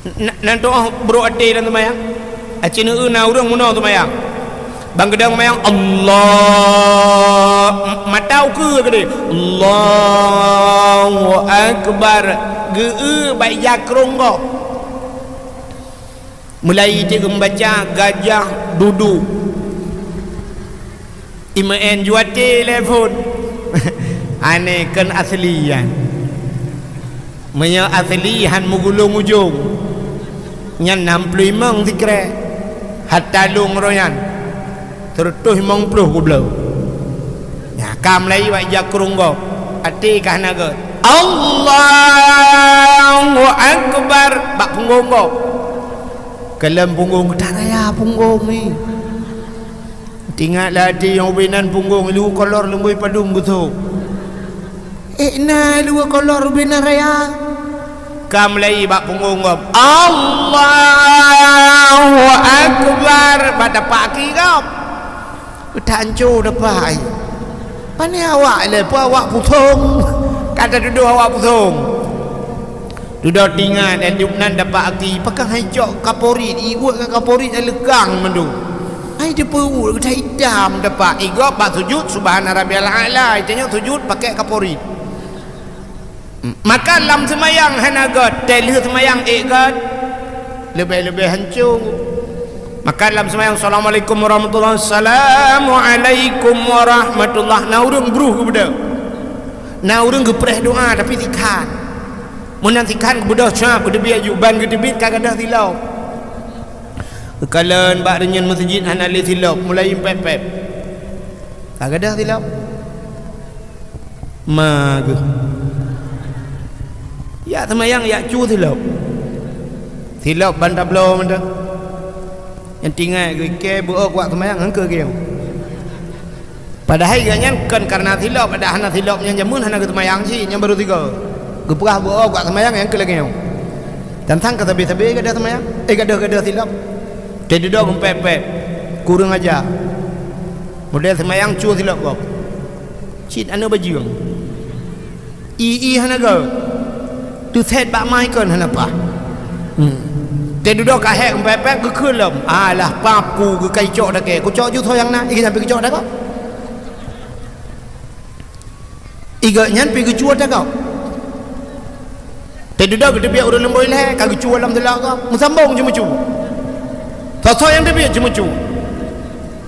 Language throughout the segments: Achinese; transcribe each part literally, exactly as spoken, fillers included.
Na, na tu'oh brok até lam seumayang. Aci neueu na ureuëng meunoe seumayang. Ban geudong seumayang, Allah. Mata ukeue keudeh. Allahu Akbar. Geu-eu bak ija krong gob. Mulai cit geumeubaca gajah dudu. Imeu'en juwate lé phon. Aneh kon asli nyan. Meunyoe asli han meugulong ujong, nyan nam ploh limong sikrek. Hatta lôn roh nyan, seureutôh limong ploh geubloe. Nyan ka mulai bak ija krong gob, até ka hana gét. Allahu Akbar bak punggong gob. Kalon punggong, geutak raya punggong ni. Teuingat lé até nyang ubé nan punggong, luweue kolor leumbôi padum geusok. Ék na luweue kolor ubé nan raya. Ka mulai bak punggong gob. Allahu Akbar. Bak tapak aki gob. Geutanco tapak ai. Pane awak lé, peue awak pusong. Ka tatudoh awak pusong. Dudoe tingan, eh, lheueh nan dapat aki, pakon hai cok kaporit, ibuet ngon kaporit nyang leukang mandum. Hai teupeubuet geutai itam dapat, igob bak sujud, subhana rabbiyal a'la, itanyoe sujud pakai kaporit. Maka lam seumayang hana gét, teuh lheueh seumayang ék gét, leubeh-leubeh hanco. Maka lam seumayang, "Assalamualaikum warahmatullah, assalamualaikum warahmatullah." Na ureuëng bruh geubeudôh. Na ureuëng geupreh doa, tapi sikhan. Meunan sikhan geubeudôh cap, geuteubiet aju, ban geuteubiet ka gadôh silop. Geukalon bak reunyeun meuseujid hana lé silop, mulai pép-pép. Ka gadôh silop. Ma geuh. Yak seumayang, yak cu silop. Silop ban tabloe mantong. Nyang tinggai geuh, ikei beuôk wak seumayang, han keu geuh. Padahai geuh nyan kon kareuna silop, padahai hana silop nyan jameun hana geuseumayang cit, nyan barô sigoe. Geupeugah beuôk wak seumayang, nyang keu lagée nyoe. Tantang ka sabe-sabe gadôh seumayang, eh, gadôh-gadôh silop. Teududoe geupép-pép. Kureueng aja. Model seumayang cu silop gob. Cit aneuk bajeueng. Ié-ié hana gét. Teusét bak ma ikon hana paih. Hmm. Teududoe ka hék geupép-pép geukheun lom. Alah, pap ku geukai cok dakée. Kucok ju soe nyang na, ié nyang pih geucok dakôt. Igob nyan pih geucue takok. Teududoe geuteubiet ureuëng leumbôi lhée ka geucue lam silop gob. Meusambong jeumeucue. Soe-soe nyang teubiet jeumeucue.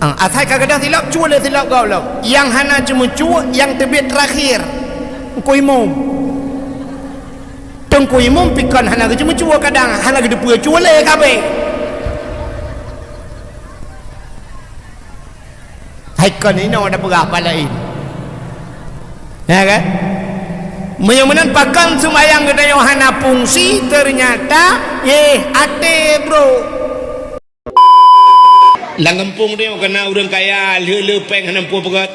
Ah, asai ka gadôh silop, cue lé silop gob lom. Nyang hana jeumeucue, nyang teubiet teurakhir. Teungku Imum. Teungku Imum pih kon hana geujeumeucue kadang, hana geuteupeue cue lé kabeh. Hai kon inoe tapeugah pat laén. Ya kan? Meunyoe meunan pakon seumayang geutanyoe hana fungsi, teunyata, yeh, até, bro. Lam gampông tanyoe kana ureuëng kaya, lheueh-lheueh péng hana peue peugét.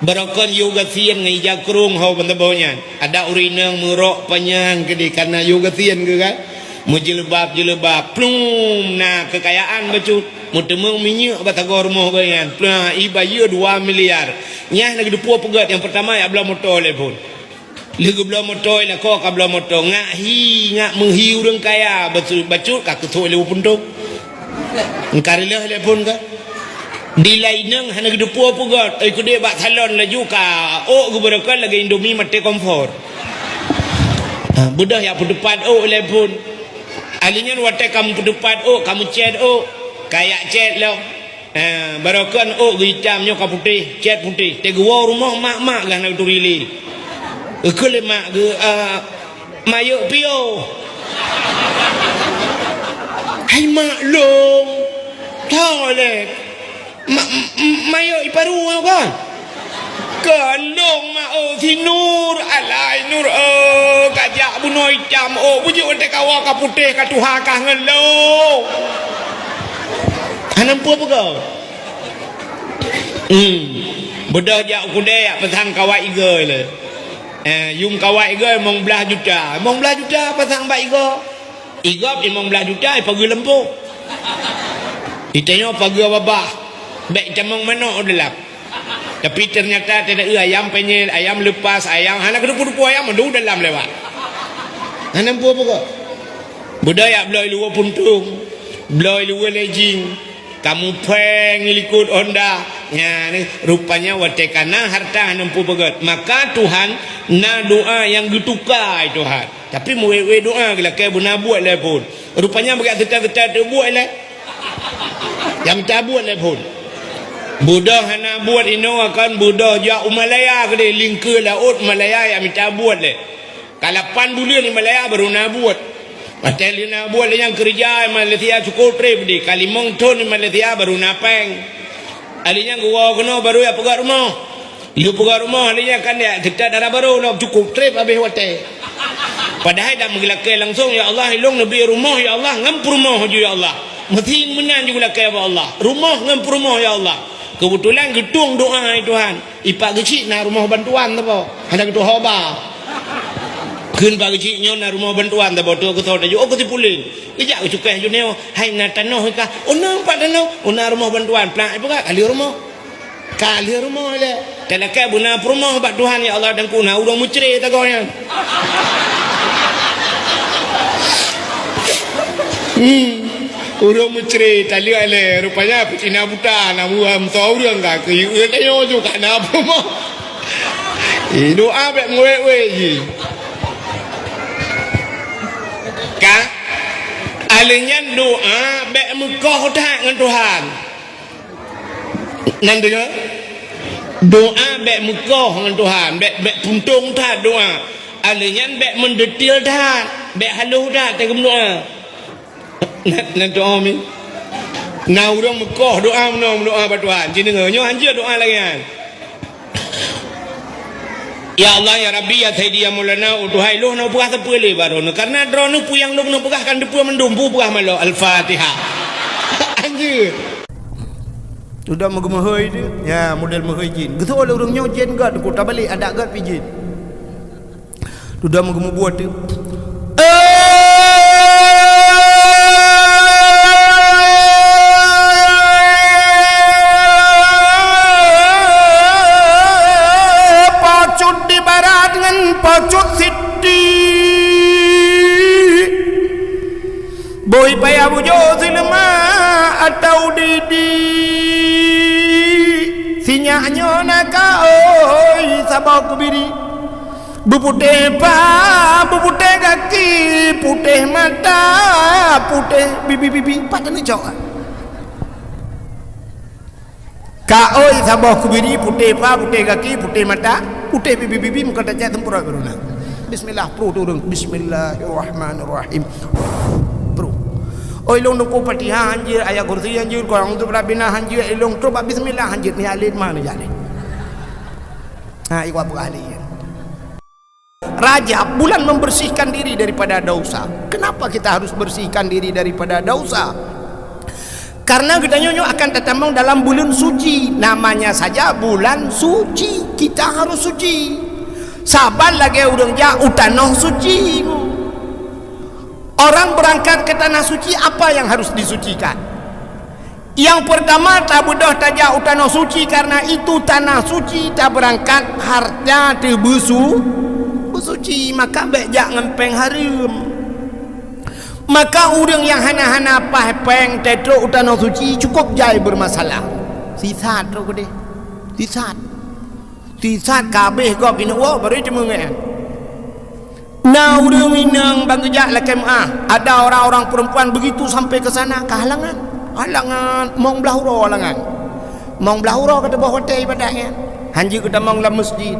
Barokon yue gasien ngon ija krong ho ban saboh nyan. Adak ureuëng inong meurok panyang keudeh kana yue gasien keu kan. Meujeuleuba-jeuleuba, plum, na keukayaan bacut. Meuteumeung minyeuk bak sagoe rumoh geuh nyan, plum, ibayeue dua miliar. Nyan na geuteupeue peugét, nyang peurtama yak bloe moto lé phon. Lheueh geubloe moto, lakoe ka bloe moto, ngak hi, ngak meuhi ureuëng kaya, bacut, bacut ka keusok lé punto. Engka reuloh lé phon ka. Di laineng hana geuteupeue peugét, oi keudeh bak salon laju ka ôk geubeurokon lagée Indomie maté kompor. Ha, beudôh yak peuteupat ôk lé phon. Ahli nyan watée ka meupeuteupat ôk, ka meucét ôk, ka yak cét lom. Eh, barokon ôk geuitam nyoe ka putéh, cét putéh. Teuh geuwoe rumoh mak-mak gah na geuturi lé. Geukheun lé mak geuh, eh, "Mayok piôh." "Hai mak lôn." "Tho lé." "Ma-, m-, m-, mayok iparu nyoe kan?" "Keu lôn mak, oh, si Nur." "Alai Nur, oh, kajak bunoe itam, oh, bujuk watée kawa ka putéh, ka tuha kah ngon lôn." Hana peue peugah. Hmm. Beudôh jak u keudè, jak peusang kawai igoe lé. Eh, yum kawai igoe limong blaih juta. Limong blaih juta pasang bak igoe. Igob limong blaih juta ipageue lampôh. Itanyoe pageue babah. Bék itamong manok u dalam. Tapi ternyata teuda ayam penyel, ayam lepas, ayam hana keudeupu-deupu ayam mandum dalam lewat. Hana peue-peue. Beudôh jak bloe luweue puntông, bloe luweue lejing, kamoe péng likot honda. Nyan, rupanya watée ka na hareuta hana peugét, maka Tuhan na doa nyang geutuka, hai Tuhan. Tapi meuwét-wét doa geulakée beuna buet lé phon. Rupanya bak seuta-seuta teubuet lé. Nyang mita buet lé phon. Beudôh hana buet inoe, akan beudôh jak u Malaya keudeh, lingkeue laôt Malaya nyang mita buet lé. Ka lapan buleuen di Malaya baru na buet. Watée lheueh na buet, lheueh nyan keureuja di Malaysia cukôp trép deh. Ka limong thon di Malaysia baru na péng. Lheueh nyan geuwoe keunoe baru jak peugöt rumoh. Lheueh peugöt rumoh, lheueh nyan kan jak teuka dara barô lom, cukôp trép habéh watée. Padahai dak meugeulakée langsong, "Ya Allah, ilôn neubi rumoh, ya Allah, ngon peurumoh ju, ya Allah." Meusieng meunan ju geulakée bak Allah. Rumoh ngon peurumoh, ya Allah. Keubeutulan geutueng doa, hai Tuhan. Ipak geuchik na rumoh bantuan saboh. Hana geutuho ba. Kheun pak geuchik nyoe na rumoh bantuan saboh, teuh keusoe tajok, oh, keu si Pulen. Geujak geucukéh ju nyoe, hai na tanoh kah? Oh, na pat tanoh. Oh, na rumoh bantuan. Plak ipeugah, ka lheueh rumoh. Ka lheueh rumoh lé. Talakée beuna peurumoh bak Tuhan, ya Allah, dan ku na ureuëng meucre tagoe nyan. Hmm. Ureuëng meucre taleuek lé, rupanya peucina buta, na buah meusoe ureuëng ka keu yue tanyoe ju ka na peurumoh. Eh, doa bék meuwét-wét jih. Ka? Aleuh nyan doa bék meukoh that ngon Tuhan. Nan deungoe? Doa bék meukoh ngon Tuhan, bék, bék puntông that doa. Aleuh nyan bék meudeutil that, bék halôh that teuh meudoa. Nan, nan doa mi. Na ureuëng meukoh doa meunoe, meudoa bak Tuhan. Ci deungoe, nyoe hanjeuet doa lagée nyan. Ya Allah, ya Rabbi, ya Sayyidi, ya Maulana, oh Tuhan, lôn hana peugah sapeue lé bak droeneuh. Karena droeneuh peue nyang lôn keuneuk peugah kan teupeue mandum, peue peugah malôh. Al-Fatihah. Hanjeuet. Sudah meugeumeuhôi tu, ya, model meuhôi jin. Geuseuôt lé ureuëng nyoe jin gét, ku tabalek adak gét pi jin. Dudoe meugeumubuet teuk. Pocut di barat ngon pocut siti. Boh paya bujoe sileuma atau didi. Sinyak nyoe na ka oi saboh keubiri. Beuputéh pa, beuputéh gaki, putéh mata, putéh bibi-bibi. Pat teuneuk cok? Ka oi saboh keubiri, putéh pa, putéh gaki, putéh mata, putéh bibi-bibi, meuka tacak teumpeurot baru na. Bismillah, pruh turun. Bismillahirrahmanirrahim. Pruh. Oi, ilong nuku Fatihah hanjeuet, ayat kursi hanjeuet, kurang untuk rabina hanjeuet, ilong trok bak bismillah hanjeuet, ni alit mana jadi? Ha, iwa buka alit. Rajab, bulan membersihkan diri daripada dosa. Kenapa kita harus bersihkan diri daripada dosa? Karena geutanyoe nyoe akan tatamong dalam bulan suci. Namanya saja bulan suci. Kita harus suci. Saban lagée ureuëng jak u tanoh suci. Orang berangkat ke tanah suci, apa yang harus disucikan? Yang pertama, tabeudôh tajak u tanoh suci, karena itu tanah suci tabeurangkat harta teubeusu-, beusuci, maka bék jak ngon péng hareuem. Maka ureuëng nyang hana-hana paih péng tetrok u tanoh suci cukup jai beurmasalah. Sisat trok keudeh. Sisat. Sisat ka habéh gob inong woe baru teumeu'en. Na ureuëng inong ban geujak lakée meu'ah, ada orang-orang perempuan begitu sampai ke sana, ka halangan. Halangan, mong blah uroe halangan. Mong blah uroe ka teuboh watée ibadat nyan. Hanjeuet geutamong lam masjid.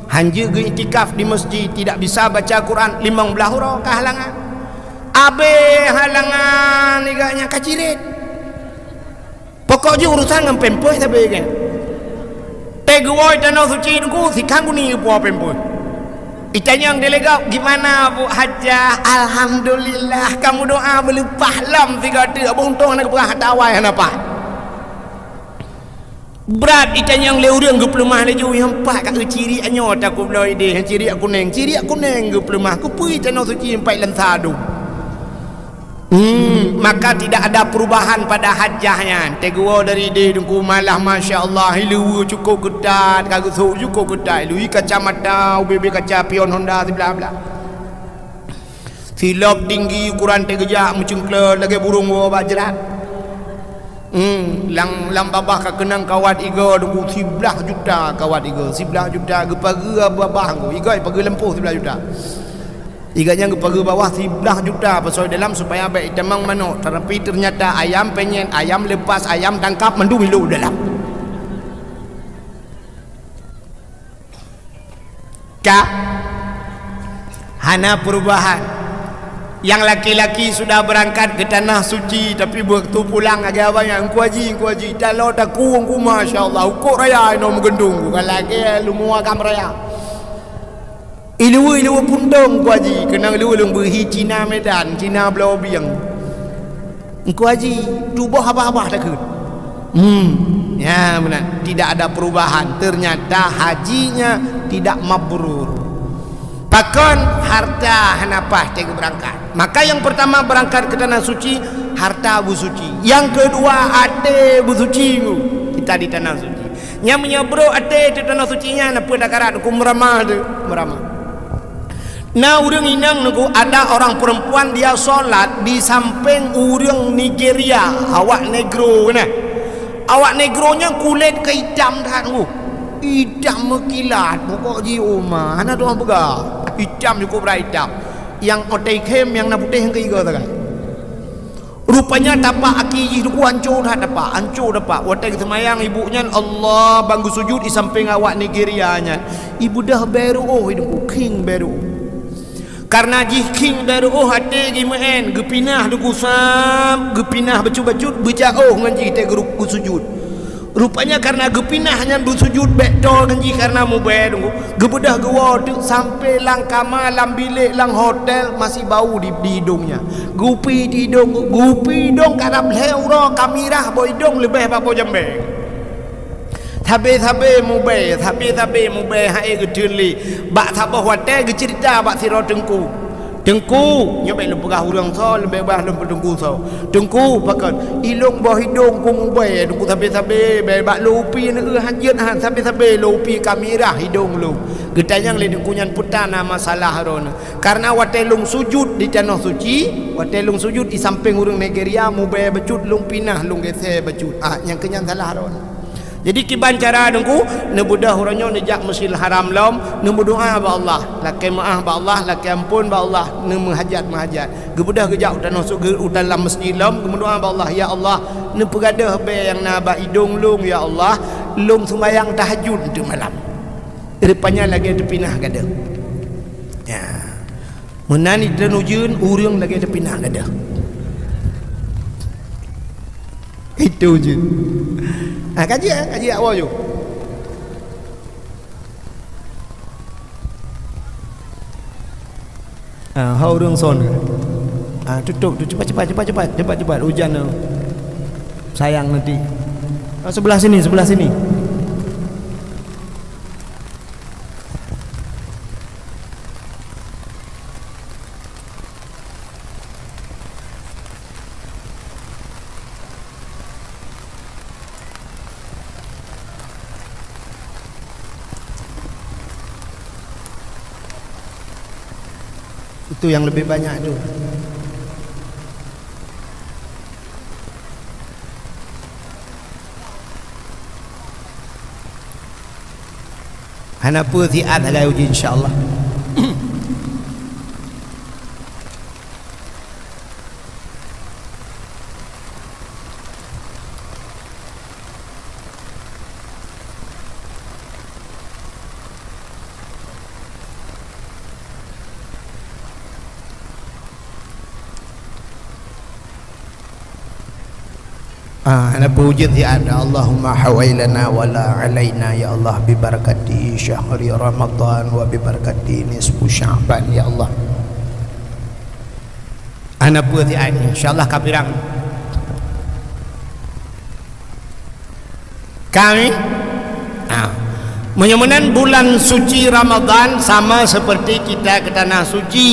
Hanjeuet geuiktikaf di masjid, tidak bisa baca Quran, limong blah uroe ka halangan. Abéh halangan, iga nyan ka cirét. Pokok jih urusan ngon pampers sabe kan. Teuh geuwoe tanoh suci teungku, sikang guni geupuwoe pampers. Itanyong di lego, "Gimana, Bu Hajah?" "Alhamdulillah, kamoe doa beuleupah lom sigoe teuk, beuntông hana geupeugah ata awai hana paih." Brat itanyong lé ureuëng geupeuleumah laju, nyang paih ka geuciriek nyoe takot bloe ideh, nyang ciriek kuneng, ciriek kuneng geupeuleumah, keupeue tanoh suci nyang paih lam sadum. Hmm, maka tidak ada perubahan pada hajah nyan. Teuh geuwoe dari ideh teungku malah, masya Allah, ileue cukup keutat, ka geusok cukup keutat, ileue kacamata, ubé-bé kaca pion Honda siblah-blah. Silop tinggi ukuran teugeujak meucungkle lagée burông woe bak jrat. Hmm, lam, lam babah ka keunong kawat igoe Teungku, siblaih juta kawat igoe, siblaih juta geupageue babah Teungku, igoe pageue lampôh siblaih juta. Igoe nyang geupageue babah siblaih juta pasoe dalam supaya bék itamong manok, tapi teunyata ayam penyet, ayam lepas, ayam tangkap mandum ilop dalam. Ka hana perubahan. Yang laki-laki sudah berangkat ke tanah suci, tapi waktu pulang lagi abang yang Teungku Haji, Teungku Haji, talo taku Teungku, masya Allah, ukok raya inoe meugeundong, bukan lagi lumoe agam raya. Iluwa-iluwa puntông Teungku Haji, keunong iluwa lôn beuhi Cina Medan, Cina Blobieng. Teungku Haji, tuboh abah-abah takheun. Hmm, ya benar. Tidak ada perubahan. Ternyata hajinya tidak mabrur. Pakon harta hana paih teuka berangkat. Maka yang pertama berangkat ke tanah suci, harta beusuci. Yang kedua, até beusuci. Kita di tanah suci. Nyang meunyoe brok até di tanah suci nyan, apa takarat hukum ramah tu? Meramah. Na ureuëng inong Teungku, ada orang perempuan dia sholat di samping ureuëng Nigeria, awak negro na. Awak negro nyan kulét ka itam that Teungku. Itam meukilat, pokok jih uma, hana tuan peugah. Itam cukup brat itam. Nyang otai khem nyang na putéh nyang keu igoe sagai. Rupanya tapak aki jih Teungku hanco that tapak, hanco tapak. Watée geuseumayang ibu nyan, Allah, ban geusujud di samping awak Nigeria nyan. Ibeudôh bée ruoh Teungku, khieng bée ruoh. Karena jih khieng bée ruoh até jih meu'en, geupinah Teungku sam, geupinah bacut-bacut, beujaôh ngon jih tée geuru-, geusujud. Rupanya karena geupinah nyan beusujud bék toe ngon jih karena mubée Teungku. Geubeudôh geuwoe teuk sampoe lam kama, lam bilék, lam hotel, masih bau di, di idông nyan. Geupi di idông, geupi idông ka dab lhée uroe ka mirah boh idông leubeh bak boh jambée. Sabe-sabe mubée, sabe-sabe mubée hai geuteun lé. Bak saboh watée geuceurita bak sidroe teungku. Teungku, nyoe bék lôn peugah ureuëng soe, leubeh bah lôn peuteungku soe. Teungku, pakon? Ilông boh idông ku mubée, teungku sabe-sabe, bée bak lôn upi neueu hanjeuet han sabe-sabe lôn upi ka mirah idông lôn. Geutanyong lé teungku nyan peue na masalah droeneuh. Karena watée lôn sujut di tanoh suci, watée lôn sujut di sampéng ureuëng Nigeria mubée bacut lôn pinah lôn geusée bacut. Ah, nyang keu nyan salah droeneuh. Jadi kiban cara teungku, neubeudôh uroe nyoe neujak Masjidil Haram lom, neumeudoá bak Allah, lakée meuáh bak Allah, lakée amphon bak Allah, neumeuhajat-meuhajat. Geubeudôh geujak u tanoh su-, geu-, u dalam masjid lom, geumeudoá bak Allah, "Ya Allah, neupeugah bée nyang na bak idông lôn, ya Allah, lôn seumayang tahajud teuk malam." Rupanya lagée teupinah gadôh. Ya. Meunan iteun ujeuen ureuëng lagée teupinah gadôh. Itu je. Ah, kaji, ah, kaji awak ju. Ah, ha ureuëng son. Ah, tutup tu cepat, cepat, cepat, cepat, cepat, cepat. Hujan tu. Sayang nanti. Ah, sebelah sini, sebelah sini. Itu yang lebih banyak tu. Hana peue siat sagai uji, insya Allah. Ah, hana peue ujeuen siat. Allahumma hawailana wala alaina, ya Allah, bi barakati syahri Ramadan wa bi barakati nisfu Sya'ban, ya Allah. Hana peue siat, insya Allah ka pirang. Kami, ah, meunyoe meunan bulan suci Ramadan sama seperti kita ke tanah suci,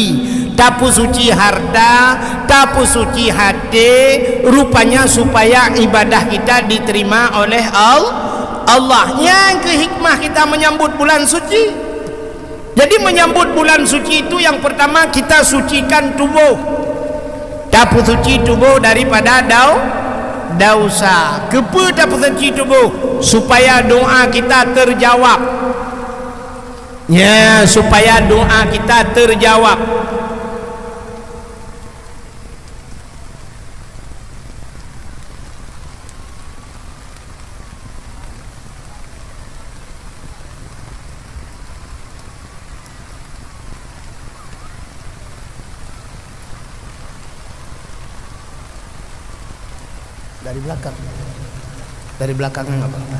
tapeusuci harta, tapeusuci hati, rupanya supaya ibadah kita diterima oleh Al-, Allah. Nyang keu hikmah kita menyambut bulan suci. Jadi, menyambut bulan suci itu, yang pertama, kita sucikan tubuh. Tapeusuci tubuh daripada dau-, dosa. Keupeue tapeusuci tubuh? Supaya doa kita terjawab. Ya, supaya doa kita terjawab. Dari belakang. Dari belakang enggak apa-apa.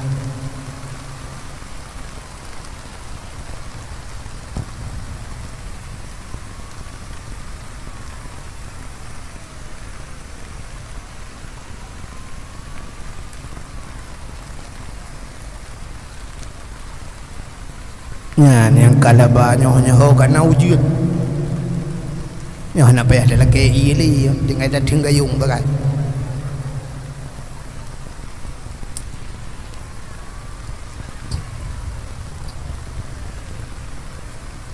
Nyan nyang ka laba nyoe, nyoe ka na ujeuen. Nyoe hana payah talakée ié lé, tinggai tateung gayong bagai.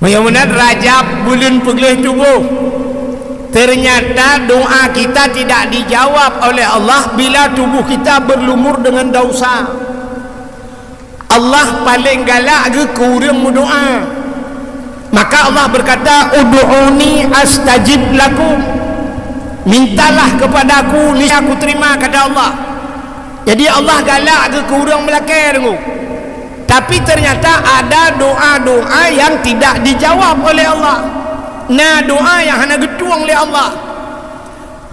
Meunyoe meunan Rajab buleuen peugleh tuboh, ternyata doa kita tidak dijawab oleh Allah bila tubuh kita berlumur dengan dosa. Allah paleng galak geuh keu ureuëng meudoa. Maka Allah berkata, "Ud'uni astajib lakum." Mintalah kepada-Ku, niscaya Aku terima, kata Allah. Jadi Allah galak geuh keu ureuëng meulakée deungoe. Tapi ternyata ada doa-doa yang tidak dijawab oleh Allah. Na doa yang hana geutueng lé Allah.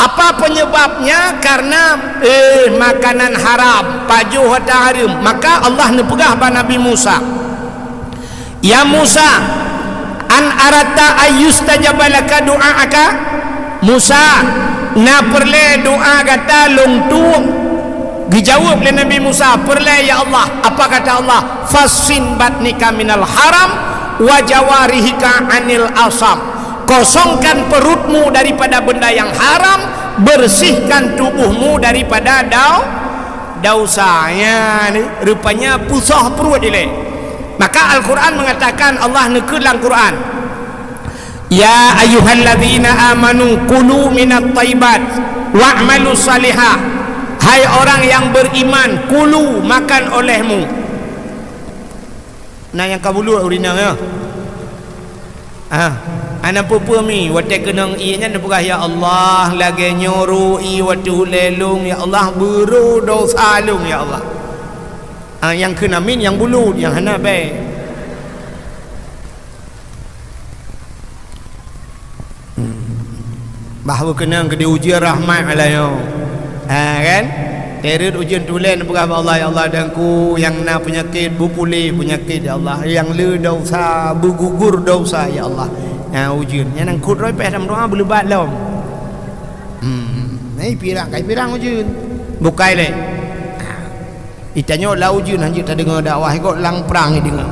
Apa penyebabnya? Karena, eh, makanan haram, pajoh hareuem. Maka Allah neupeugah bak Nabi Musa, "Ya Musa, an aratta ayyustajaba laka du'aaka?" Musa, na peureulée doa gata lôn tueng? Geujaweueb lé Nabi Musa, "Peureulée, ya Allah." Apa kata Allah? "Fassin batnika minal haram wa jawarihika anil asam." Kosongkan perutmu daripada benda yang haram, bersihkan tubuhmu daripada dau-, dosa. Ya, ni, rupanya pusoh pruet ilée. Maka Al-Quran mengatakan, Allah neukheun lam Quran, "Ya ayyuhalladzina amanu kulu minat thayyibat wa'malu salihah." Hai orang yang beriman, kulu, makan olehmu. Na nyang ka bulut ureuëng inong, ya. Ah, hana peue-peue mi, watée keunong ié nyan neupeugah, "Ya Allah, lagée nyoe ru ié watée ulée lôn, ya Allah, beurô dosa lôn, ya Allah." Ah, nyang kheun amin nyang bulut, nyang hana bée. Hmm. Bah beukeunong keu di ujeuen rahmat Allah nyoe. Ha, kan? Terut ujeuen tulen peugah bak Allah, "Ya Allah, dan ku nyang na peunyakét, beupuléh peunyakét, ya Allah. Nyang le dosa, beugugur dosa, ya Allah." Ha, ujeuen. Nyang nang kut roi péh lam doa beuleubat lom. Hmm. Nai pirang, kai pirang ujeuen. Bukai lé. Ha. Itanyoe lam ujeuen hanjeuet tadeungoe dakwah, ikot lam prang ideungoe.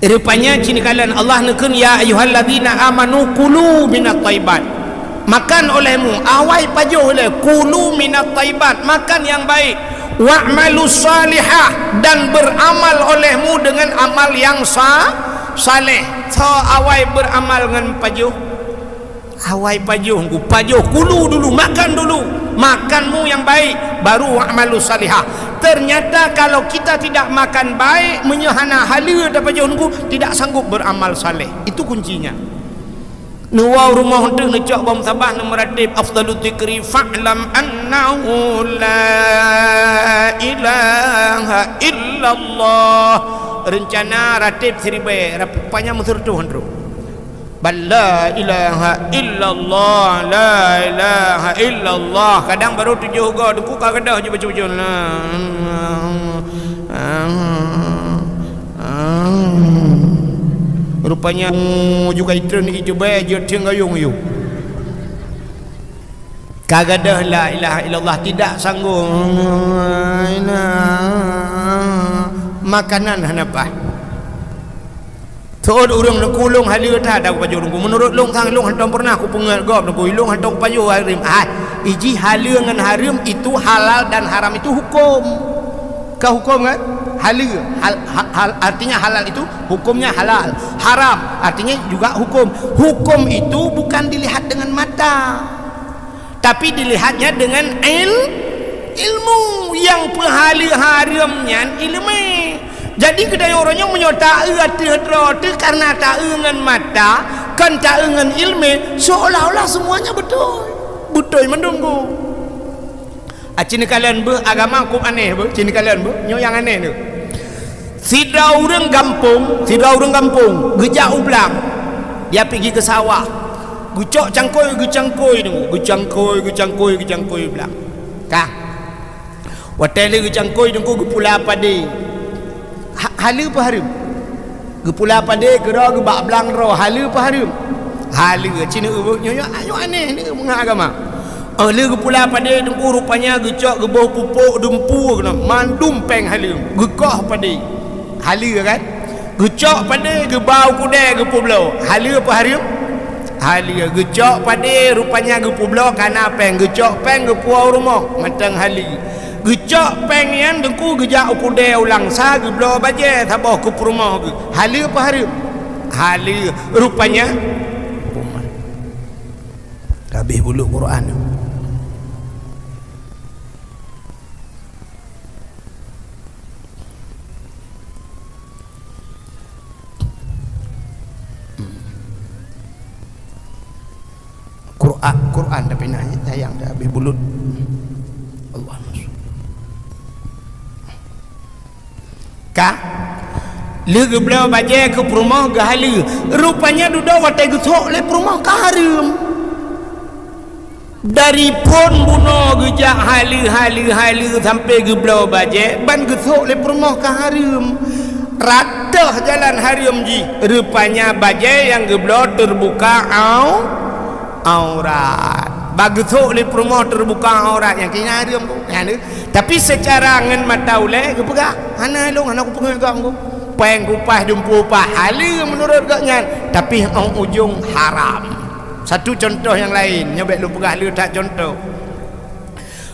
Rupanya cit kalon Allah neukheun, "Ya ayyuhalladzina amanu kulu minat thayyibat." Makan olehmu, awai pajoh lé, kulu minat thayyibat, makan yang baik. Wa'malu salihah, dan beramal olehmu dengan amal yang sa-, saleh. So awai beramal ngon pajoh. Awai pajoh nunggu, pajoh kulu dulu, makan dulu. Makanmu yang baik, baru wa'malu salihah. Ternyata kalau kita tidak makan baik, meunyoe hana haleue tapajoh nunggu, tidak sanggup beramal saleh. Itu kuncinya. Neuwoe rumoh teuk neucok bom sabah neumeuratib afdalu dzikri fa'lam annahu la ilaha illallah. Rencana ratib siribée, rap-, panyang meuseureutôh han trok. Ban la ilaha illallah, la ilaha illallah. Kadang barô tujoh goe, teungku ka gadôh jih bacut-bacut. La, rupanya, ju ka itreun ié cuba, jeuet thieng gayong yue. Ka gadôh la ilaha illallah, tidak sanggup. Makanan hana paih. Seuôt ureuëng teungku, lôn haleue that tapajoh teungku. Meunurot lôn sang lôn hantom peureunah kupeungeut gob teungku, lôn hantom kupajoh hareuem. Ah, iji haleue ngon hareuem itu halal dan haram itu huköm. Ka hukum kan? Haleue. Hal, ha-, hal, artinya halal itu hukumnya halal. Haram artinya juga hukum. Hukum itu bukan dilihat dengan mata, tapi dilihatnya dengan il-, ilmu. Nyang peuhaleue hareuem nyan ileumé. Jadi, keutai uroe nyoe meunyoe taeu ateueh droe teuh karena taeu ngon mata, kon taeu ngon ileumé, seolah-olah semuanya beutôi. Beutôi mandum. Aci neukalon beuh, agama kôb aneh beuh, ci neukalon beuh, nyoe nyang aneh neuh. Sidroe ureuëng gampông, sidroe ureuëng gampông geujak u blang, dia pigi keu sawah. Geucok cangkôi, geucangkôi deungoe, geucangkôi, geucangkôi, geucangkôi u blang. Ka. Watée lé geucangkôi deungoe geupula padé. Ha-, haleue peu hareuem? Geupula padé keudroe geubak blang droe, haleue peu hareuem? Haleue. Ci neueu nyoe, nyoe, nyoe aneh neuh meungon agama. Óh lheueh geupula padé deungoe rupanya geucok geuboh pupôk dumpeue keunoe, mandum péng haleue, geukoh padé. Haleue kan? Geucok padé geuba u keudée geupeubloe. Haleue peu hareuem? Haleue. Geucok padé rupanya geupeubloe kana péng, geucok péng geupuwoe u rumoh, mantong haleue. Geucok péng nyan deungoe geujak u keudée u Langsa geubloe bajée saboh keu peurumoh geuh. Haleue peu hareuem? Haleue. Rupanya habéh buleuen Quran. Quran, Quran tapi nak sayang dah habéh buleuen. Allah masuk. Ka lheueh geubloe bajée keu peurumoh geuhaleue. Rupanya dudoe watée geusok lé peurumoh ka hareuem. Dari phon bunoe geujak haleue, haleue, haleue sampai geubloe bajée, ban geusok lé peurumoh ka hareuem. Ratoh jalan hareuem jih, rupanya bajée nyang geubloe teubuka au-, aurat. Ban geusok lé peurumoh teubuka aurat nyang keuh hareuem. Nyan deuh. Tapi seucara ngon mata ulée geupeugah, "Hana lôn, hana kupeungeut gob ngon." Péng kupaih dumpeue paih haleue meunurot gobnyan, tapi óh ujong haram. Satu contoh nyang laén, nyoe bék lôn peugah le that contoh.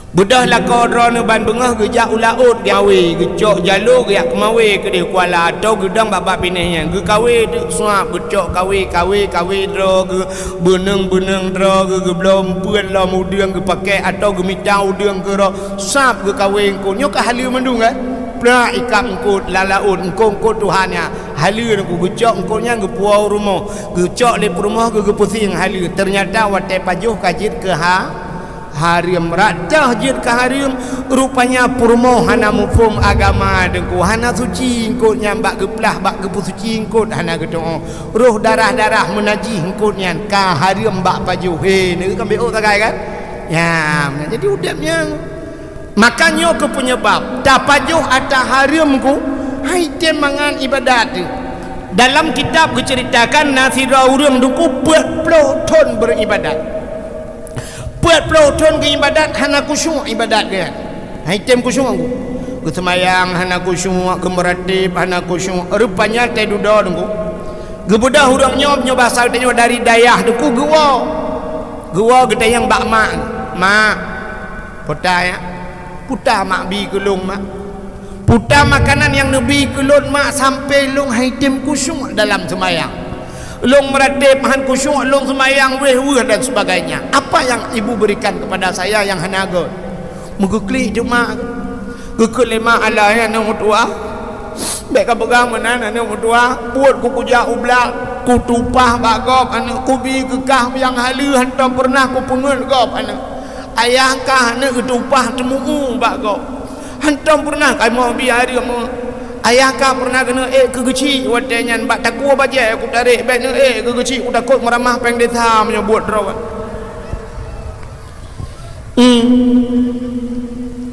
Beudôh lakoe droeneuh ban beungoh geujak u laôt geukawé, geucok jalo geujak keumawé keudeh kuala atau geudong bak-bak binéh nyan. Geukawé teuk suab, geucok kawé, kawé, kawé droe geuh, beuneueng-beuneueng droe geuh, geubloe eumpeuen lom udeueng geupakée atau geumita udeueng keudroe. Sab geukawé eungkôt, nyoe ka haleue mandum kan? Plak ikab eungkôt lam laôt, eungkôt-eungkôt Tuhan nyan. Haleue nyan geucok eungkôt nyan geupuwoe u rumoh. Geucok lé peurumoh geuh geupeusieng haleue. Teunyata watée pajoh ka jeuet keu ha-, hareuem. Ratoh jeuet keu hareuem, rupanya peurumoh hana muphom agama deungku. Hana suci eungkôt nyan bak geuplah, bak geupeusuci eungkôt hana geutu'oh. Roh darah-darah meunajih eungkôt nyan ka hareuem bak pajoh. He, nyoe kan bék ôk sagai kan? Nyan, jadi udeb nyan. Maka nyoe keuh peunyeubab tapajoh ata hareuem ku, han item mangat ibadat teuh. Dalam kitab geuceuritakan na sidroe ureuëng deungku peuet ploh thon beuribadat. Peuet ploh thon geuibadat hana khusyuk ibadat geuh. Han item khusyuk ku. Geuseumayang hana khusyuk, geumeuratéb hana khusyuk. Rupanya teududoe deungku. Geubeudôh ureuëng nyoe, nyoe basa geutanyoe dari dayah deungku geuwoe. Geuwoe geutanyong bak mak, "Mak, peue ta, ya? Peue ta mak bi keu lôn, mak? Peue ta makanan nyang neubi keu lôn, mak, sampai lôn han item khusyuk dalam seumayang? Lôn meuratéb han khusyuk, lôn seumayang wéh-wéh dan sebagainya. Apa yang ibu berikan kepada saya yang hana göt?" Meugeuklik teuk mak. Geukheun lé mak, "Alah, ya, aneuk meutuah. Bék ka peugah meunan, aneuk meutuah. Buet ku kujak u blak, kutupah bak gob, aneuk, kubi keu kah nyang haleue, hantom peureunah kupeungeut gob, aneuk. Ayah kah, aneuk, geutupah teumuu bak gob. Hantom peureunah kamoe bi hareuem. Ayah kah peureunah keuneuk ék keu geuchik watée nyan, bak takue bajée kutarek, bék neuk ék keu geuchik, kutakot meuramah péng desa meunyoe buet droe." Hmm.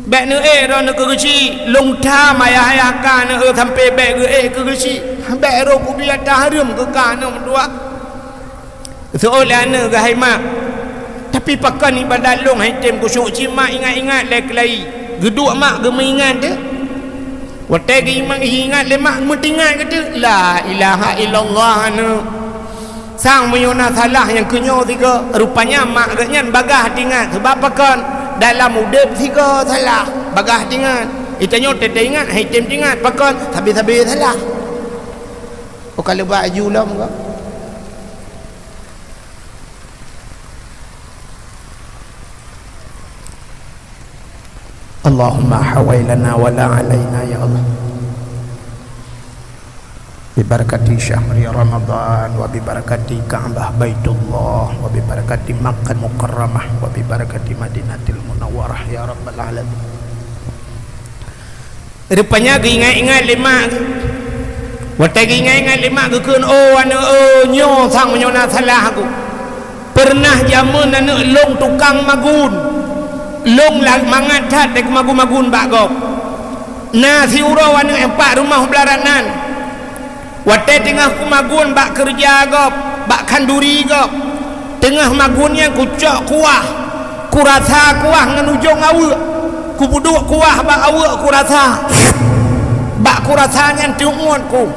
Bék neuk ék droeneuh keu geuchik, lôn tham ayah-ayah kah neuk sampai bék geuék keu geuchik. Bék roh kubi ata hareuem keu kah aneuk meutuah. Seuôt lé aneuk geuhai mak. Tapi pakon ibadat lôn han item khusyuk cit mak ingat-ingat lé keulayi. Geuduek mak geumeuingat teuh. Watée geuingat lé mak meutingat geuteuk, "La ilaha illallah aneuk." Sang meunyoe na salah nyang keunyoe sigoe, rupanya mak geuh nyan bagaih teuingat, sabab pakon dalam udeb sigoe salah, bagaih teuingat. Itanyoe teuingat, hai tem teuingat, pakon sabe-sabe salah. Oh, ka leubeh aju lom ko. Allahumma hawailana wa la alaina ya Allah. Bibarakati syahri Ramadan wa bibarakati Ka'bah Baitullah wa bibarakati Makkah Mukarramah wa bibarakati Madinatil Munawwarah ya rabbal alamin. Rupanya geuingat-ingat lé mak geuh. Watée geuingat-ingat lé mak geuh kheun, "Oh, aneuëk, oh, nyoe sang meunyoe na salah aku. Peureunah jameun aneuëk lôn tukang magun. Lôn la-, mangat that lé keumagun-magun bak gob. Na siuroe aneuëk nyang pat rumoh beularat nan. Watée teungoh kumagun bak keureuja gob, bak khanduri gob, teungoh magun nyan kucok kuah, kurasa kuah ngon ujong aweuëk, kupeuduek kuah bak aweuëk kurasa. Bak kurasa nyan teuuet ku,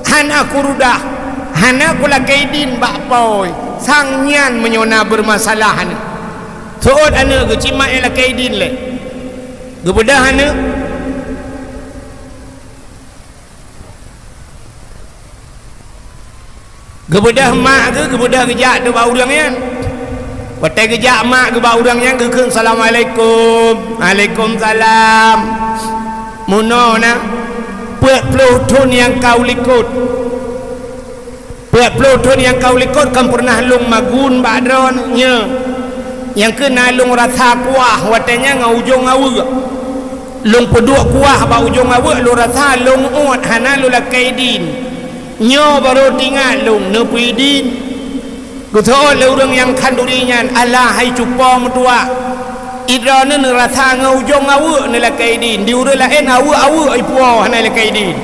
hana kurudah, hana kulakée idin bak pôi, sang nyan meunyoe na beureumasalah aneuëk." Seuôt aneuëk geuh, ci mak nyang lakée idin lé. Geubeudôh aneuëk. Geubeudôh mak geuh, geubeudôh geujak bak ureuëng nyan. Watée geujak mak geuh bak ureuëng nyan geukheun, "Assalamualaikum." "Waalaikumsalam." "Meunoe na, peuet ploh thon nyang ka u likot. Peuet ploh thon nyang ka u likot kon peureunah lôn magun bak droeneuh. Nyang keuh na lôn rasa kuah watée nyan ngon ujong aweuëk. Lôn peuduek kuah bak ujong aweuëk, lôn rasa lôn uet, hana lôn lakée idin. Nyoe barô teuingat lôn neupeuidin." Geuseuôt lé ureuëng nyang khanduri nyan, "Alah hai cupo meutuah! Droeneuh neurasa ngon ujong aweuëk neulakée idin, di ureuëng laén aweuëk-aweuëk ipuwoe hana lakée idin.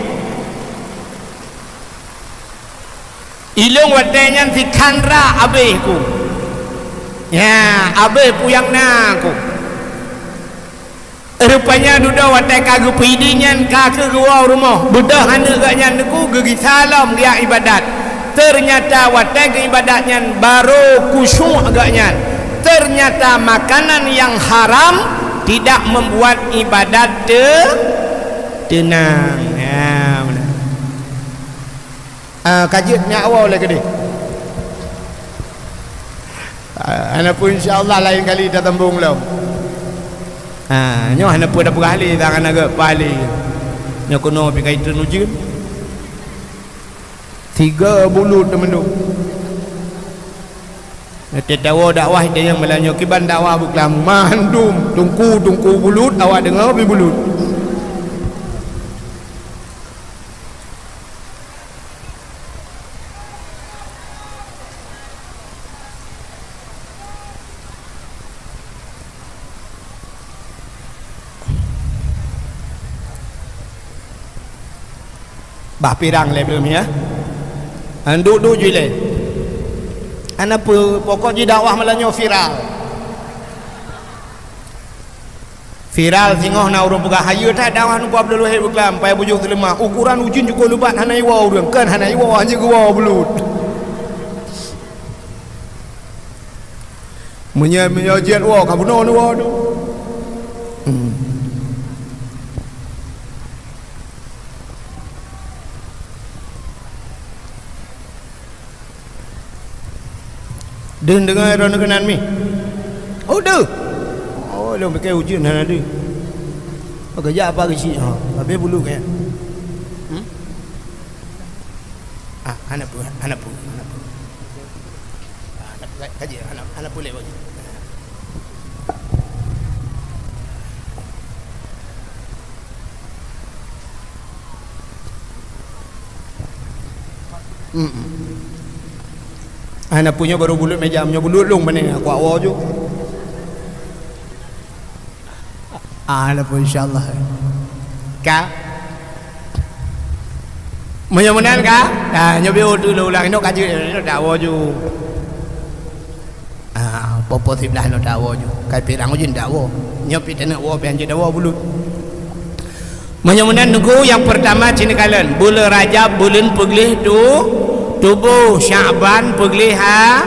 Ilôn watée nyan sikhandra abéh ku. Ya, abéh peue nyang na ku." Rupanya dudoe watée ka geupeuidin nyan ka kheueh geuwoe u rumoh. Beudôh aneuëk geuh nyan neuku geugisa lom geujak iébadat. Teunyata watée geuiébadat nyan barô khusyuk geuh nyan. Teunyata makanan nyang haram tidak membuat iébadat teu-, teunang. Ya, meunan. Ah, ka jeuet nyak woe lé keudeh. Ah, hana peue, insya Allah laén kali tasambong lom. Ah, nyoe hana peue tapeugah lé, tangan agak paléng. Nyoe keunoe pih ka itreun ujeuen. Tiga bulut teumandum. Teuka dakwah, dakwah itanyong malam nyoe kiban dakwah beuklam mandum, teungku-teungku bulut, awak deungoe pih bulut. Bah pirang lé belom ya. Andu-du jui lé. Ana peu pokok ji dakwah malam nyoe viral. Viral singoh na ureuëng peugah hayeue that dakwah nungku Abdul Wahid beuklam, pai bujong teuleumah. Ukuran ujeuen jukôh leubat hana iwoe ureuëng, kan hana iwoe hana geuwoe bulut. Meunyoe, meunyoe jeuet woe ka bunoe neuwoe tu. Hmm. Deuh deungoe droeneuh keunan mi. Oh deuh. Oh lôn pike ujeuen hana deuh. Peugah jak apa geuchik ha. Habis bulu kaya. Hmm? Ah, hana peue, hana peue, hana peue. Ah, hana peue, kaji, hana, hana peue lé baju. Hmm. Hana peue nyoe baru bulut meja, nyoe bulut lôn bani aku awak ju. Ah, hana peue, insya Allah. Ka? Meunyoe meunan ka? Ah, nyoe beu tu lôn ulang, inoe ka jeuet, inoe dak woe ju. Ah, popo siblah inoe dak woe ju. Kai pirang ujeuen dak woe. Nyoe pi taneuk woe, pi hanjeuet dak woe bulut. Meunyoe meunan nunggu nyang peurtama cit neukalon, buleuen Rajab, buleuen peugleh tu, tuboh, Syakban, peugleh ha,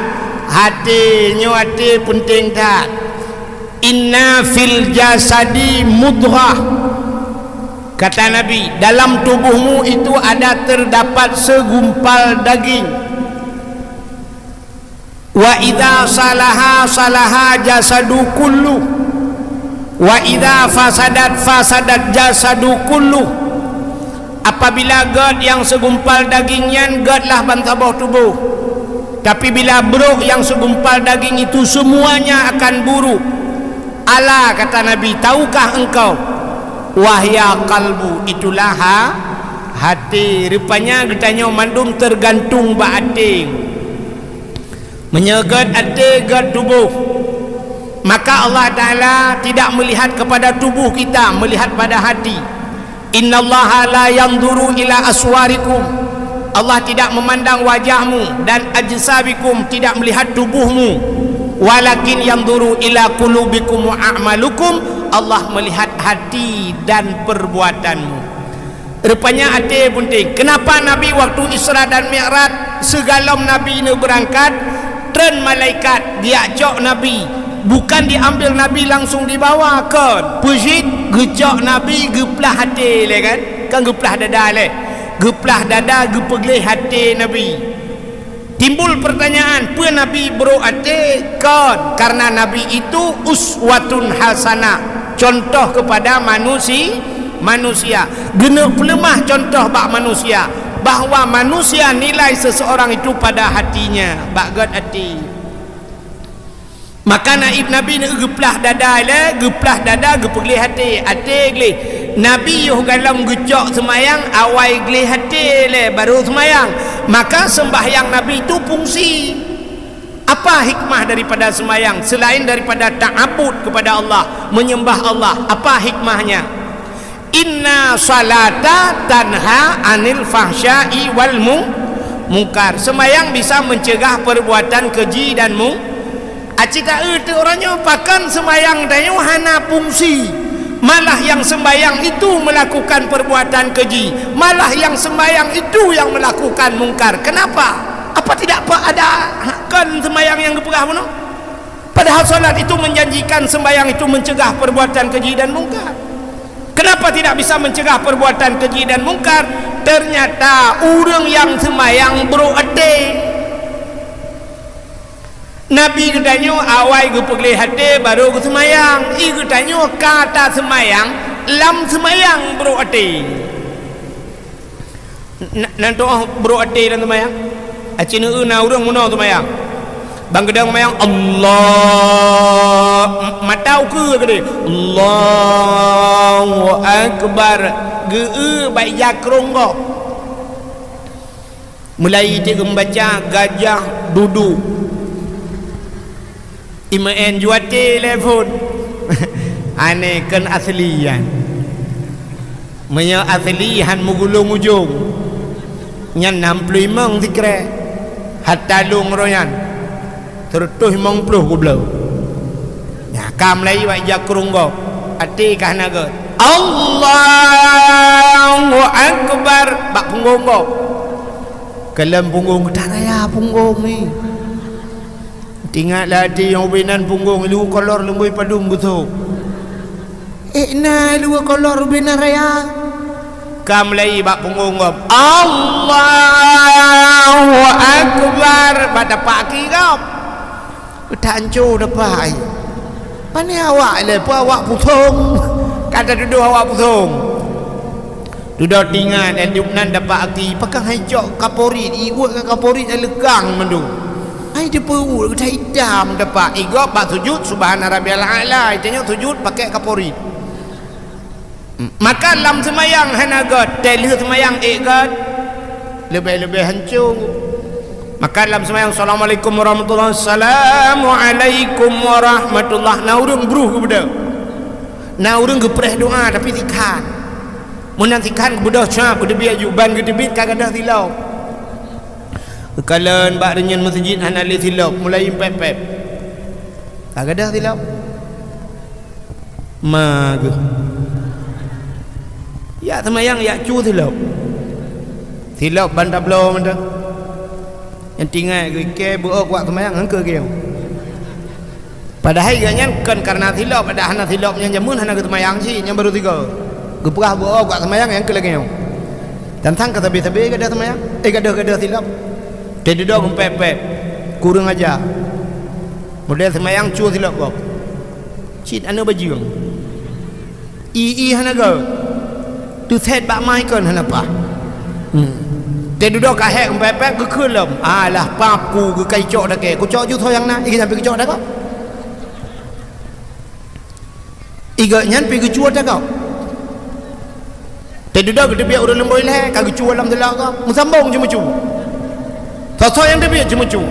até. Nyoe até peunteng that. Inna fil jasadi mudghah. Kata Nabi, "Dalam tubuhmu itu ada terdapat segumpal daging. Wa idza salaha, salaha jasadu kullu. Wa idza fasadat, fasadat jasadu kullu." Apabila gét nyang segumpal daging nyan, gétlah bansaboh tuboh. Tapi bila brok nyang segumpal daging itu, semuanya akan buruk. "Ala," kata Nabi, "tahukah engkau? Wahya qalbu, itulah ha-, hati." Rupanya geutanyoe mandum tergantung bak até. Meunyoe gét até, gét tuboh, maka Allah Taala tidak melihat kepada tubuh kita, melihat pada hati. "Innallaha la yanzuru ila aswarikum." Allah tidak memandang wajahmu dan ajsamikum, tidak melihat tubuhmu. "Walakin yanzuru ila qulubikum wa a'malukum." Allah melihat hati dan perbuatanmu. Rupanya até peunteng. Kenapa Nabi waktu Isra dan Mi'raj, sigohlom Nabi neubeurangkat, treun malaikat geujak cok Nabi? Bukan diambil Nabi langsung dibawa, kon. Peue jih, geucok Nabi geuplah até lé, kan? Kan geuplah dada lé. Geuplah dada, geupeugleh até Nabi. Timbul pertanyaan, peue Nabi brok até? Kon, karena Nabi itu uswatun hasanah, contoh kepada manusi-, manusia. Geuneuk peuleumah contoh bak manusia, bahwa manusia nilai seseorang itu pada hatinya, bak gét até. Maka naib Nabi ni geuplah dada lé, geuplah dada, geupeugleh até, até gleh. Nabi yoh gohlom geucok seumayang, awai gleh até lé, baru seumayang. Maka sembahyang Nabi itu fungsi. Apa hikmah daripada seumayang selain daripada ta'abud kepada Allah, menyembah Allah? Apa hikmahnya? "Inna salata tanha anil fahsya'i wal mu-, mungkar." Sembahyang bisa mencegah perbuatan keji dan mu-, aci taeu teu uroe nyoe, pakon sembahyang tanyoe hana fungsi. Malah yang sembahyang itu melakukan perbuatan keji, malah yang sembahyang itu yang melakukan mungkar. Kenapa? Apa tidak pe-, ada kon sembahyang nyang geupeugah bunoe? Padahal salat itu menjanjikan, sembahyang itu mencegah perbuatan keji dan mungkar. Kenapa tidak bisa mencegah perbuatan keji dan mungkar? Ternyata ureuëng nyang seumayang brok até. Nabi geutanyoe awai geupeugleh até baru geuseumayang. I geutanyoe ka taseumayang, lam seumayang brok até. Na, na tu'oh brok até lam seumayang? Aci neu na ureuëng meunoe seumayang. Ban geudong seumayang, Allah, mata ukeue keudeh. Allahu Akbar. Geu-eu bak ija krong gob. Mulai teuk geumeubaca gajah dudu. Imeu'en juwate lé phon. Aneh kon asli nyan. Meunyoe asli han meugulong ujong, nyan nam ploh limong sikrek. Hatta lôn roh nyan, seureutôh limong ploh geubloe. Nyan ka mulai bak ija krong gob, até ka hana gét. Allahu Akbar bak punggong gob. Kalon punggong, geutaraya punggong ni. Teuingat lé até nyang ubé nan punggong, luweue kolor leumbôi padum beusôk. Eh, na luweue kolor ubé nan raya. Ka mulai bak punggong gob. Allahu Akbar bak tapak aki gob. Tanco tapak ai. Pane awak lé, peue awak pusong? Ka tatudoh awak pusong. Dudoe teuingat, eh, duek nan tapak aki, pakon han icok kaporit, iweuek ngon kaporit nyang leukang mandum. Hai teupeuweuek, geudah itam tapak, i gob bak sujud, Subhana Rabbiyal A'la, i tanyoe sujud pakai kaporit. Maka lam seumayang hana gét, teuh lheueh seumayang ék gét, leubeh-leubeh hanco. Maka lam seumayang, "Assalamualaikum warahmatullah, assalamualaikum warahmatullah." Na ureuëng bruh geubeudôh. Na ureuëng geupreh doa, tapi sikhan. Meunan sikhan geubeudôh cap, geuteubiet aju, ban geuteubiet ka gadôh silop. Geukalon bak reunyeun meuseujid hana lé silop, mulai pép-pép. Ka gadôh silop. Ma geuh. Jak seumayang, jak cu silop. Silop ban tabloe mantong. Nyang teuingat geuh, ikei beuôk wak seumayang, han keu geuh. Padahai geuh nyan kon kareuna silop, padahai hana silop nyan jameun hana geuseumayang cit, nyan barô sigoe. Geupeugah beu-o bak seumayang nyang keu lagèe nyoe. Dan sang ka sabe-sabe gadôh seumayang, eh, gadôh-gadôh silop. Teududoe geupéb-péb, kureueng aja. Model seumayang cue silop gob. Cit aneuk bajeueng. I-i hana gèt. Teusét bak ma ikon hana paih. Hmm. Teududoe ka hék geupéb-péb geukheun lom. Alah, pap ku geukai cok dakée. Kucok ju soe nyang na, i geuhnyan pih geucok dakôt. I geuhnyan pih geucue dakôt. Teududoe geuteubiet ureueng leumbôi lhèe, ka geucue lam silop gob. Meusambong ceumeucue. Soe-soe nyang teubiet ceumeucue.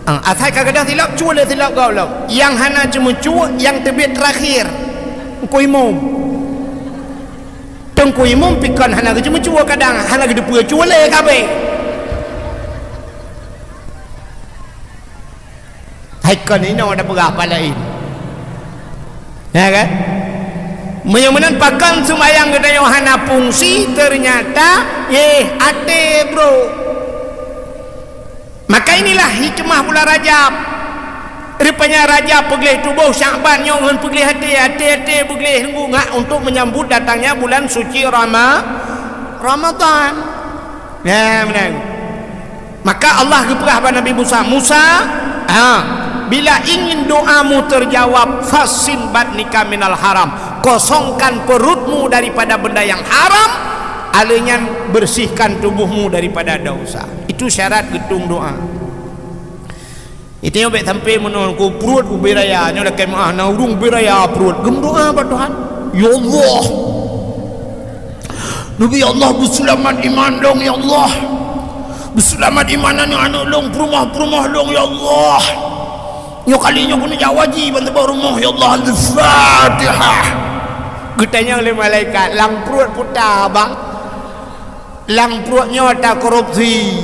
Ah, asai ka gadôh silop, cue lé silop gob lom. Nyang hana ceumeucue, nyang teubiet teurakhé. Teungku Imum. Teungku Imum pih kon hana geuceumeucue kadang, hana geuteupeue cue lé ka abéh. Hai kon inoe tapeugah pat laén. Ya kan? Meunyoe meunan pakon seumayang geutanyoe hana fungsi, teunyata, yeh, até brok. Maka inilah hikmah bulan Rajab. Rupanya Rajab peugleh tuboh, Syakban nyoe ngon peugleh até, até-até peugleh nunggu ngak untuk menyambut datangnya bulan suci Rama-, Ramadan. Nah, meunan. Maka Allah geupeugah bak Nabi Musa, "Musa, ha, bila ingin doamu terjawab, fassin batnika minal haram, kosongkan perutmu daripada benda yang haram, aleuh nyan bersihkan tubuhmu daripada dosa." Itu syarat geutueng doa. Itu nyang bèk sampai meunoe ku pruet ubé raya, nyoe lakèe meu'ah na ureueng ubé raya pruet. Geumeudoa bak Tuhan, "Ya Allah, Nabi Allah, beuseulamat iman lôn, ya Allah. Beuseulamat iman aneuk-aneuk lôn, peurumoh-peurumoh lôn, ya Allah. Nyoe kali nyoe keuneuk jak haji ban teubang rumoh, ya Allah." Al-Fatihah. Geutanyong lé malaikat, "Lam pruet peue ata, Bang?" "Lam pruet nyoe ata korupsi."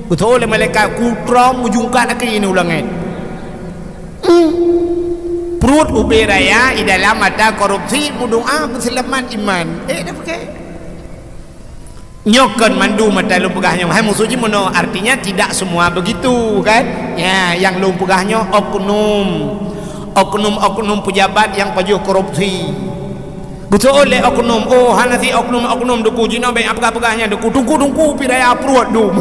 Geutanyong lé malaikat, "Kutrom meujungkat lagi nyoe u langèt." Hmm. Pruet ubé raya di dalam ata korupsi, meudoa beuseulamat iman. Eh, dah pakai. Nyoe kon mandum ata lôn peugah nyoe. Hai musoh jih meunoe, artinya tidak semua begitu, kan? Ya, nyang lôn peugah nyoe oknum. Oknum-oknum pejabat nyang pajoh korupsi. Geuseuôt lé oknum, "Oh, hana si oknum-oknum Teungku jinoe bèk peugah-peugah nyan Teungku. Teungku-teungku pih raya pruet dum."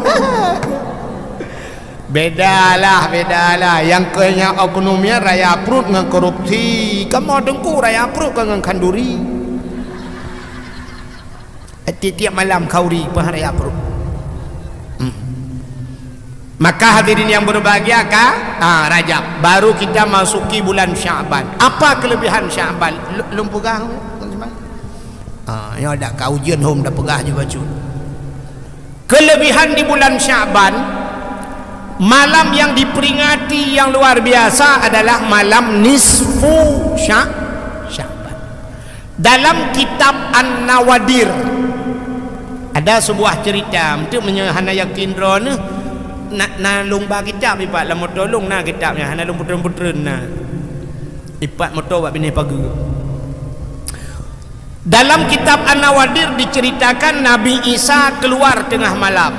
Bedalah, bedalah. Nyang keu nyang oknum nyan raya pruet ngon korupsi. Kamoe Teungku raya pruet kon ngon khanduri. Tiep-tiep malam khanduri pih raya pruet. Hmm. Maka hadirin yang berbahagia, ka, ah, Rajab, baru kita masuki bulan Sya'ban. Apa kelebihan Sya'ban? Lu-, lôn peugah, ah, nyoe dak ka ujeuen hom dak peugah je bacut. Kelebihan di bulan Sya'ban, malam yang diperingati yang luar biasa adalah malam nisfu Sya-, Sya'ban. Dalam kitab An-Nawadir, ada sebuah cerita, untuk meunyoe hana yakin droeneuh, na, na lôn ba kitab ipat lam moto lôn na kitab nyan, hana lôn putreun-putreun na. Ipat moto bak binéh pageue. Dalam kitab An-Nawadir diceritakan Nabi Isa keluar tengah malam.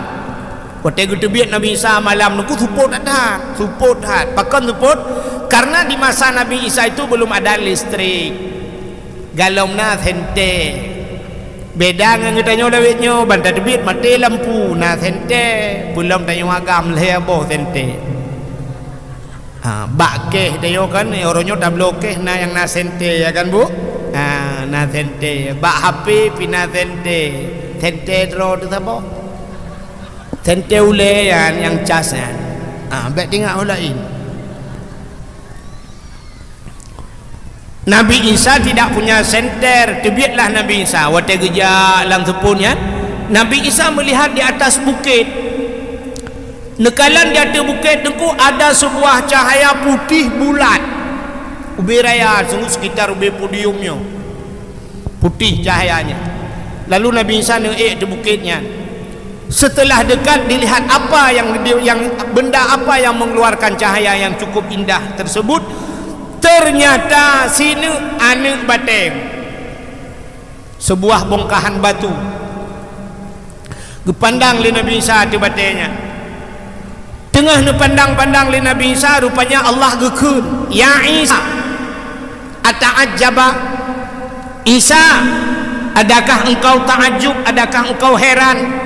Watèe geuteubiet Nabi Isa malam nyoe seupôt that, seupôt that. Pakon seupôt? Karena di masa Nabi Isa itu belum ada listrik. Galom na senter. Beda ngon geutanyoe lawét nyoe, ban tateubiet maté lampu, na senter. Peulom tanyoe agam lhèe boh senter. Ha, bak kèh tanyoe kan, uroe nyoe tabloe kèh na nyang na senter, ya kan, Bu? Ha, na senter. Bak H P pih na senter. Senter droe teuh saboh. Senter ulèe nyan, nyang cas nyan. Ha, bèk tinggai u laén. Nabi Isa tidak punya senter. Teubietlah Nabi Isa. Watèe geujak lam seupôt nyan, Nabi Isa melihat di atas bukit. Neukalon di ateueh bukét teungku ada seubuah cahaya putéh bulat. Ubé raya, seungeut sekitar ubé podium nyoe. Putéh cahayanya. Lalu Nabi Isa neuék di bukét nyan. Setelah dekat dilihat apa yang di-, yang, benda apa yang mengeluarkan cahaya yang cukup indah tersebut. Ternyata sineuk aneuk batèe. Seubuah bongkahan batu. Geupandang lé Nabi Isa ateueh batèe nyan. Teungoh neupandang-pandang lé Nabi Isa, rupanya Allah geukheun, "Ya Isa, ata'ajjaba? "Isa, adakah engkau takjub, adakah engkau heran?"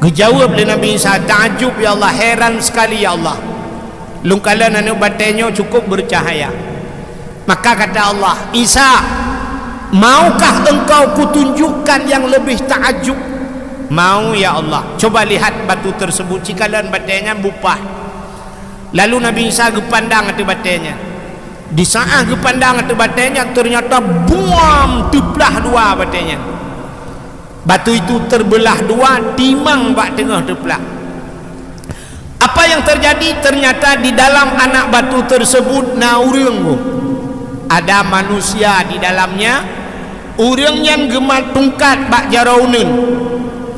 Geujaweueb lé Nabi Isa, "Takjub, ya Allah, heran sekali, ya Allah. Lôn kalon aneuëk batée nyoe cukup beucahaya." Maka kata Allah, "Isa, maukah engkau kutunjukkan yang lebih takjub?" "Mau, ya Allah." "Coba lihat batu tersebut." Cikalon batée nyan bupah. Lalu Nabi Isa geupandang ateueh batée nyan. Di saat geupandang ateueh batée nyan, ternyata buam teuplah dua batée nyan. Batu itu terbelah dua, timang bak teungoh teuplah. Apa yang terjadi? Ternyata di dalam anak batu tersebut na ureuëng, ada manusia di dalamnya. Ureuëng nyan geumat tungkat bak jaroe uneuen.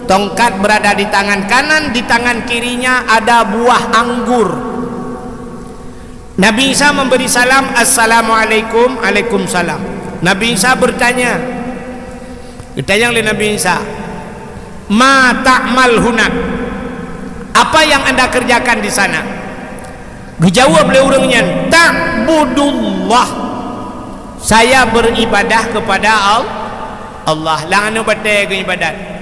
Tongkat berada di tangan kanan, di tangan kirinya ada buah anggur. Nabi Isa memberi salam, "Assalamualaikum." "Alaikumsalam." Nabi Isa bertanya, geutanyong lé Nabi Isa, "Ma ta'mal hunak?" "Apa yang anda kerjakan di sana?" Geujaweueb lé ureuëng nyan, "Ta'budullah." "Saya beribadah kepada Al-, Allah." Lam aneuëk batée geuibadat.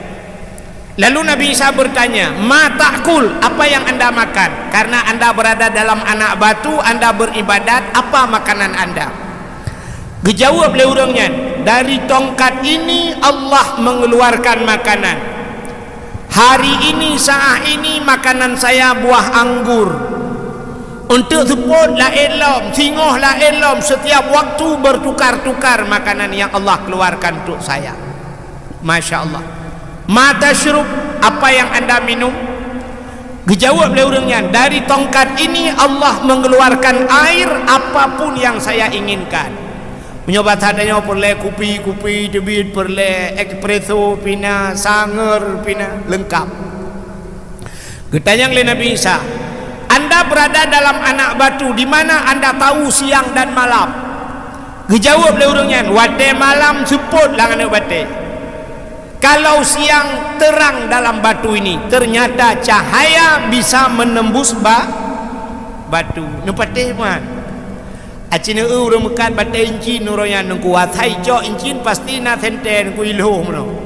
Lalu Nabi Isa bertanya, "Ma ta'kul?" "Apa yang anda makan?" "Karena anda berada dalam anak batu, anda beribadat, apa makanan anda?" Geujaweueb lé ureuëng nyan, "Dari tongkat ini Allah mengeluarkan makanan. Hari ini, saat ini, makanan saya buah anggur. Untuk seupôt laén lom, singoh laén lom, setiap waktu bertukar-tukar makanan yang Allah keluarkan untuk saya." Masya Allah. "Ma tasyrub?" "Apa yang anda minum?" Geujaweueb lé ureuëng nyan, "Dari tongkat ini Allah mengeluarkan air apapun yang saya inginkan." Meunyoe basa tanyoe peureulée kupi, kupi teubiet, peureulée espresso pih na, sanger pih na, leungkap. Geutanyong lé Nabi Isa, "Anda berada dalam anak batu, di mana anda tahu siang dan malam?" Geujaweueb lé ureuëng nyan, "Watée malam seupôt lam aneuëk batée. Kalau siang terang dalam batu ini, ternyata cahaya bisa menembus ba-, batu." Neupatéh man. Aci neu ureuëng meukat batée incin uroe nyan, Teungku, asai cok incin pasti na sentée, Teungku, ilhoh meunoe.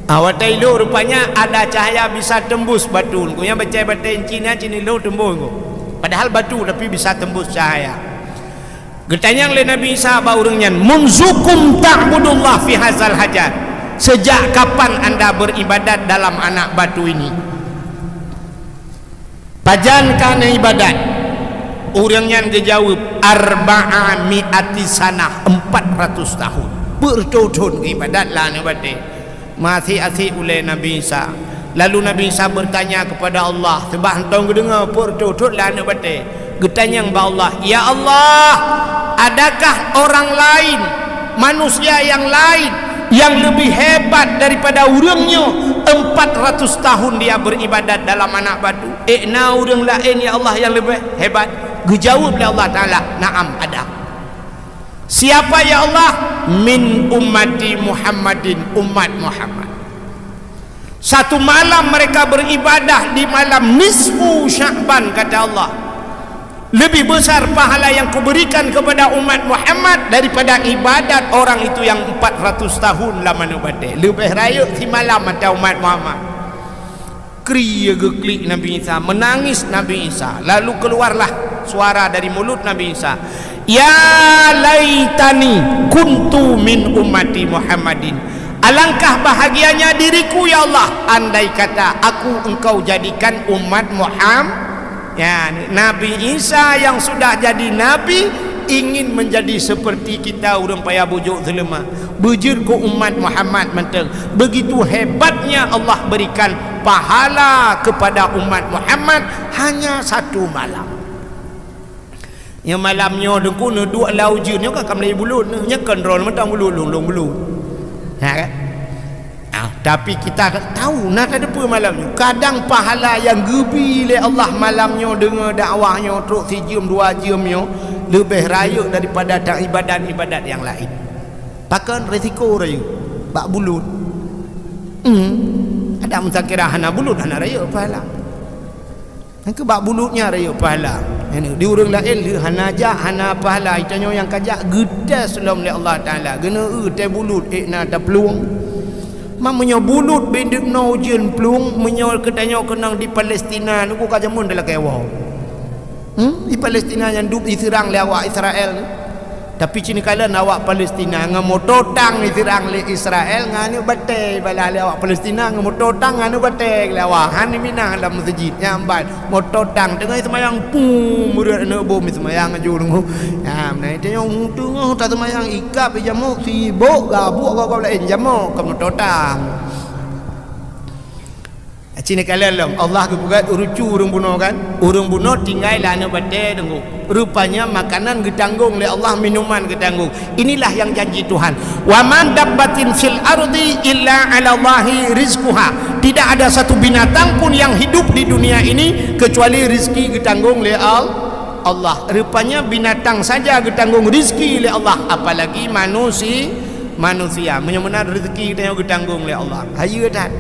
Ah, watée ilhoh rupanya ada cahaya bisa tembus batu, Teungku. Nyang batée-batée incin nyan cit ilhoh tembus, Teungku. Padahal batu tapi bisa tembus cahaya. Geutanyong lé Nabi Isa bak ureuëng nyan, "Munzukum ta'budullah fi hazal hajar?" "Sejak kapan anda beribadat dalam anak batu ini?" "Pajan ka neuibadat?" Ureuëng nyan geujaweueb, "Arba'a mi'ati sanah, empat ratus tahun." Beureutoh thon geuibadat lam aneuëk batée, meuasék-asék ulée Nabi Isa. Lalu Nabi Isa bertanya kepada Allah, seubab hantom geudeungoe beureutoh thon lam aneuëk batée. Geutanyong bak Allah, "Ya Allah, adakah orang lain, manusia yang lain, yang lebih hebat daripada ureuëng nyoe? Empat ratus tahun dia beribadat dalam anak batu." "Ék na ureuëng laén, ya Allah, nyang leubeh hebat?" Geujaweueb lé Allah Taala, "Na'am, ada." "Siapa, ya Allah?" "Min ummati Muhammadin, umat Muhammad. Satu malam mereka beribadah di malam nisfu Sya'ban," kata Allah. "Lebih besar pahala yang kuberikan kepada umat Muhammad daripada ibadat orang itu yang empat ratus tahun lam aneuëk batée." Leubeh rayeuk simalam ata umat Muhammad. Kri geuklik Nabi Isa, meunangis Nabi Isa. Lalu keluarlah suara dari mulut Nabi Isa, "Ya laitani kuntu min ummati Muhammadin." "Alangkah bahagianya diriku, ya Allah, andai kata aku engkau jadikan umat Muham-," Ya, Nabi Isa yang sudah jadi nabi ingin menjadi seperti kita ureuëng payah bujok seuleumah. Beujeuet keu umat Muhammad mantong. Begitu hebatnya Allah berikan pahala kepada umat Muhammad hanya satu malam. Nyang malam nyoe Teungku neuduek lam ujeuen nyoe ka, ka mulai bulut nyoe. Nyoe kon droe mantong bulut, lôn-lôn bulut. Ha kan? Ah, tapi kita tahu na tateupeue malam nyoe. Kadang pahala nyang geubi lé Allah malam nyoe, deungoe dakwah nyoe trok sijeuem dua jeuem nyoe, leubeh rayeuk daripada ta ibadat-ibadat nyang laén. Pakon? Risiko rayeuk bak bulut. Hmm. Ada meusakeurah hana bulut, hana rayeuk pahala. Nyang keu bak bulut nyan rayeuk pahala. Di ureuëng laén lheueh hana jak, hana pahala, tanyoe nyang ka jak geutés lom lé Allah Taala. Geuneuk teubulut ék na taplueng. Ma meunyoe bulut bindeuek noe ujeuen plueng, meunyoe keu tanyoe keunong di Palestina, nunggu ka jameun talakée woe. Hmm? Di Palestina nyang dub jiseurang lé awak Israel. Tapi cit neukalon awak Palestina ngon moto tang jiseurang lé Israel, ngon aneuk batée balah lé awak Palestina ngon moto tang ngon aneuk batée lé awak. Han jiminah lam meuseujid, nyan ban moto tang teungoh seumayang, pum, meureut aneuk bom seumayang aju deungoe. Nyan, meunan teungoh teungoh taseumayang ikab jamok sibok gabuek gob-gob laén jamok keu moto tang. Cit neukalon lom, Allah geupeugah rucu ureuëng bunoe kan? Ureuëng bunoe tinggai lam aneuk batée deungoe. Rupanya makanan geutanggong lé Allah, minuman geutanggong. Inilah yang janji Tuhan. "Wa ma min dabbatin fil ardi illa 'alallahi rizquha." Tidak ada satu binatang pun yang hidup di dunia ini kecuali rezeki geutanggong lé Al-, Allah. Rupanya binatang saja geutanggong rezeki lé Allah, apalagi manusi-, manusia. Meunyoe meunan rezeki geutanyoe geutanggong lé Allah. Hayeue that.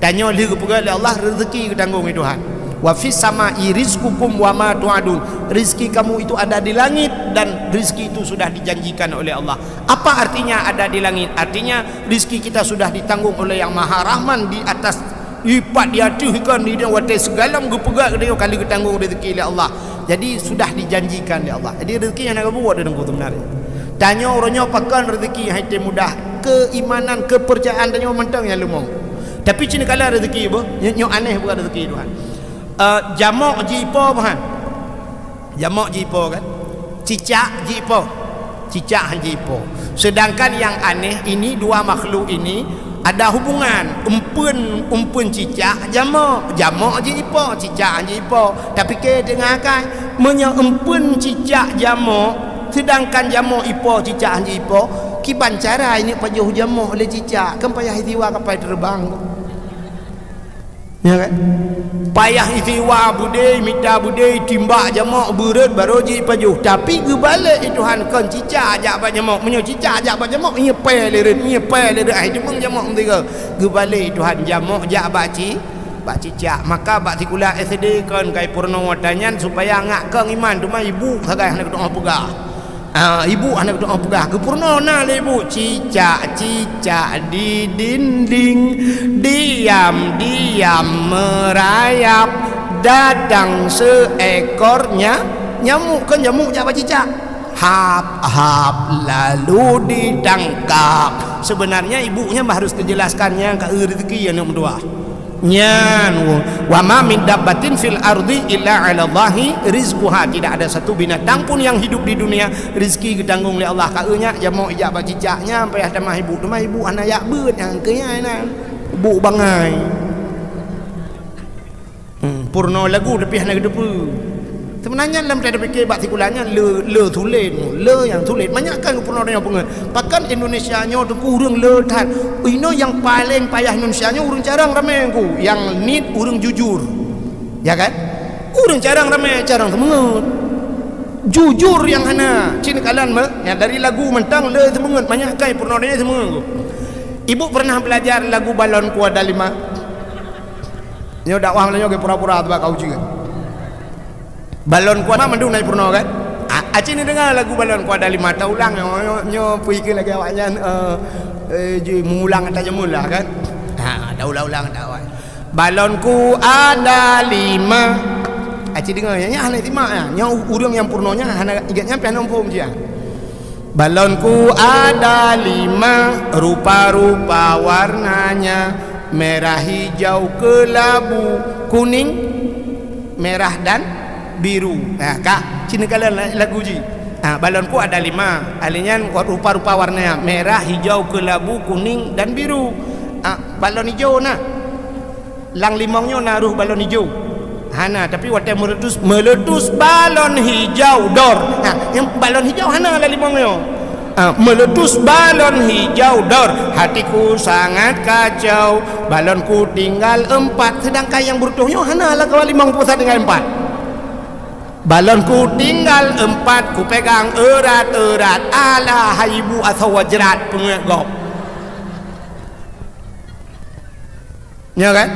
Tanyoe lheueh geupeugah lé Allah, rezeki geutanggong lé Tuhan. "Wa fis sama'i rizqukum wa ma tu'adun." Rezeki kamu itu ada di langit dan rezeki itu sudah dijanjikan oleh Allah. Apa artinya ada di langit? Artinya rezeki kita sudah ditanggung oleh Yang Maha Rahman di atas, lipat di ateueh ikan di dunia, watée seugalam geupeugah geutanyoe ka lheueh geutanggong rezeki lé Allah. Jadi sudah dijanjikan lé Allah. Jadi rezeki nyang na geubuet deungoe seubeunarnya. Tanyoe uroe nyoe pakon rezeki hai teuh mudah. Keuimanan, keupeurcayaan tanyoe mantong nyang leumoh. Tapi cit neukalon rezeki beuh, nyoe, nyoe aneh bukan rezeki Tuhan. Eh, jamok jipo bukan? Jamok jipo kan? Cicak jipo. Cicak han jipo. Sedangkan yang aneh ini, dua makhluk ini ada hubungan. Empeuen, empeuen cicak jamok. Jamok jipo, cicak han jipo. Tapi ke teungoh akai, meunyoe empeuen cicak jamok, sedangkan jamok jipo, cicak han jipo, kiban cara ini pajoh jamok lé cicak, kan payah isiwa kapai teubang. Ya kan? Payah isiwa beudé, mita beudé, timbak jamok, beureuet, barô jipajoh. Tapi geubalek lé Tuhan, kon cicak jak bak jamok. Meunyoe cicak jak bak jamok, nyeupée lé reuet, nyeupée lé reuet, ai deungon jamok meusigoe. Geubalek lé Tuhan, jamok jak bak ci-, bak cicak. Maka bak sikula S D kon kai peurunoe watée nyan supaya ngak keu iman, teuma ibu sagai hana geutu'oh peugah. Ah, ibu hana geutu'oh peugah, geupeurunoe na lé ibu, "Cicak-cicak di dinding, diam-diam merayap, datang seekor nya-, nyamuk." Kon nyamuk jak bak cicak. Hap-hap lalu ditangkap. Sebenarnya ibu nyan bah harus teujelaskan nyang ka eu rezeki aneuk meutuah. Nyan, "Wa ma min dabbatin fil ardi illa 'alallahi rizquha." Tidak ada satu binatang pun yang hidup di dunia, rezeki geutanggong lé Allah. Ka eu nyak jamok ijak bak cicak nyan, payah tamah ibu. Teuma ibu hana yak beuet nyang keu nyan na. Ibu bangai. Hmm, peurunoe lagu tapi hana geuteupeue. Sebenarnya lam tapike bak sikula nyan le, le sulet, le nyang sulet. Manyak kan peurunoe tanyoe peungeut. Pakon Indonesia nyoe teungku ureuëng le that. Inoe nyang paleng payah Indonesia nyoe ureuëng carông ramé teungku. Nyang niet ureuëng jujur. Ya kan? Ureuëng carông ramé, carông seumeungeut. Jujur nyang hana. Cit neukalon meuh, nyang dari lagu mantong le seumeungeut. Manyak kai peurunoe tanyoe seumeungeut teungku. Ibu pernah belajar lagu Balonku Ada Lima? Nyoe dakwah nyoe ge pura-pura teuba ka ujeuen. Balonku Ada Lima mandum na peurunoe kan? A-, aci neudeungoe lagu Balonku Ada Lima, taulang nyoe, nyoe, nyoe pui keu lagée awaknyan, eh, eh, ji meulang ata jameun lah kan? Ha, taulang-ulang ata awak. Balonku ada lima. Aci deungoe, nyan, nyan hana simak nyan. Nyoe ureuëng nyang peurunoe nyan hana ingat nyan pih hana muphom jih nyan. Balonku ada lima, rupa-rupa warnanya, merah, hijau, kelabu, kuning, merah dan biru. Ha, ka, cit neukalon la-, lagu jih. Ha, balonku ada lima. Ahli nyan rupa-rupa warnanya, merah, hijau, kelabu, kuning dan biru. Ha, balon ijo na. Lam limong nyoe na rôh balon ijo? Hana, tapi watée meuletus, meuletus balon hijau dor. Ha, nyang balon hijau hana lam limong nyoe. Ha, meuletus balon hijau dor, hatiku sangat kacau. Balonku tinggal empat, sedangkan nyang beureutoh nyoe hana lam limong peuet tinggai empat. Balonku tinggal empat, kupegang erat-erat. Alah, hai ibu asoe wajrat peungeuet gob. Nyo kan?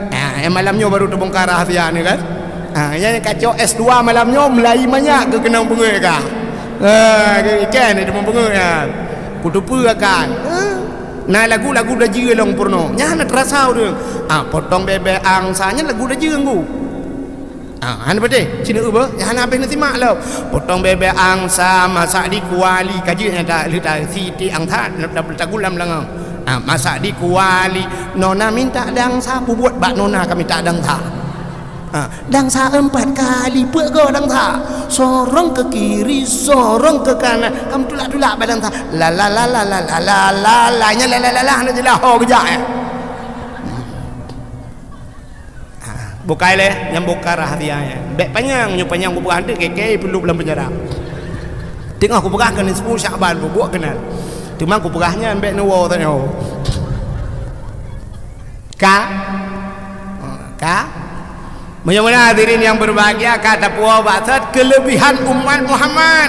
Ah, eh, malam nyoe baru teubongkar rahsia ni kan? Ha, nyang kacok S dua malam nyoe mulai manyak keu keunong beungöt ka. Ha, ikan dia cuma beungöt kan. Kutupeue akan. Ha? Na lagu-lagu Dajeu lom peurunoe. Nyan hana teurasa ureueng. Ha, potong bebek angsa nyan lagu Dajeu nggu. Ha, hana beutôi. Cina uba, nyan hana habéh neusimak lom. Potong bebek angsa masak di kuali, ka jeuet nyan ta, leuta siti angsa, tagulam langau. Ha, masak di kuali. Nona minta dangsa, pubuet bak nona ka minta dangsa. Ha, dangsa empat kali, peuet go dangsa. Sorong ke kiri, sorong ke kanan. Kamu tulak-tulak bak dangsa. La la la la la la la la la. Nya la la la la, hana jeulaih ho geujak, eh. Ha, bukai lé, nyang buka rahsia, eh. Bèk panyang, nyoe panyang kupeugah teuh, kèe-kèe peuleuh lam penjara. Teungoh kupeugah keu nisfu Syakban, bubuet keunan. Teuma kupeugah nyan bèk neuwoe tanyoe. Ka? Ha, ka? Meunyoe meunan hadirin yang berbahagia, ka tapuwoe bak that kelebihan umat Muhammad.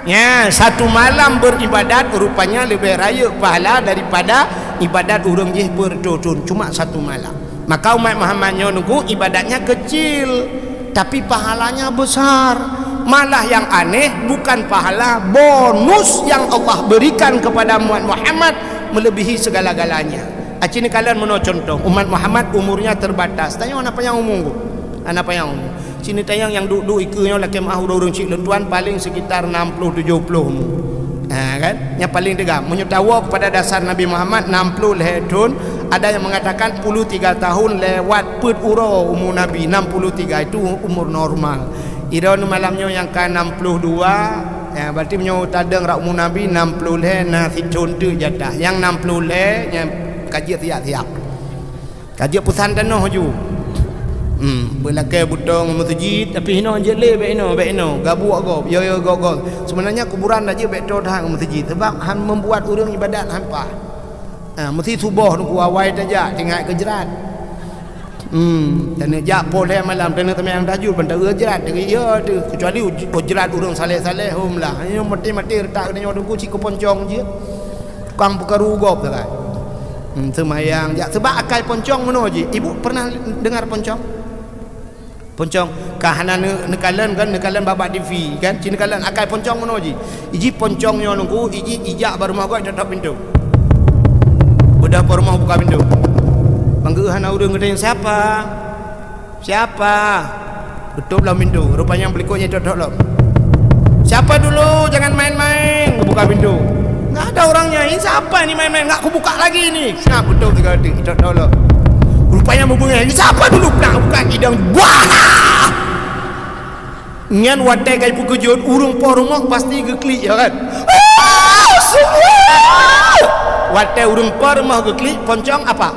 Nya, satu malam beribadat rupanya lebih rayeuk pahala daripada ibadat ureueng jih beureutoh thon, cuma satu malam. Maka umat Muhammad nyoe nunggu ibadatnya kecil, tapi pahalanya besar. Malah yang aneh, bukan pahala, bonus yang Allah berikan kepada umat Muhammad melebihi segala-galanya. Aci neukalon meunoe contoh, umat Muhammad umurnya terbatas. Tanyoe hana panyang umu, hana panyang umu. Ci neutanyong nyang duek-duek ikeue nyoe lakèe meu'ah ureueng-ureueng cit lôn tuan, paléng sekitar enam puluh tujuh puluh umu. Ha, kan? Nyang paléng teuga. Meunyoe tawoe kepada dasar Nabi Muhammad enam puluh lhèe thon, ada yang mengatakan puluh tiga tahun lewat peuet uroe umu Nabi, enam puluh tiga itu umur normal. Ira nyoe malam nyoe nyang ka enam puluh dua, ya, berarti meunyoe tadong rot umu Nabi enam puluh lhèe, na sithon teuk jatah. Nyang enam puluh lhèe, nyang ka jeuet siap-siap. Ka jeuet peusan tanoh ju. Hmm, beulakèe butong meuseujid, tapi hinoe jeuet lé, bèk hinoe, bèk hinoe. Gabuek gob, yo, yo, gob, gob. Sebenarnya kuburan dak jeuet bèk toe that meuseujid, sebab han membuat ureueng ibadat han paih. Ha, meusti suboh nunggu awai tajak, teuingat keu jrat. Hmm, taneuk jak poh lhèe malam, taneuk seumayang tahajud, ban taeu jrat, taeu, ya, tu. Kecuali uj-, uj jrat ureueng saleh-saleh, hom lah. Nyoe maté-maté reutak nyoe teuku cit keu poncong jeuet. Tukang peukaru gob sagai. Hmm, seumayang jak. Sebab akai poncong meunoe jih. Ibu pernah dengar poncong? Poncong, ka hana neu-, neukalon kan, neukalon bak-bak T V kan, ci neukalon akai poncong meunoe jih. Iji poncong nyoe nunggu, iji ijak bak rumoh gob, itôp-tôp pintoe. Beudôh po rumoh buka pintoe. Bang geuh hana ureueng geutanyong, "Siapa? Siapa?" Geutôp lom pintoe, rupanya beulikot nyan itôp-tôp lom. "Siapa dulu? Jangan main-main!" Geubuka pintoe. "Nggak ada orangnya. Ini siapa ini main-main? Nggak kubuka lagi ini." Nah, beutôp tiga kali, itôp-tôp lom. Rupanya meubeungèh, "Ini siapa dulu?" Nah, buka kidang. Wah! Nyan watèe ka ipeukeujot, ureueng po rumoh pasti geuklik, ya kan? Watèe ureueng po rumoh geuklik, poncong apa?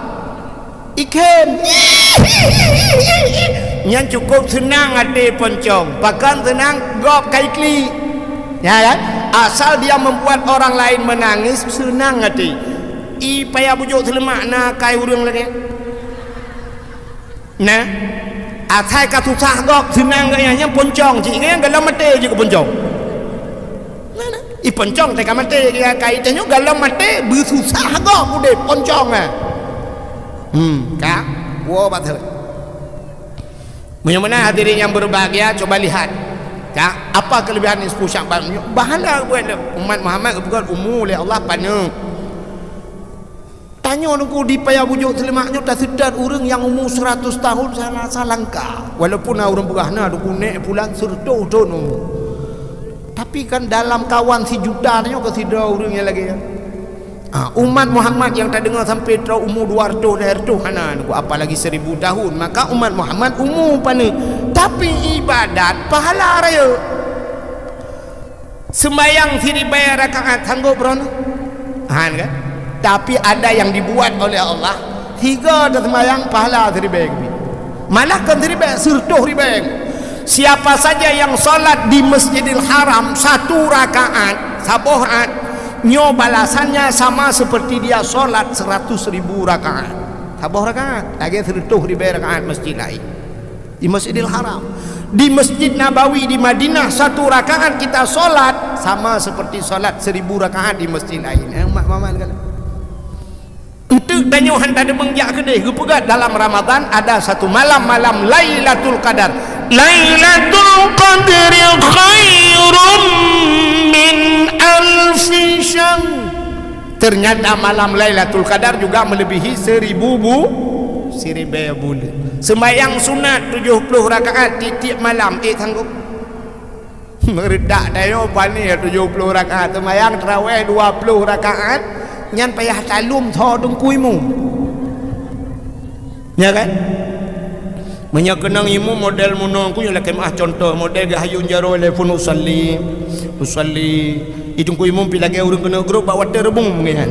Ikhem. Nyan cukup seunang até poncong. Pakon seunang, gob ka iklik. Ya kan? Asal dia membuat orang lain menangis, seunang até. I paya bujôk seuleumak na akai ureueng lagèe. Nah, asai ka susah gob, seunang geuh nyan, nyan poncong cit, nyan galom maté jih keu poncong. Nah, nah. I poncong teuka maté, ya, ka iteuh nyoe galom maté, beususah gob udép poncong, eh. Hmm, ka? Woe bak thon. Meunyoe meunan hadirin yang berbahagia, coba lihat. Ka? Apa kelebihan nisfu Syakban? Bahala buet umat Muhammad geupeugöt umu lé Allah paneuk. Tanyoe nunggu di paya bujôk seuleumak nyoe taseutôt ureueng nyang umu seratus tahun sana salangka. Walaupun na ureueng peugah na dukun nèk pulan seratus thon umu. Tapi kan dalam kawan sijuta nyoe ka sidroe ureueng nyang lagèe nyan. Ha, umat Muhammad nyang tadeungoe sampai troh umu dua ratus, lhèe ratus hana nunggu, apalagi seribu tahun. Maka umat Muhammad umu paneuk. Tapi ibadat pahala rayeuk. Sembahyang siribèe rakaat sanggob droeneuh? Han kan? Tapi ada yang dibuat oleh Allah, sigoe taseumayang pahala siribèe keubiet. Malah kon siribèe, sireutoh ribèe. Siapa saja yang salat di Masjidil Haram satu rakaat, saboh rakaat, nyoe balasannya sama seperti dia salat seratus ribu rakaat. Saboh rakaat, lagèe sireutoh ribèe rakaat masjid laén. Di Masjidil Haram. Di Masjid Nabawi di Madinah, satu rakaat kita salat sama seperti salat seribu rakaat di masjid lain. Eh, umat Muhammad kala. Enteuk tanyoe han tadeumeung jak keudeh, geupeugöt dalam Ramadan ada satu malam, malam Lailatul Qadar. Lailatul Qadri khairum min alfi syahr. Ternyata malam Lailatul Qadar juga melebihi seribu bu-, siribèe buleuen. Sembahyang sunat tujuh puluh rakaat tiep-tiep malam, ék sanggup? Meuredak dayoe pané tujuh puluh rakaat, sembahyang tarawèh dua puluh rakaat, nyan payah talum tho teungku imum. Ya kan? Meunyoe keunong imum model meunoe, ku nyoe lakèe meu'ah contoh, model geuhayôn jaroe lé phon usalli, usalli. Di teungku imum pih lagèe ureueng keuneuk grôp bak watèe reubung nyan.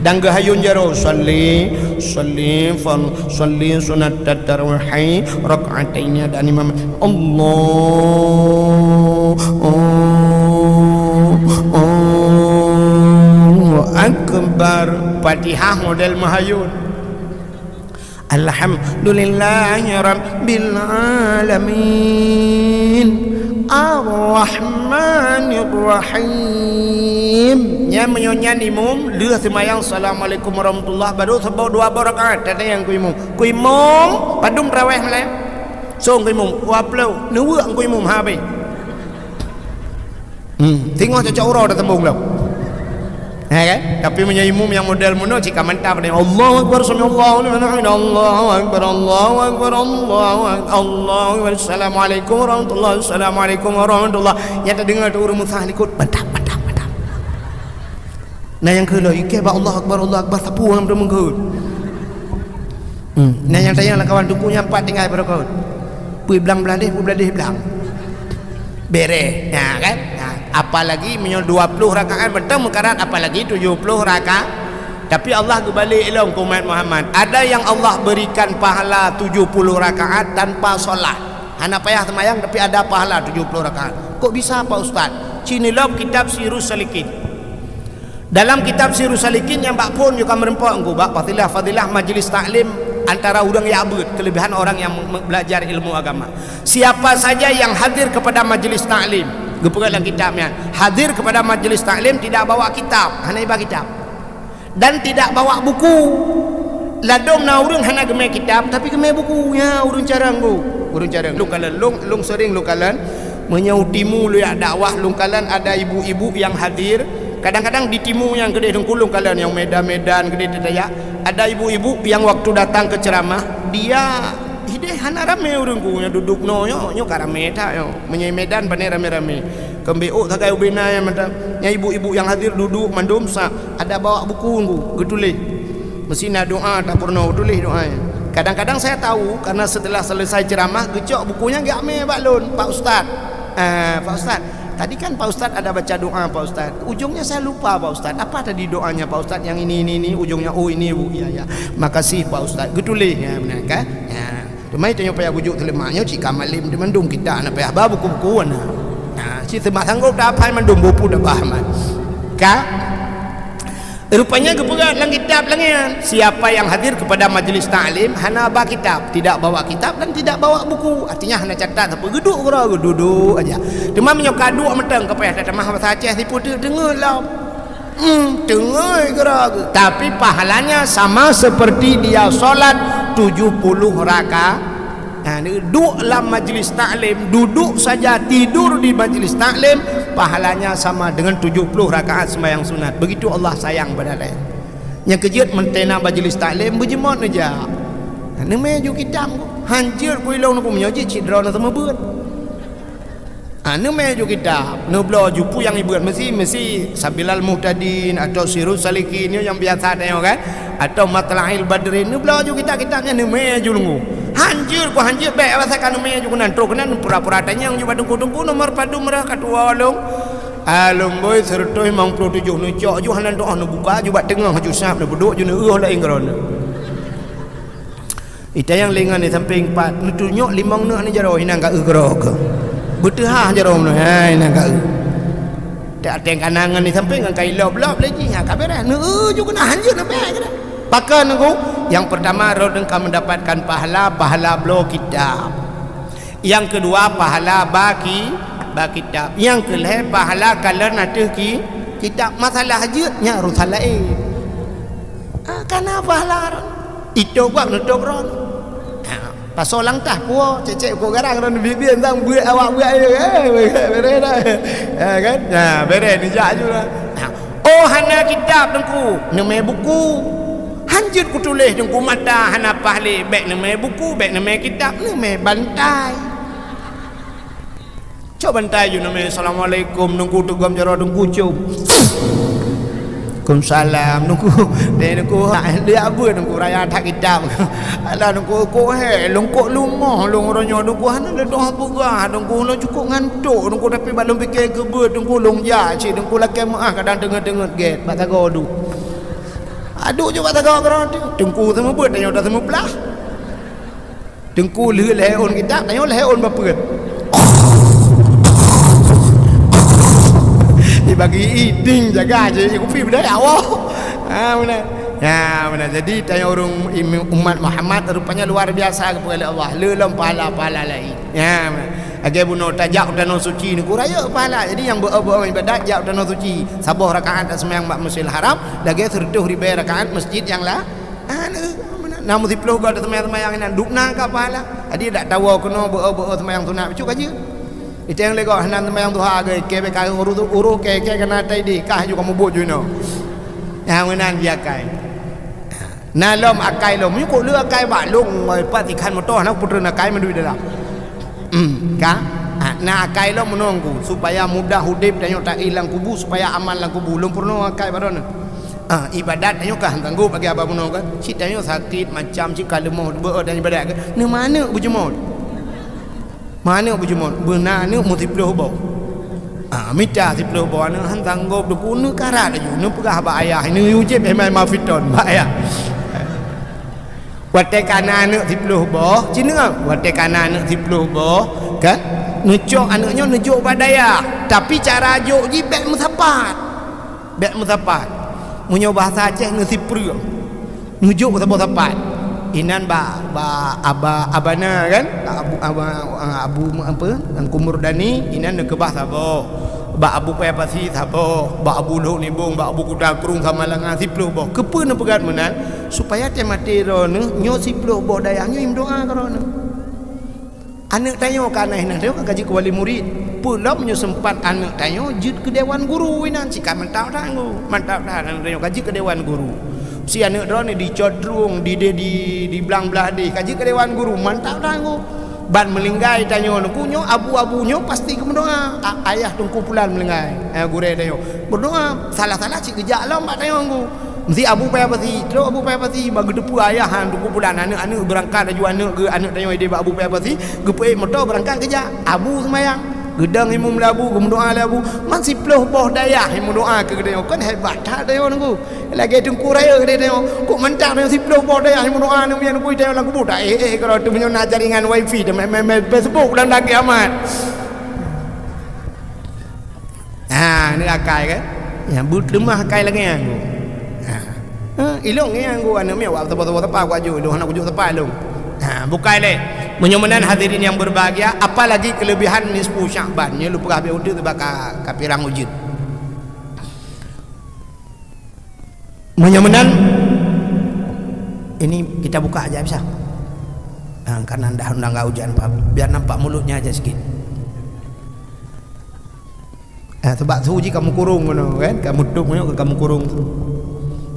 Dan geuhayôn jaroe, usalli, usalli, fal-, usalli sunatat tarawih rak'ataini, dan imam, Allah, oh, Allahu Akbar. Fatihah model meuhayôn. Alhamdulillahi Rabbil Alamin. Ar-Rahmanir Rahim. Nyan meunyoe nyan imum, lheueh seumayang, Assalamualaikum warahmatullah, baru saboh dua boh rakaat, tanyong keu imum. Keu imum, padum tarawèh malam? Song keu imum, dua puluh. Neuweuek keu imum, habéh. Hmm, singoh cocok uroe dah tembong lom. Ya kan? Tapi meunyoe imum nyang model meunoe cit ka mantap deh. Allahu Akbar, sami'allahu liman hamidah. Allahu Akbar, Allahu Akbar, Allahu Akbar, Allahu Akbar. Assalamualaikum warahmatullahi, assalamualaikum warahmatullahi. Nyang tadeungoe tu ureueng meusaha likot, mantap, mantap, mantap. Nah, nyang keu lhèe, ikèe bak Allahu Akbar, Allahu Akbar, sapeue lam teumeugeut. Hmm. Nah, nyang tanyong lam kawan teungku nyang pat tinggai beureukot. Peue blang bladeh, peue bladeh blang. Bereh. Nah, kan? Nah, apalagi meunyoe dua puluh rakaat beutôi meukarat, apalagi tujuh puluh rakaat. Tapi Allah geubalek lom keu umat Muhammad. Ada yang Allah berikan pahala tujuh puluh rakaat tanpa solat. Hana payah seumayang tapi ada pahala tujuh puluh rakaat. Kok bisa, Pak Ustaz? Cit neulom kitab Sirus Salikin. Dalam kitab Sirus Salikin nyang bak phon nyoe ka meureumpok engku bak fadilah-fadilah majlis taklim antara ureueng nyang beuet, kelebihan orang yang me-, belajar ilmu agama. Siapa saja yang hadir kepada majlis taklim, geupeugah lam kitab nyan, hadir kepada majlis taklim tidak bawa kitab, hana iba kitab. Dan tidak bawa buku. Ladôm na ureueng hana geumè kitab, tapi geumè buku. Nyan ureueng carông, Bu. Ureueng carông. Lôn kalon, lôn, lôn sering lôn kalon. Meunyoe u timu lôn jak dakwah, lôn kalon ada ibu-ibu yang hadir. Kadang-kadang di timu nyang keudeh teungku lôn kalon, nyang Medan-Medan keudeh teutajak. Ada ibu-ibu yang waktu datang ke ceramah, dia hideh hana ramè ureueng ku, nyang duduk noe nyoe, nyoe ka ramè that nyoe. Meunyoe Medan pane ramè-ramè. Keumbéok sagai ubé na nyang mantap. Nyang ibu-ibu nyang hadir duduk mandum sa-, ada bawa buku ngu, geutuléh. Meusti na doa tapeurunoe, geutuléh doa nyan. Kadang-kadang saya tahu, karena setelah selesai ceramah, geucok buku nyan geujak mè bak lôn, "Pak Ustaz, ah, Pak Ustaz, tadi kan Pak Ustaz ada baca doa, Pak Ustaz. Ujungnya saya lupa, Pak Ustaz. Apa tadi doanya, Pak Ustaz, yang ini, ini, ini, ujungnya, oh, ini, Bu. Ya, ya. Makasih, Pak Ustaz." Geutuléh, ya, beuna kan? Ya. Teuma tanyoe payah bujuk teulemak nyoe cit ka malem teuh mandum kitab na payah ba buku-buku na. Ha, cit teuma sanggob taphai mandum buku tabah man. Ka? Rupanya geupeugah lam kitab lagèe nyan, siapa yang hadir kepada majlis taklim hana ba kitab, tidak bawa kitab dan tidak bawa buku. Artinya hana catat sapeue, geuduek keudroe geuduek aja. Teuma meunyoe ka duek mantong ka payah tatamah bahasa Aceh sipeue teuk deungoe lom. Hmm, teungoe keudroe geuh. Tapi pahalanya sama seperti dia sholat tujuh puluh rakaat. Nah, duek lam majlis taklim, duduk saja tidur di majlis taklim, pahalanya sama dengan tujuh puluh rakaat sembahyang sunat. Begitu Allah sayang pada lé. Nyang keujeuet meuntèna majlis taklim, beujeumot neujak. Nah, neumè ju kitab, hanjeuet ku ilong neupeumeunyoe jih cit droe na seumeubeuet. Ha, neumè ju kitab, neubloe ju peue nyang ibeuet, meusti, meusti Sabilal Muhtadin atau Sirus Salikin, nyoe nyang biasa tanyoe kan, atau Matla'il Badrin, neubloe ju kitab-kitab nyan neumè ju lungu. Hanjeuet ku hanjeuet bèk, asai ka neumè ju keunan, trok keunan pura-pura tanyong ju bak teungku-teungku nomor padum rhah ka tuwoe lôn. Alôn boi seureutôh limong ploh tujoh neucok ju hana teu'oh neubuka ju bak teungoh ju sab neupeuduek ju neu'oh laén keudroe. Itanyong lé ngon di sampéng pat, neutunyok limong neuk aneuk jaroe hinan ka eu keudroe keuh. Beuteuhah jaroe meunoe, hai hinan ka eu. Tak ateng kanan ngon di sampéng ngon kai lop-lop lé jih, ha, ka beres. Neueu ju keunan hanjeuet leubeh keunan. Pakon nunggu? Yang pertama, droeneuh ka mendapatkan pahala, pahala bloe kitab. Yang kedua, pahala baki, ba kitab. Yang keulhèe, pahala kalon ateueh ki, kitab. Masalah jeuet, nyan urusan laén. Ah, kana pahala. Itôb bak nutôb ron. Ha. Pasoe langkah puwoe, cék-cék uko garang, droeneuh biet-biet, sang buet awak buet, eh, eh, bereh dah. Ya kan? Nah, bereh, neujak aju lah. Nah, oh, hana kitab, Teungku, neumè buku. Han jeuet kutuléh, Teungku, mata hana paih lé, bèk neumè buku, bèk neumè kitab, neumè bantai. Cok bantai ju neumè, "Assalamualaikum, Teungku," teugom jaroe Teungku cium. "Waalaikumsalam, Teungku." Deh, Teungku, ha, dia apa, Teungku, raya that kitab. Alah, Teungku, kok he, lôn kok lumoh, lôn uroe nyoe, Teungku, hana lé toh peugah, Teungku, lôn cukôp ngantok, Teungku, tapi bak lôn pike keubeut, Teungku, lôn jak cit, Teungku, lakèe meu'ah, kadang teungeut-teungeut gèt, bak sagoe du. Aduh, ju bak sagoe keudroe, Teungku, seumeubeuet, tanyoe dah seumeublah. Teungku lheueh lhèe ôn kitab, tanyoe lhèe ôn bapeuet. Dibagi idin jaga je, kupi beda ya Allah. Ha, beuna. Ya, beuna. Jadi, tanyoe ureueng im-, umat Muhammad rupanya luar biasa geupeugah lé Allah. Le lom pahala-pahala laén. Ya, beuna. Lagèe bunoe tajak u Tanoh Suci, Teungku, rayeuk pahala. Jadi, nyang beu-, beu-, ibadat jak u Tanoh Suci. Saboh rakaat taseumayang bak Masjidil Haram, lagèe sireutoh ribèe rakaat masjid nyang la-, Ah, na, na meusiplôh goe teuseumayang-seumayang inan, dub na ka pahala. Jadi, dak tawoe keunoe beu-, beu-, seumayang sunat bacut ka jeuet. Iteng lé goe hana seumayang duha, ge, ke be ka urus, urus ke, ke kena tai deh, kah ju kamu buet ju inoe. Nyang meunan di akai. Na lom akai lom, nyoe kok le akai bak lôn, oi, pat ikan moto, hana putreun akai mandum dalam. Hmm, ka? Ha, na akai lom meunoe Teungku, supaya mudah udép tanyoe taéh lam kubu, supaya aman lam kubu. Lôn peurunoe akai baroe nyoe. Ah, ibadat tanyoe ka han sanggob lagèe abah bunoe kan. Cit tanyoe sakét macam cit ka leumoh beu dan ibadat kan. Neu ma aneuk beujeumot. Ma aneuk beujeumot, beuna aneuk meusiplôh boh. Ah, mita siplôh boh aneuk han sanggob Teungku, neu karat laju, neu peugah bak ayah, neu yue jieb éh mai mafiton bak ayah. Watèe ka na aneuk siplôh boh, ci neungoe, watèe ka na aneuk siplôh boh, kan? Neucok aneuk nyoe neujok bak dayah, tapi cara jok jih bèk meusapat. Bèk meusapat. Meunyoe bahasa Aceh neusipreueng. Neujok saboh sapat. Inan bak, bak aba, abana kan? Abu, aba, abu apa? Teungku Murdani, inan neukeubah saboh. Bak Abu Paya Pasi saboh, bak Abu Lhok Nibong, bak Abu Kuta Krueng Samalanga siplôh boh. Keupeue neupeugah meunan? Supaya watèe maté droeneuh, nyoe siplôh boh dayah nyoe imeudoa keu droeneuh. Aneuk tanyoe ka na inan tanyoe ka jeuet keu wali murid. Peue lom nyoe seumpat aneuk tanyoe jeuet keu dewan guru inan, cit ka mantap that Teungku. Mantap that aneuk tanyoe ka jeuet keu dewan guru. Si aneuk droeneuh di Cot Trueng, di deh di, di Blang Blahdeh ka jeuet keu dewan guru, mantap that Teungku. Ban meulinggai tanyoe Teungku nyoe abu-abu nyoe pasti geumeudoa. A-, ayah Teungku Pulan meulinggai, eh, gurèe tanyoe. Meudoa, salah-salah cit geujak lom bak tanyoe Teungku. Meusti Abu Paya Pasi, trok Abu Paya Pasi, bak geuteupeue ayah han Teungku Pulan, aneuk-aneuk beurangkat laju aneuk geuh, aneuk tanyoe idéh bak Abu Paya Pasi, geupeuék moto beurangkat geujak. Abu seumayang, geudong imum lé Abu, geumeudoa lé Abu. Man siplôh boh dayah imeudoa keu geutanyoe, kon hebat that tanyoe Teungku. Lagèe Teungku rayeuk geutanyoe, kok mantap tanyoe siplôh boh dayah imeudoa, aneuk miet Teungku tanyoe lam kubu, tak éh-éh keudroe teuh meunyoe na jaringan wifi, teumè-, mè-, mè-, Facebook dan lagèe amat. Ha, ni akai kan? Ya, beuteurimong akai lagèe nyan. Ha. Ha, ilong nyan nggo aneuk miet, wak saboh-saboh teumpat wak jok, ilong hana kujok teumpat ilong. Ha, bukai lé. Meunyoe meunan hadirin yang berbahagia, apalagi kelebihan nisfu Sya'ban. Nyoe lôn peugah bèk udeueng teuba ka, ka pirang ujeuen. Meunyoe meunan, ini kita buka aja bisa. Ha, karena dah, dah enggak hujan, Pak. Biar nampak mulutnya aja sikit. Ah, sebab su jih kamoe kurong keunoe kan, kamoe tôp keunoe kamoe kurong su.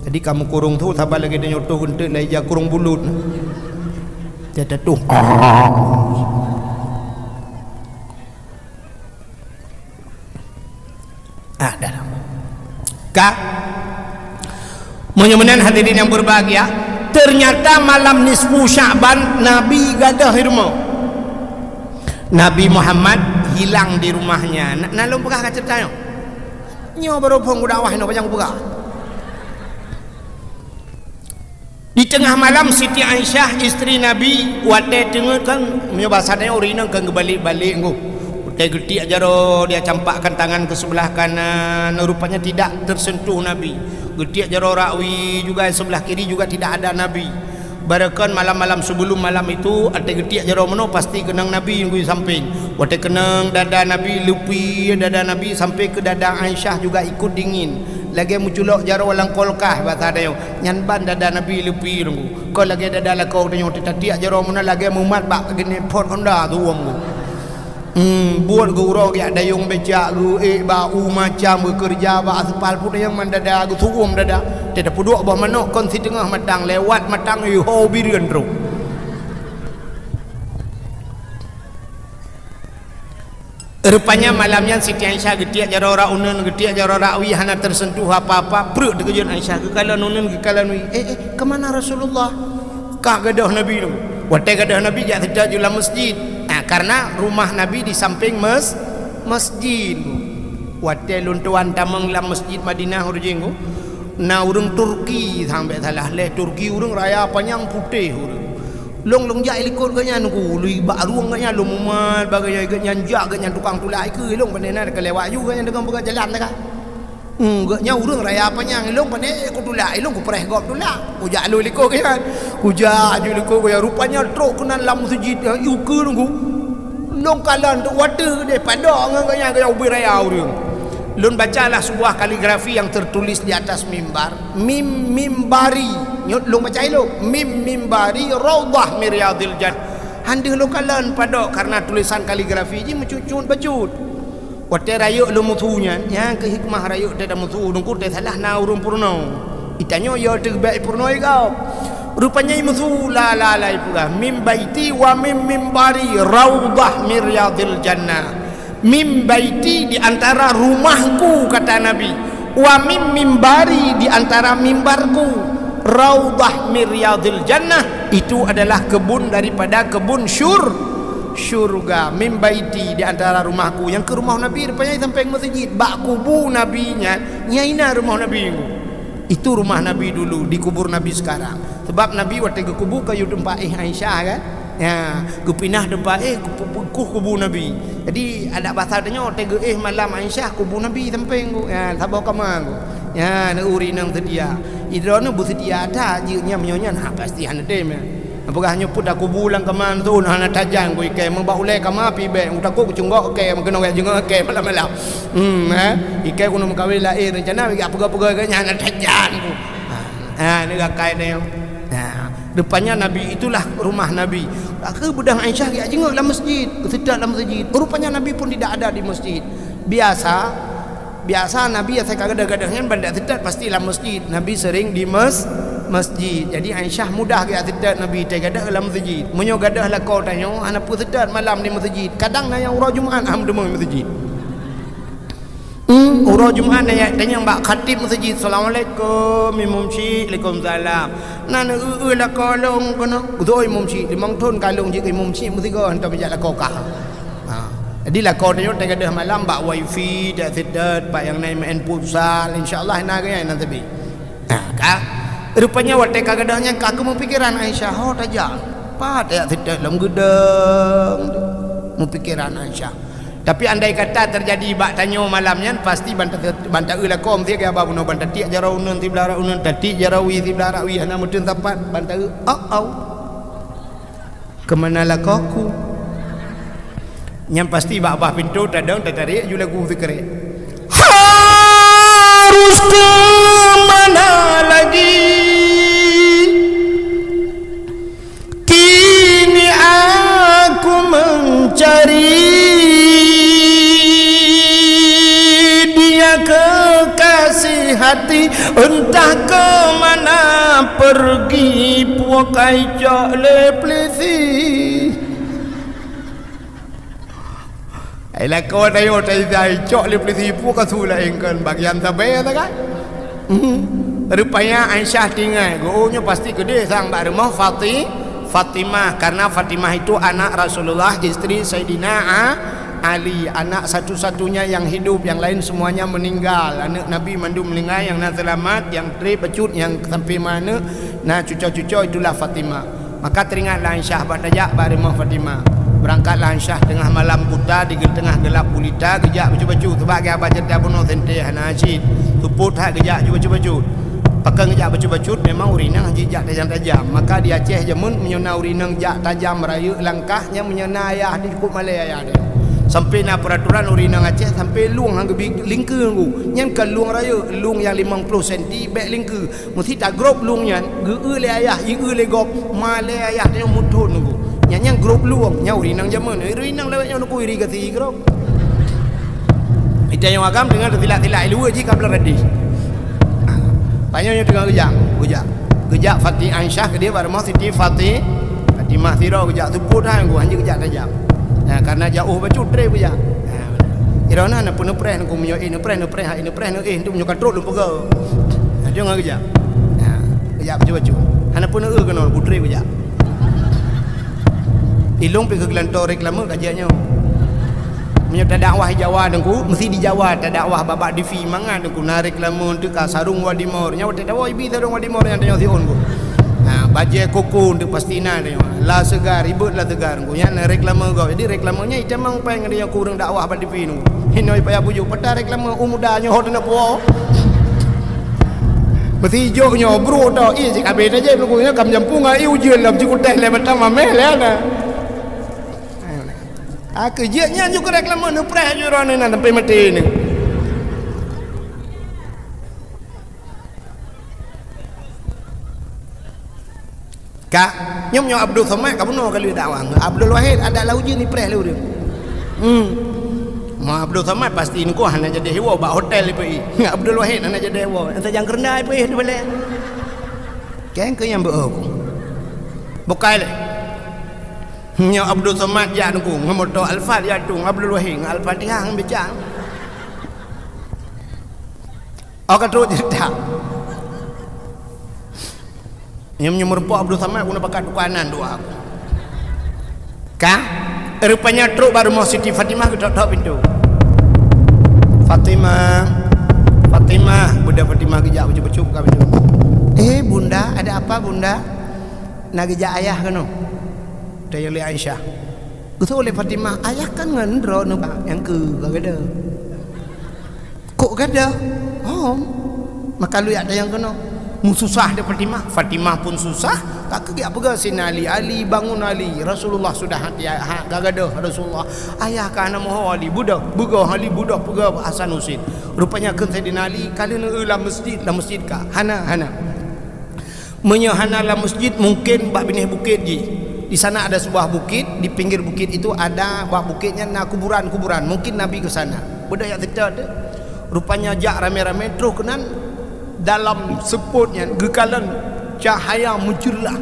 Jadi kamoe kurong su saban lagèe tanyoe toh eunteuk lagèe ija kurong bulut. Dia tatoh. Ah, dah. Ka? Meunyoe meunan hadirin yang berbahagia, ternyata malam nisfu Sya'ban Nabi gadôh di rumoh. Nabi Muhammad hilang di rumahnya. Na, na lôn peugah ka ceurita nyoe. Nyoe baru phôn kudakwah nyoe, panyang kupeugah. Di teungoh malam Siti Aisyah, istri Nabi, watèe teungeut kan, meunyoe basa tanyoe ureueng inong kan geubalek-balek nggoh. Watèe geutiek jaroe, dia campakkan tangan ke sebelah kanan, rupanya tidak tersentuh Nabi. Geutiek jaroe rakwi juga, sebelah kiri juga tidak ada Nabi. Bahkan malam-malam sebelum malam itu, watèe geutiek jaroe meunoe, pasti keunong Nabi nyang di sampéng. Watèe keunong dada Nabi, leupie dada Nabi sampai ke dada Aisyah juga ikut dingin. Lagèe meuculok jaroe lam kulkas basa tanyoe. Nyan ban dada Nabi leupie nunggu. Kon lagèe dada lakoe tanyoe, tatiek jaroe meunoe lagèe mumat bak geuneuk phot honda tu wong tu. Hmm, buet geuh uroe geujak dayong becak, geuék bak u macam, geukeureuja bak aspal, peue nyang mandada geusu'uem dada. Teuh tapeuduek boh manok kon siteungoh matang, lewat matang, iho bireuen trok. Rupanya malam nyan Siti Aisyah geutiek jaroe rot uneuen, geutiek jaroe rot wie, hana teuseuntuh apa-apa. Preuk teukeujot Aisyah, geukalon uneuen, geukalon wie. "Eh, eh, kemana Rasulullah?" Ka gadôh Nabi tu. Watèe gadôh Nabi jak seutôt ju lam masjid. Ah, karena rumah Nabi di samping mas-, masjid. Watèe lôn tuan tamong lam masjid Madinah uroe jih, na ureueng Turki, sampai salah lé Turki, ureueng raya panyang putéh ureueng. Lôn, lôn jak ilikot geuhnyan, ku, lôn bak rueng geuhnyan, lôn mumat bak geuhnyan, geuhnyan jak, geuhnyan tukang tulak ikeue, lôn pandai na ka lewat ju geuhnyan deungon peugah jalan teuka. Hmm, geuhnyan ureueng raya panyang, ilôn pané kutulak, ilôn kupreh gob tulak. Kujak lôn likot geuhnyan. Kujak ju likot geuhnyan. Rupanya trok keunan lam meuseujid, ya, ukeue nunggu. Lôn kalon tu watèe deh padok ngon geuhnyan, geuhnyan ubit raya ureueng. Lôn bacalah sebuah kaligrafi yang tertulis di atas mimbar. Mim mimbari. Nyoe lôn baca ilôn. Mim mimbari raudhah min riyadhil jannah. Han deuh lôn kalon padok karena tulisan kaligrafi jih meucut-cut bacut. Watèe rayeuk lôn meusu nyan, nyang keuh hikmah rayeuk teuh meusu, nungku teuh salah na ureueng peurunoe. Itanyoe yo teuh bèk peurunoe gob. Rupanya meusu la la la ipeugah, "Mim baiti wa mim mimbari raudhah min riyadhil jannah." Mim baiti di antara rumahku, kata Nabi. Wa mim mimbari di antara mimbarku. Raudhah min riyadhil jannah. Itu adalah kebun daripada kebun syur- Syurga. Mim baiti di antara rumahku, nyang keu rumoh Nabi rupanya di sampéng meuseujid. Bak kubu Nabi nyan, nyan na rumoh Nabi. Itu rumah Nabi dulu, dikubur Nabi sekarang. Sebab Nabi watèe geukubu ka yue teumpat éh Aisyah kan? Ya, geupinah teumpat éh, geupu-, geukuh kubu Nabi. Jadi, adak basa tanyoe watèe geuéh malam Aisyah, kubu Nabi sampéng ku. Ya, saboh kama ku. Ya, neu uri nang seutia. Idroeneuh beuseutia that, jeuet nyan meunyoe nyan, ha, pasti hana tem, ya. Peugah nyoe peuet takubu lam kama tu, hana tajan ku ikai, meubak ulèe kama pih bèk, takot kucunggok ikai, meukeunong jak jingok ikai malam-malam. Hmm, eh. Ikai keuneuk meukawen laén rencana, jak peugah-peugah ikai nyan hana tajan ku. Ha, ha, ni gakai ni. Ha, rupanya Nabi itulah rumah Nabi. Ka beudôh Aisyah jak jingok lam masjid, seutôt lam masjid. Rupanya Nabi pun tidak ada di masjid. Biasa, Biasa Nabi asai ka gadôh-gadôh nyan ban jak seutôt pasti lam masjid. Nabi sering di mes-, masjid. Jadi Aisyah mudah geujak seutôt Nabi teuh gadôh lam masjid. Meunyoe gadôh lakoe tanyoe hana peue seutôt malam di masjid. Kadang na nyang uroe Jumat han meuteumé masjid. Hmm, uroe Jumat na nyang tanyong bak khatib masjid, "Assalamualaikum, Imum Syik." "Waalaikumsalam." "Na neu-eu-eu lakoe lôn keunoe?" "Beutôi, Imum Syik, limong thon ka lôn jeuet keu Imum Syik, meusigoe hantom jak lakoe kah." Ha. Jadi lakoe tanyoe teuh gadôh malam bak wifi, jak seutôt, bak nyang na main futsal, insya Allah na geuh nyan nan teubi. Ha, ka. Rupanya watèe ka gadôh nyan ka keuh meupikeran Aisyah, ho tajak. Pat tajak seutôt lom geudong. Meupikeran Aisyah. Tapi andai kata terjadi bak tanyoe malam nyan, pasti ban ta-, ban ta-eu lakoe meusigoe haba bunoe, ban tatiek jaroe uneuen siblah rot uneuen, tatiek jaroe wie siblah rot wie, hana meuteun sapat, ban ta-eu, "Au, au." Kemana lakoeku? Nyang pasti bak bah pintoe tadong tatarék ju lagu sikrek. Harus kemana lagi? Kini aku mencari dia kekasih hati, entah ke mana pergi, pukai cok lé plisi. Ai lakoe tanyoe taizai cok lé plisi, pukai su laén kon bagian sabe ta kan? Hmm. Rupanya Aisyah tinggai, geuh nyoe pasti keudeh sang bak rumoh Fati-, Fatimah, karena Fatimah itu anak Rasulullah, istri Saidina A-, Ali, anak satu-satunya yang hidup, yang lain semuanya meninggal. Aneuk Nabi mandum meuninggai, nyang na seulamat, nyang trép bacut, nyang sampai ma aneuk, na cuco-cuco, itulah Fatimah. Maka teuringatlah Aisyah bak tajak bak rumoh Fatimah. Beurangkatlah Aisyah teungoh malam buta, di teungoh geulap gulita, geujak bacut-bacut. Sabab geuh haba ceurita bunoe seuntée hana cit. Seupôt that geujak ju bacut-bacut. Pakon geujak bacut-bacut, memang ureueng inong jijak tajam-tajam. Maka di Aceh jameun meunyoe na ureueng inong jak tajam rayeuk langkah, nyan meunyoe na ayah di cukup malèe ayah dia. Sampai na peuraturan ureueng inong Aceh sampai lueng han geubi lingkeue nunggu. Nyan kon lueng rayeuk, lueng nyang limong ploh senti bèk lingkeue. Meusti tagrob lueng nyan, geu-eu lé ayah, ieu lé gob, malèe ayah tanyoe muthon nunggu. Nyan nyang grob lueng, nyan ureueng inong jameun. Ureueng inong lawét nyoe nunggu iri gasi grob. Ita nyang agam deungon teusilak-silak, i luwa jih ka beularang deh. Panyang nyoe teungoh geujak, geujak. Geujak Fati Aisyah keudeh bak rumoh Siti Fati, Fatimah sidroe geujak, seupôt hai nunggu, han jeuet geujak tajam. Nah, karena jauh bacut trép geujak. Nah, droeneuh hana peue neupreh nunggu, meunyoe éh neupreh, neupreh, hai neupreh, neuéh, nyoe ka trok lôn peugah. Nah, teungoh geujak. Nah, geujak bacut-bacut. Hana peue neuéh keunoe, butré geujak. Ilong pih keu geulantoe reklame ka jeuet nyoe. Meunyoe tadakwah di Jawa Teungku, meusti di Jawa tadakwah bak-bak T V mangat Teungku, na reklame teuka sarong Wadimor. Nyoe watèe tawoe ibi sarong Wadimor nyang tanyoe siôn Teungku. Ha, bajèe koko teuk pasti na tanyoe. La Segar, ribot La Segar Teungku. Nyan reklame gob. Jadi reklame nyan itamong péng ngon tanyoe kureueng dakwah bak T V Teungku. Hinoe payah bujuk. Pata reklame u muda nyoe hot na puwoe. Meusti jok nyoe brok tau, ih, cit abéh tajép Teungku, nyoe kam jampung, ai ujeuen lom, cit kutéh lé mata mamèh lé na. Aku jeuet nyan ju keurek lama neupreh ju droeneuh nan sampai maté ni. Ka, nyoe, nyoe Abdul Somad ka bunoe ka lheueh dakwah. Abdul Wahid adak lam ujeuen ipreh lé ureueng. Hmm. Ma Abdul Somad pasti niko hana jadi hiwo bak hotel ipe. Abdul Wahid hana jadi hiwo. Enta jang keurenda ipe tu balek. Keng ke nyang beu. Bukai lé. Nyoe Abdul Somad jak niko ngon moto Alphard ya tu Abdul Wahid ngon Al-Fatihah ngon becak. Oh, ka trok cerita. Nyum-nyum meureumpok Abdul Samad guna pakat duka nan dua. Ka? Rupanya trok bak rumoh Siti Fatimah geutok-tok pintoe. "Fatimah, Fatimah," buda Fatimah geujak bacut-bacut buka pintoe. "Eh, Bunda, ada apa, Bunda?" "Na geujak ayah keunoe." Tanyong lé Aisyah. Geuseuôt lé Fatimah, "Ayah kan ngon droeneuh nyang keu gada." "Kok gada?" "Hom." Maka lôn jak tanyong keunoe. Meususah deh Fatimah. Fatimah pun susah. Ka keu geujak peugah Saidina Ali, "Ali, bangun Ali. Rasulullah sudah hati ha, ka gada Rasulullah. Ayah ka hana meuho Ali. Beudoh, beugoh Ali, beudoh peugah Hasan Husein." Rupanya kheun Saidina Ali, "Ka lheueh neueu lam masjid, lam masjid ka." "Hana, hana." Meunyoe hana lam masjid, mungken bak binéh bukét jih. Di sana ada sebuah bukit, di pinggir bukit itu ada, bak bukit nyan na kuburan-kuburan. Mungkin Nabi ke sana. Beudoh jak seutôt deh. Rupanya jak ramé-ramé, troh keunan dalam seupôt nyan geukalon cahaya meuceurlah.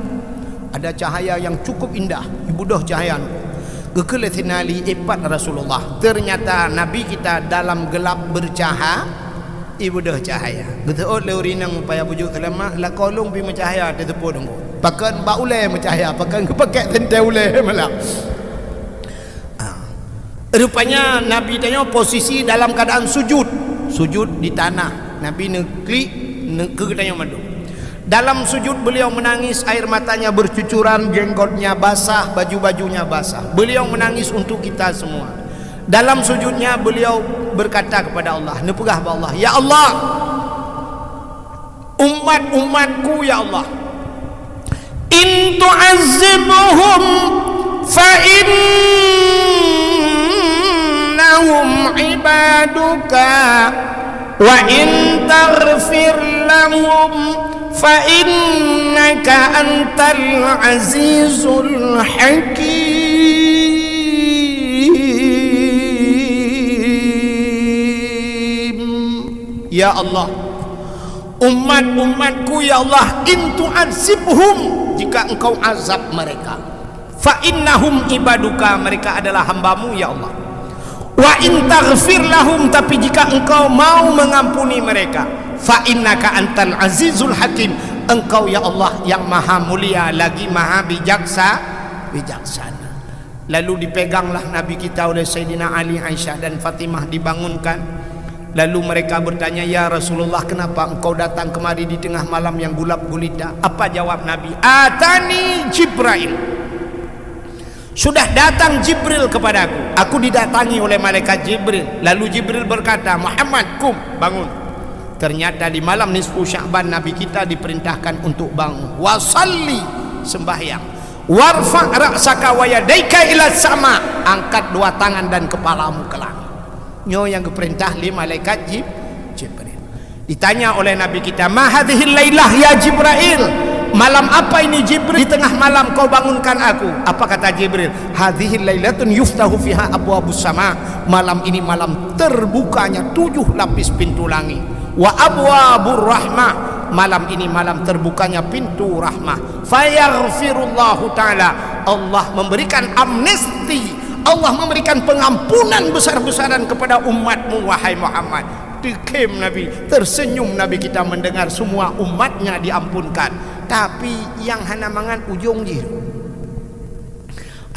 Ada cahaya yang cukup indah, ibeudoh cahaya nyan. Geukheun lé Saidina Ali, "Eh, pat Rasulullah. Ternyata Nabi kita dalam gelap bercaha-" Ibeudoh cahaya. Geuseuôt lé ureueng inong payah bujuk seulamat, lakoe lôn pih meucahaya teuseupôt Teungku. Pakon bak ulèe meucahaya, pakon geupakèk seuntèe ulèe malam. Ah. Rupanya Nabi tanyoe posisi dalam keadaan sujud. Sujud di tanah. Nabi neuklik, neu-, keu geutanyoe mandum. Dalam sujud beliau menangis, air matanya bercucuran, jenggotnya basah, baju-bajunya basah. Beliau menangis untuk kita semua. Dalam sujudnya beliau berkata kepada Allah, neupeugah bak Allah, "Ya Allah, umat-umatku ya Allah, in tu'azzibhum fa innahum ibaduka." "Wa in taghfir lahum fa innaka antal azizul hakim." Ya Allah, umat-umatku ya Allah, in tu'adzibhum, jika Engkau azab mereka, "Fa innahum ibaduka, mereka adalah hamba-Mu, ya Allah. Wa in taghfir lahum, tapi jika Engkau mau mengampuni mereka, fa innaka antal azizul hakim, Engkau, ya Allah, yang maha mulia lagi maha bijaksa-, bijaksana." Lalu dipeganglah Nabi kita oleh Saidina Ali, Aisyah dan Fatimah dibangunkan. Lalu mereka bertanya, "Ya Rasulullah, kenapa engkau datang kemari di tengah malam yang gelap gulita?" Apa jawab Nabi? "Atani Jibrail." "Sudah datang Jibril kepadaku. Aku didatangi oleh malaikat Jibril." Lalu Jibril berkata, "Muhammad, kum, bangun. Ternyata di malam nisfu Sya'ban Nabi kita diperintahkan untuk bangun. Wasalli, sembahyang. Warfa' ra'saka wa yadaika ila sama, angkat dua tangan dan kepalamu ke langit. Nyoe nyang geupeurintah lé malaikat Jib-, Jibril. Ditanya oleh Nabi kita, "Ma hadhihil lailah ya Jibril? Malam apa ini Jibril? Di tengah malam kau bangunkan aku." Apa kata Jibril? "Hadhihil lailatun yuftahu fiha abwabus sama." Malam ini malam terbukanya tujuh lapis pintu langit. "Wa abwabur rahmah." Malam ini malam terbukanya pintu rahmah. "Fayaghfirullahu ta'ala." Allah memberikan amnesti. Allah memberikan pengampunan besar-besaran kepada umatmu, wahai Muhammad. Teukhém Nabi, tersenyum Nabi kita mendengar semua umatnya diampunkan. Tapi yang hana mangat ujong jih.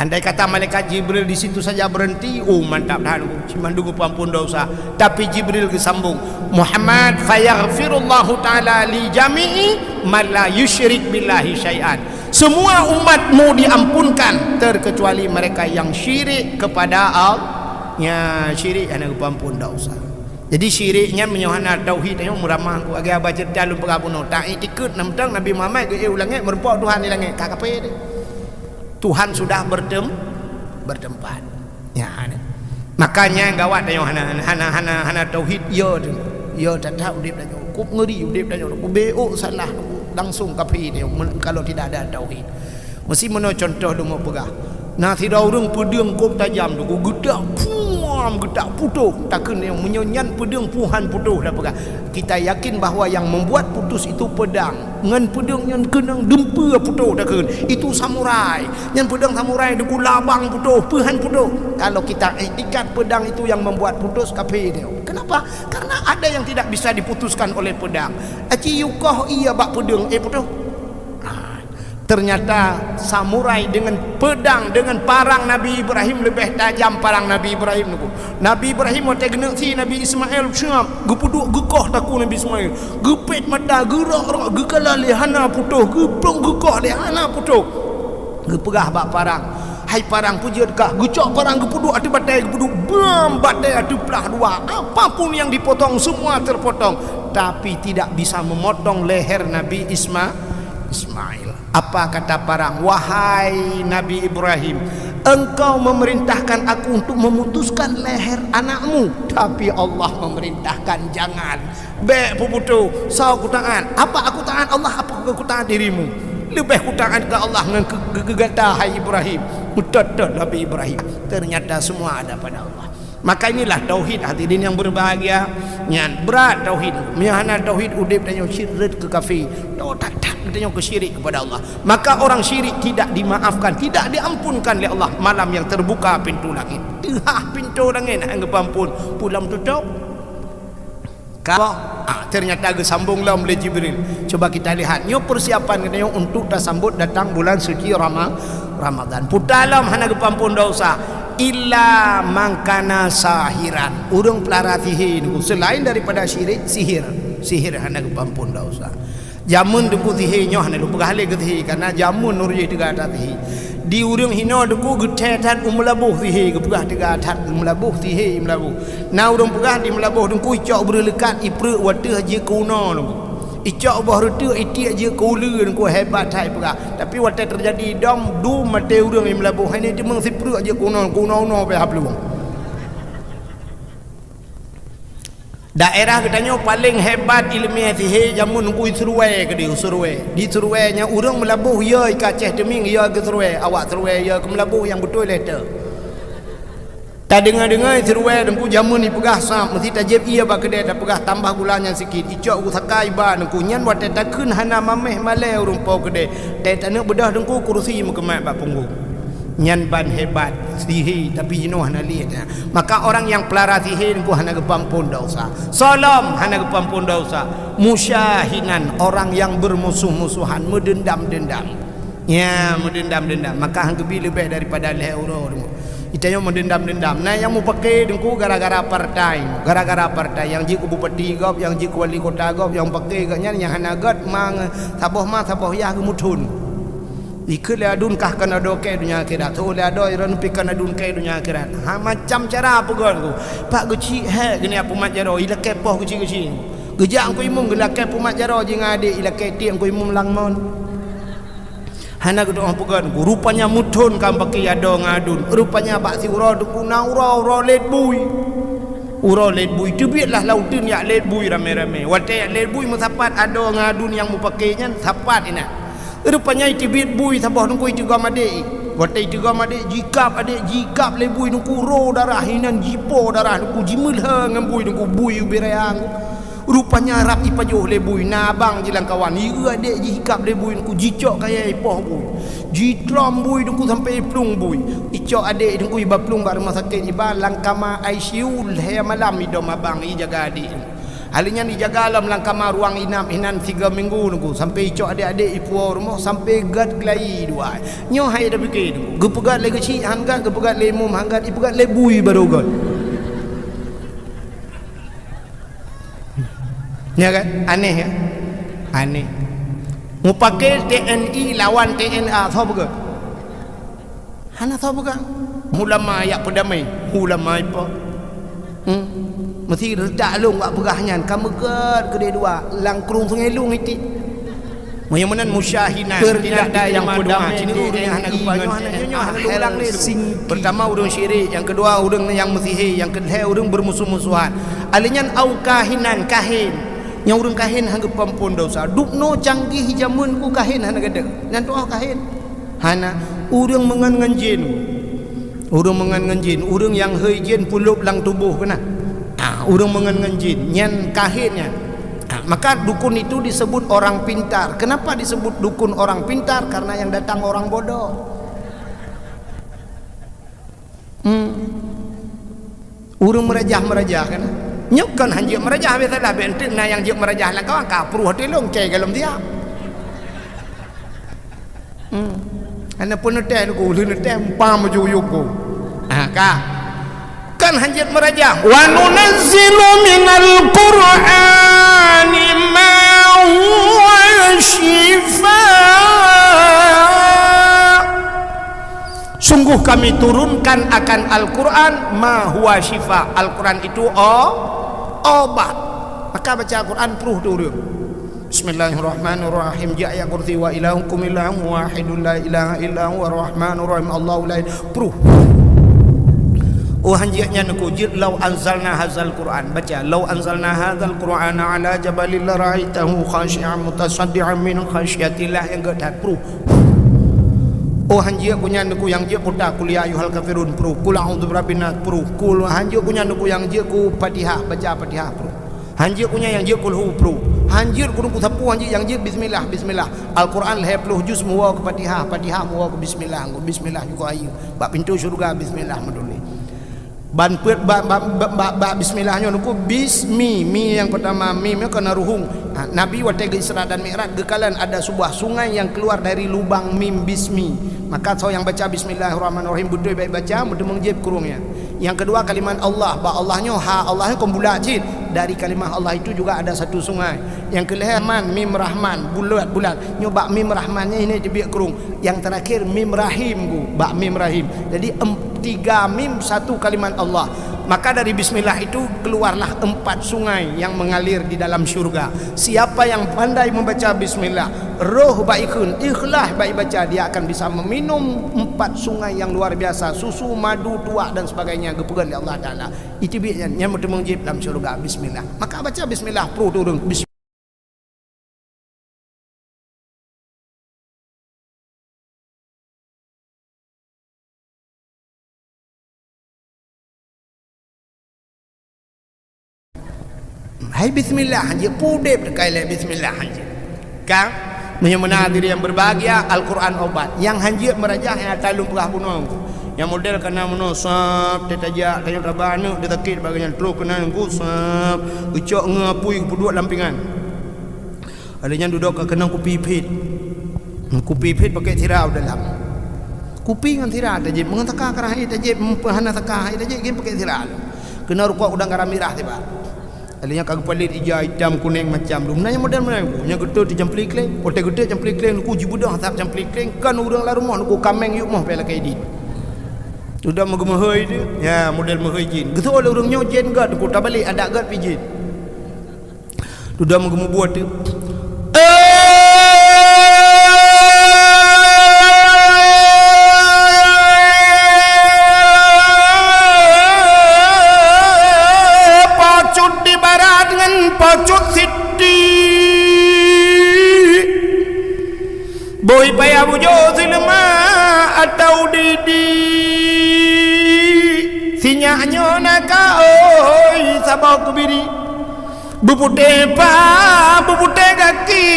Andai kata malaikat Jibril di situ saja berhenti, oh, mantap that, cuma dua peuampun dosa. Tapi Jibril geusambung, "Muhammad, fayaghfirullahu ta'ala li jami'i man la yusyrik billahi syai'an." Semua umatmu diampunkan, terkecuali mereka yang syirik kepada Allah. Nya, syirik hana geupeuampun dosa. Jadi, syirik nyan meunyoe hana tauhid, nyoe meuramah ku agé aba cerita lôn peugah bunoe. Tak iktikeuet nam tang Nabi Muhammad geuék u langét, meureumpok Tuhan di langét, ka kafé teuh. Tuhan sudah bertem-, bertempat. Ya, ni. Makanya gawat tanyoe hana, hana, hana, hana tauhid, ya tu. Ya, that-that udép tanyoe. Kok ngeri udép tanyoe. Kok beok salah, langsung kafé tanyoe men-, kalau tidak ada tauhid. Meusi meunoe contoh lôn peugah. Na sidroe ureuëng peudeueng kôb tajam tu, geutak puam, geutak putôh. Takheun tanyoe, meunyoe nyan peudeueng puhan putôh dah peugah. Kita yakin bahwa yang membuat putus itu pedang. Ngon peudeueng nyan keunong dumpeue putôh takheun. Itu samurai. Nyan peudeueng samurai deuku labang putôh, peuhan putôh. Kalau kita iktikad pedang itu yang membuat putus, kafé dia. Kenapa? Karena ada yang tidak bisa diputuskan oleh pedang. Aci yukoh iya bak peudeueng, eh, putôh. Ah, ternyata samurai dengan pedang, dengan parang Nabi Ibrahim lebih tajam parang Nabi Ibrahim tu. Nabi Ibrahim watée geuneuk si Nabi Ismail siap, geupeuduek geukoh takue Nabi Ismail. Geupét mata, geurok-rok, geukala lé hana putôh, geuplong geukoh lé hana putôh. Geupeugah bak parang, "Hai parang, peujeuet kah?" Geucok parang geupeuduek ateueh batée, geupeuduek bam batée ateueh plah dua. Apapun yang dipotong, semua terpotong. Tapi tidak bisa memotong leher Nabi Isma-, Ismail. Apa kata parang, "Wahai Nabi Ibrahim, engkau memerintahkan aku untuk memutuskan leher anakmu, tapi Allah memerintahkan jangan. Bék peuputôh, soe kutaát? Apa aku taát Allah, apa aku kutaát dirimu? Leubeh kutaát keu Allah ngon keu, keu, keu gata, hai Ibrahim." Meutot-tot Nabi Ibrahim. Ternyata semua ada pada Allah. Maka inilah tauhid, hadirin yang berbahagia. Nyan brat tauhid. Meunyoe hana tauhid, udép tanyoe syirik keu kafé. Tauhid that-that tanyoe keu syirik kepada Allah. Maka orang syirik tidak dimaafkan, tidak diampunkan oleh Allah malam yang terbuka pintu langit. Teuhah pintu langit hana geupeuampun, pulang tutup. Ka, ah, ternyata geusambung lom lé Jibril. Coba kita lihat, nyoe persiapan geutanyoe untuk tasambot datang bulan suci Rama-, Ramadan. Puta lom hana geupeuampun dosa. Illa man kana sahiran. Ureuëng peulara sihé nunggu. Selain daripada syirik, sihir. Sihir hana geupeuampun dosa. Jameun teungku sihé nyoe hana lôn peugah lé keu sihé, karena jameun ureuëng jih teuga that sihé. Di ureuëng hinoe teungku geuthée that u meulaboh sihé, geupeugah teuga that u meulaboh sihé, meulaboh. Na ureuëng peugah di meulaboh teungku icok breueh leukat ipreuek wateueh jeuet keu unoe teungku. Icok boh reuteuek itiek jeuet keu uleue teungku, hebat that ipeugah. Tapi watée teujadi dom dum maté ureuëng di meulaboh, hai nyan teumeung sipreuek jeuet keu unoe, keu unoe-unoe pih haplueng. Daerah geutanyoe paleng hebat ileumèe sihé jameun ngui Seurue keudéh, Seurue. Di Seurue nyan ureuëng meulaboh yo i ka Aceh teumieng yo keu Seurue, awak Seurue yo keu meulaboh nyang beutôi lé teuh. Tadeungoe-deungoe Seurue teungku jameun ipeugah sab, meusti tajieb ié bak keudè tapeugah tambah gula nyan sikit, icok u saka iba teungku nyan watèe takheun hana maméh malèe ureuëng po keudè, tée taneuk beudôh teungku kurusi meukeumat bak punggong. Nyan ban hebat sihé, tapi jinoe hana liet nyan. Maka orang nyang peulara sihé teungku hana geupeuampon desya. Soe lom hana geupeuampon desya. Musyahinan, orang nyang beurmusoh-musohan, meudendam-dendam. Nya, meudendam-dendam. Maka han geubi leubeh daripada lhèe uroe teungku. Geutanyoe meudendam-dendam. Na nyang mupake teungku gara-gara partai. Gara-gara partai nyang jeuet keu bupati gob, nyang jeuet keu wali kota gob, nyang pake gobnyan nyang hana gèt ma saboh ma saboh yah geumuthon. Ikheun lé aduen kah kon adoe kèe donya akhirat. Tho lé adoe droeneuh pih kon aduen kèe donya akhirat. Ha, macam cara peugah teungku. Pak geuchik hèk geuneuk peumat jaroe, ilakèe poh geuchik-geuchik. Geujak Teungku Imum geulakée pumat jaroe jih ngon adék, ilakée tiek Teungku Imum lam mon. Hana geutu'oh peugét Teungku, rupanya meuthon ka meupaké adoe ngon aduen. Rupanya bak siuroe Teungku na uroe-uroe lét bui. Uroe lét bui, teubiet lah lam uteuen jak lét bui ramé-ramé. Watée jak lét bui meusapat adoe ngon aduen nyang meupaké nyan, sapat inan. Rupanya iteubiet bui saboh Teungku, iteugom adék. Watée iteugom adék, jikab adék, jikab lé bui Teungku, ro darah inan, jipo darah Teungku, jimeulhée ngon bui Teungku, bui ubé raya Teungku. Rupanya rab ipajoh lé bui, na abang jih lam kawan, ieu adék jih ikab lé bui Teungku, jicok kayée ipoh bui. Jitlom bui Teungku sampoe iplueng bui. Icok adék Teungku iba plueng bak rumoh sakét, iba lam kama I C U lhée malam idom abang ijaga adék. Hal nyan ijaga lom lam kama ruang inap inan sigoe minggu Teungku, sampoe icok adék-adék ipuwoe rumoh sampoe gét keulayi dua. Nyoe hai tapiké Teungku, geupeugét lé geuchik han gét, geupeugét lé imum han gét, ipeugét lé bui barô gét. Ya kan? Aneh kan? Aneh. Meupaké T N I lawan T N A, soe peugah? Hana soe peugah. Ulama jak peudamé, ulama ipo. Hmm. Meusi reutak lôn bak peugah nyan, ka meugét keudeh dua, lam krueng Sungai Lueng iti. Meunyoe meunan musyahinan, tidak ada yang pedama, cina ureuëng nyang hana geupa nyoe hana nyoe hana lôn ulang lé. Pertama ureuëng syirik, nyang keudua ureuëng nyang meusihé, nyang keulhée ureuëng beurmusoh-musohan. Alèh nyan au kahinan, kahin. Nyang ureuëng kahin hana geupeuampon desya. Dubnoe canggih jameun ku kahin hana gadôh. Nyan tuah kahin. Hana ureuëng meungon ngon jén. Ureuëng meungon ngon jén, ureuëng nyang hôi jén pulôb lam tuboh keunan. Ah, ureuëng meungon ngon jén, nyan kahin nyan. Ah, maka dukun itu disebut orang pintar. Kenapa disebut dukun orang pintar? Karena yang datang orang bodoh. Hmm. Ureuëng meurajah-meurajah kan. Nyoe kon hanjeuet meurajah, biasalah bèk enteuk na nyang jeuet meurajah lam kawan ka pruh até lôn cai golom siap. Hmm. Hana peuneuteh lôn, lheueh neuteh empam ju yuku. Ha, ka. Kan hanjeuet meurajah. Wa nunazzilu minal Qur'ani ma huwa syifa. Sungguh Kami turunkan akan Al-Quran ma huwa syifa. Al-Quran itu o-, obat. Maka baca Al-Quran pruh tu ureuëng. Bismillahirrahmanirrahim. Jeuet ayat kursi, wa ilahukum ilahun wahidun la ilaha illa huwa rahmanur rahim. Allahu la il-, pruh. Oh hanjeuet nyan ku jeuet, lau anzalna hadzal Quran. Baca, lau anzalna hadzal Qur'ana ala jabalin la ra'aitahu khasyi'an mutasaddian min khasyatillah. Nyang geuh that pruh. Oh hanjeuet ku nyan ku nyang jeuet puta kul ya ayyuhal kafirun pruh. Kul a'udzu birabbin nas pruh. Kul hanjeuet ku nyan ku nyang jeuet ku Fatihah, baca Fatihah pruh. Hanjeuet ku nyan nyang jeuet kulhu pruh. Hanjeuet ku nyan ku sapeue hanjeuet nyang jeuet bismillah, bismillah. Al-Quran lhée ploh juz meuwoe keu Fatihah, Fatihah meuwoe keu bismillah, ngon bismillah juga ayu. Bak pintoe syeuruga bismillah meutuléh. Ban peuet bak, bak, bak, bak, bak bismillah nyoe nyoe ku bismi, mi nyang peutama mim nyoe keunan ruhueng. Ha, Nabi watée geu-Isra dan Mi'raj geukalon ada sebuah sungai yang keluar dari lubang mim bismi. Maka soe nyang baca bismillahirrahmanirrahim beutôi baik baca, meuteumong jieb krueng nyan. Nyang keudua kalimat Allah, bak Allah nyoe ha Allah nyoe kon bulat cit. Dari kalimah Allah itu juga ada satu sungai. Nyang keulhée man, mim Rahman, bulat-bulat. Nyoe bak mim Rahman nyan ini teubiet krueng. Yang terakhir mim Rahim ku, bak mim Rahim. Jadi em-, tiga mim satu kalimat Allah. Maka dari bismillah itu keluarlah empat sungai yang mengalir di dalam syurga. Siapa yang pandai membaca bismillah, roh bak ikheun, ikhlas bak ibaca, dia akan bisa meminum empat sungai yang luar biasa, susu, madu, tuak dan sebagainya, geupeugah lé Allah Taala. Iteubiet nyan, nyan meuteumong jieb lam syurga, bismillah. Maka baca bismillah, pruh tu ureuëng. Bis- Hai bismillah hanjeuet, peue udeb teukai lé bismillah hanjeuet. Ka, meunyoe meunan hadirin yang berbahagia, Al-Quran obat. Nyang hanjeuet meurajah nyang ata lôn peugah bunoe. Nyang model kana meunoe sab, teutajak, tanyong taba aneuk, teutakét bagai nyan troh keunan ku sab, geucok ngon apui geupeuduek lam pingan. Lheueh nyan dudoe ka keunong kupi phit. Kupi phit pakèk sira u dalam. Kupi ngon sira tajieb, meungon saka karah hai tajieb, meungon hana saka hai tajieb, geuh pakèk sira lom. Keunong rukok udang garam mirah tiba. Lheueh nyan ka geupalét ija, itam, kuneng, macam. Dum na nyang model meunan ku, nyang geutot di campli kleng. Watèe geutot campli kleng, ku jibeudôh asap campli kleng, kan ureueng lam rumoh ku kameng yub moh pih lakèe idin. Dudoe meugeumeuhôi tu, ya model meuhôi jin. Geuseuôt lé ureueng nyoe jén gèt, ku tabalek adak gèt pih jén. Dudoe meugeumubuet teuk. Pocut di barat ngon pocut siti. Boh payah bujoe sileuma atau didi. Sinyak nyoe na ka oi saboh kubiri. Beuputéh pa, beuputéh gaki,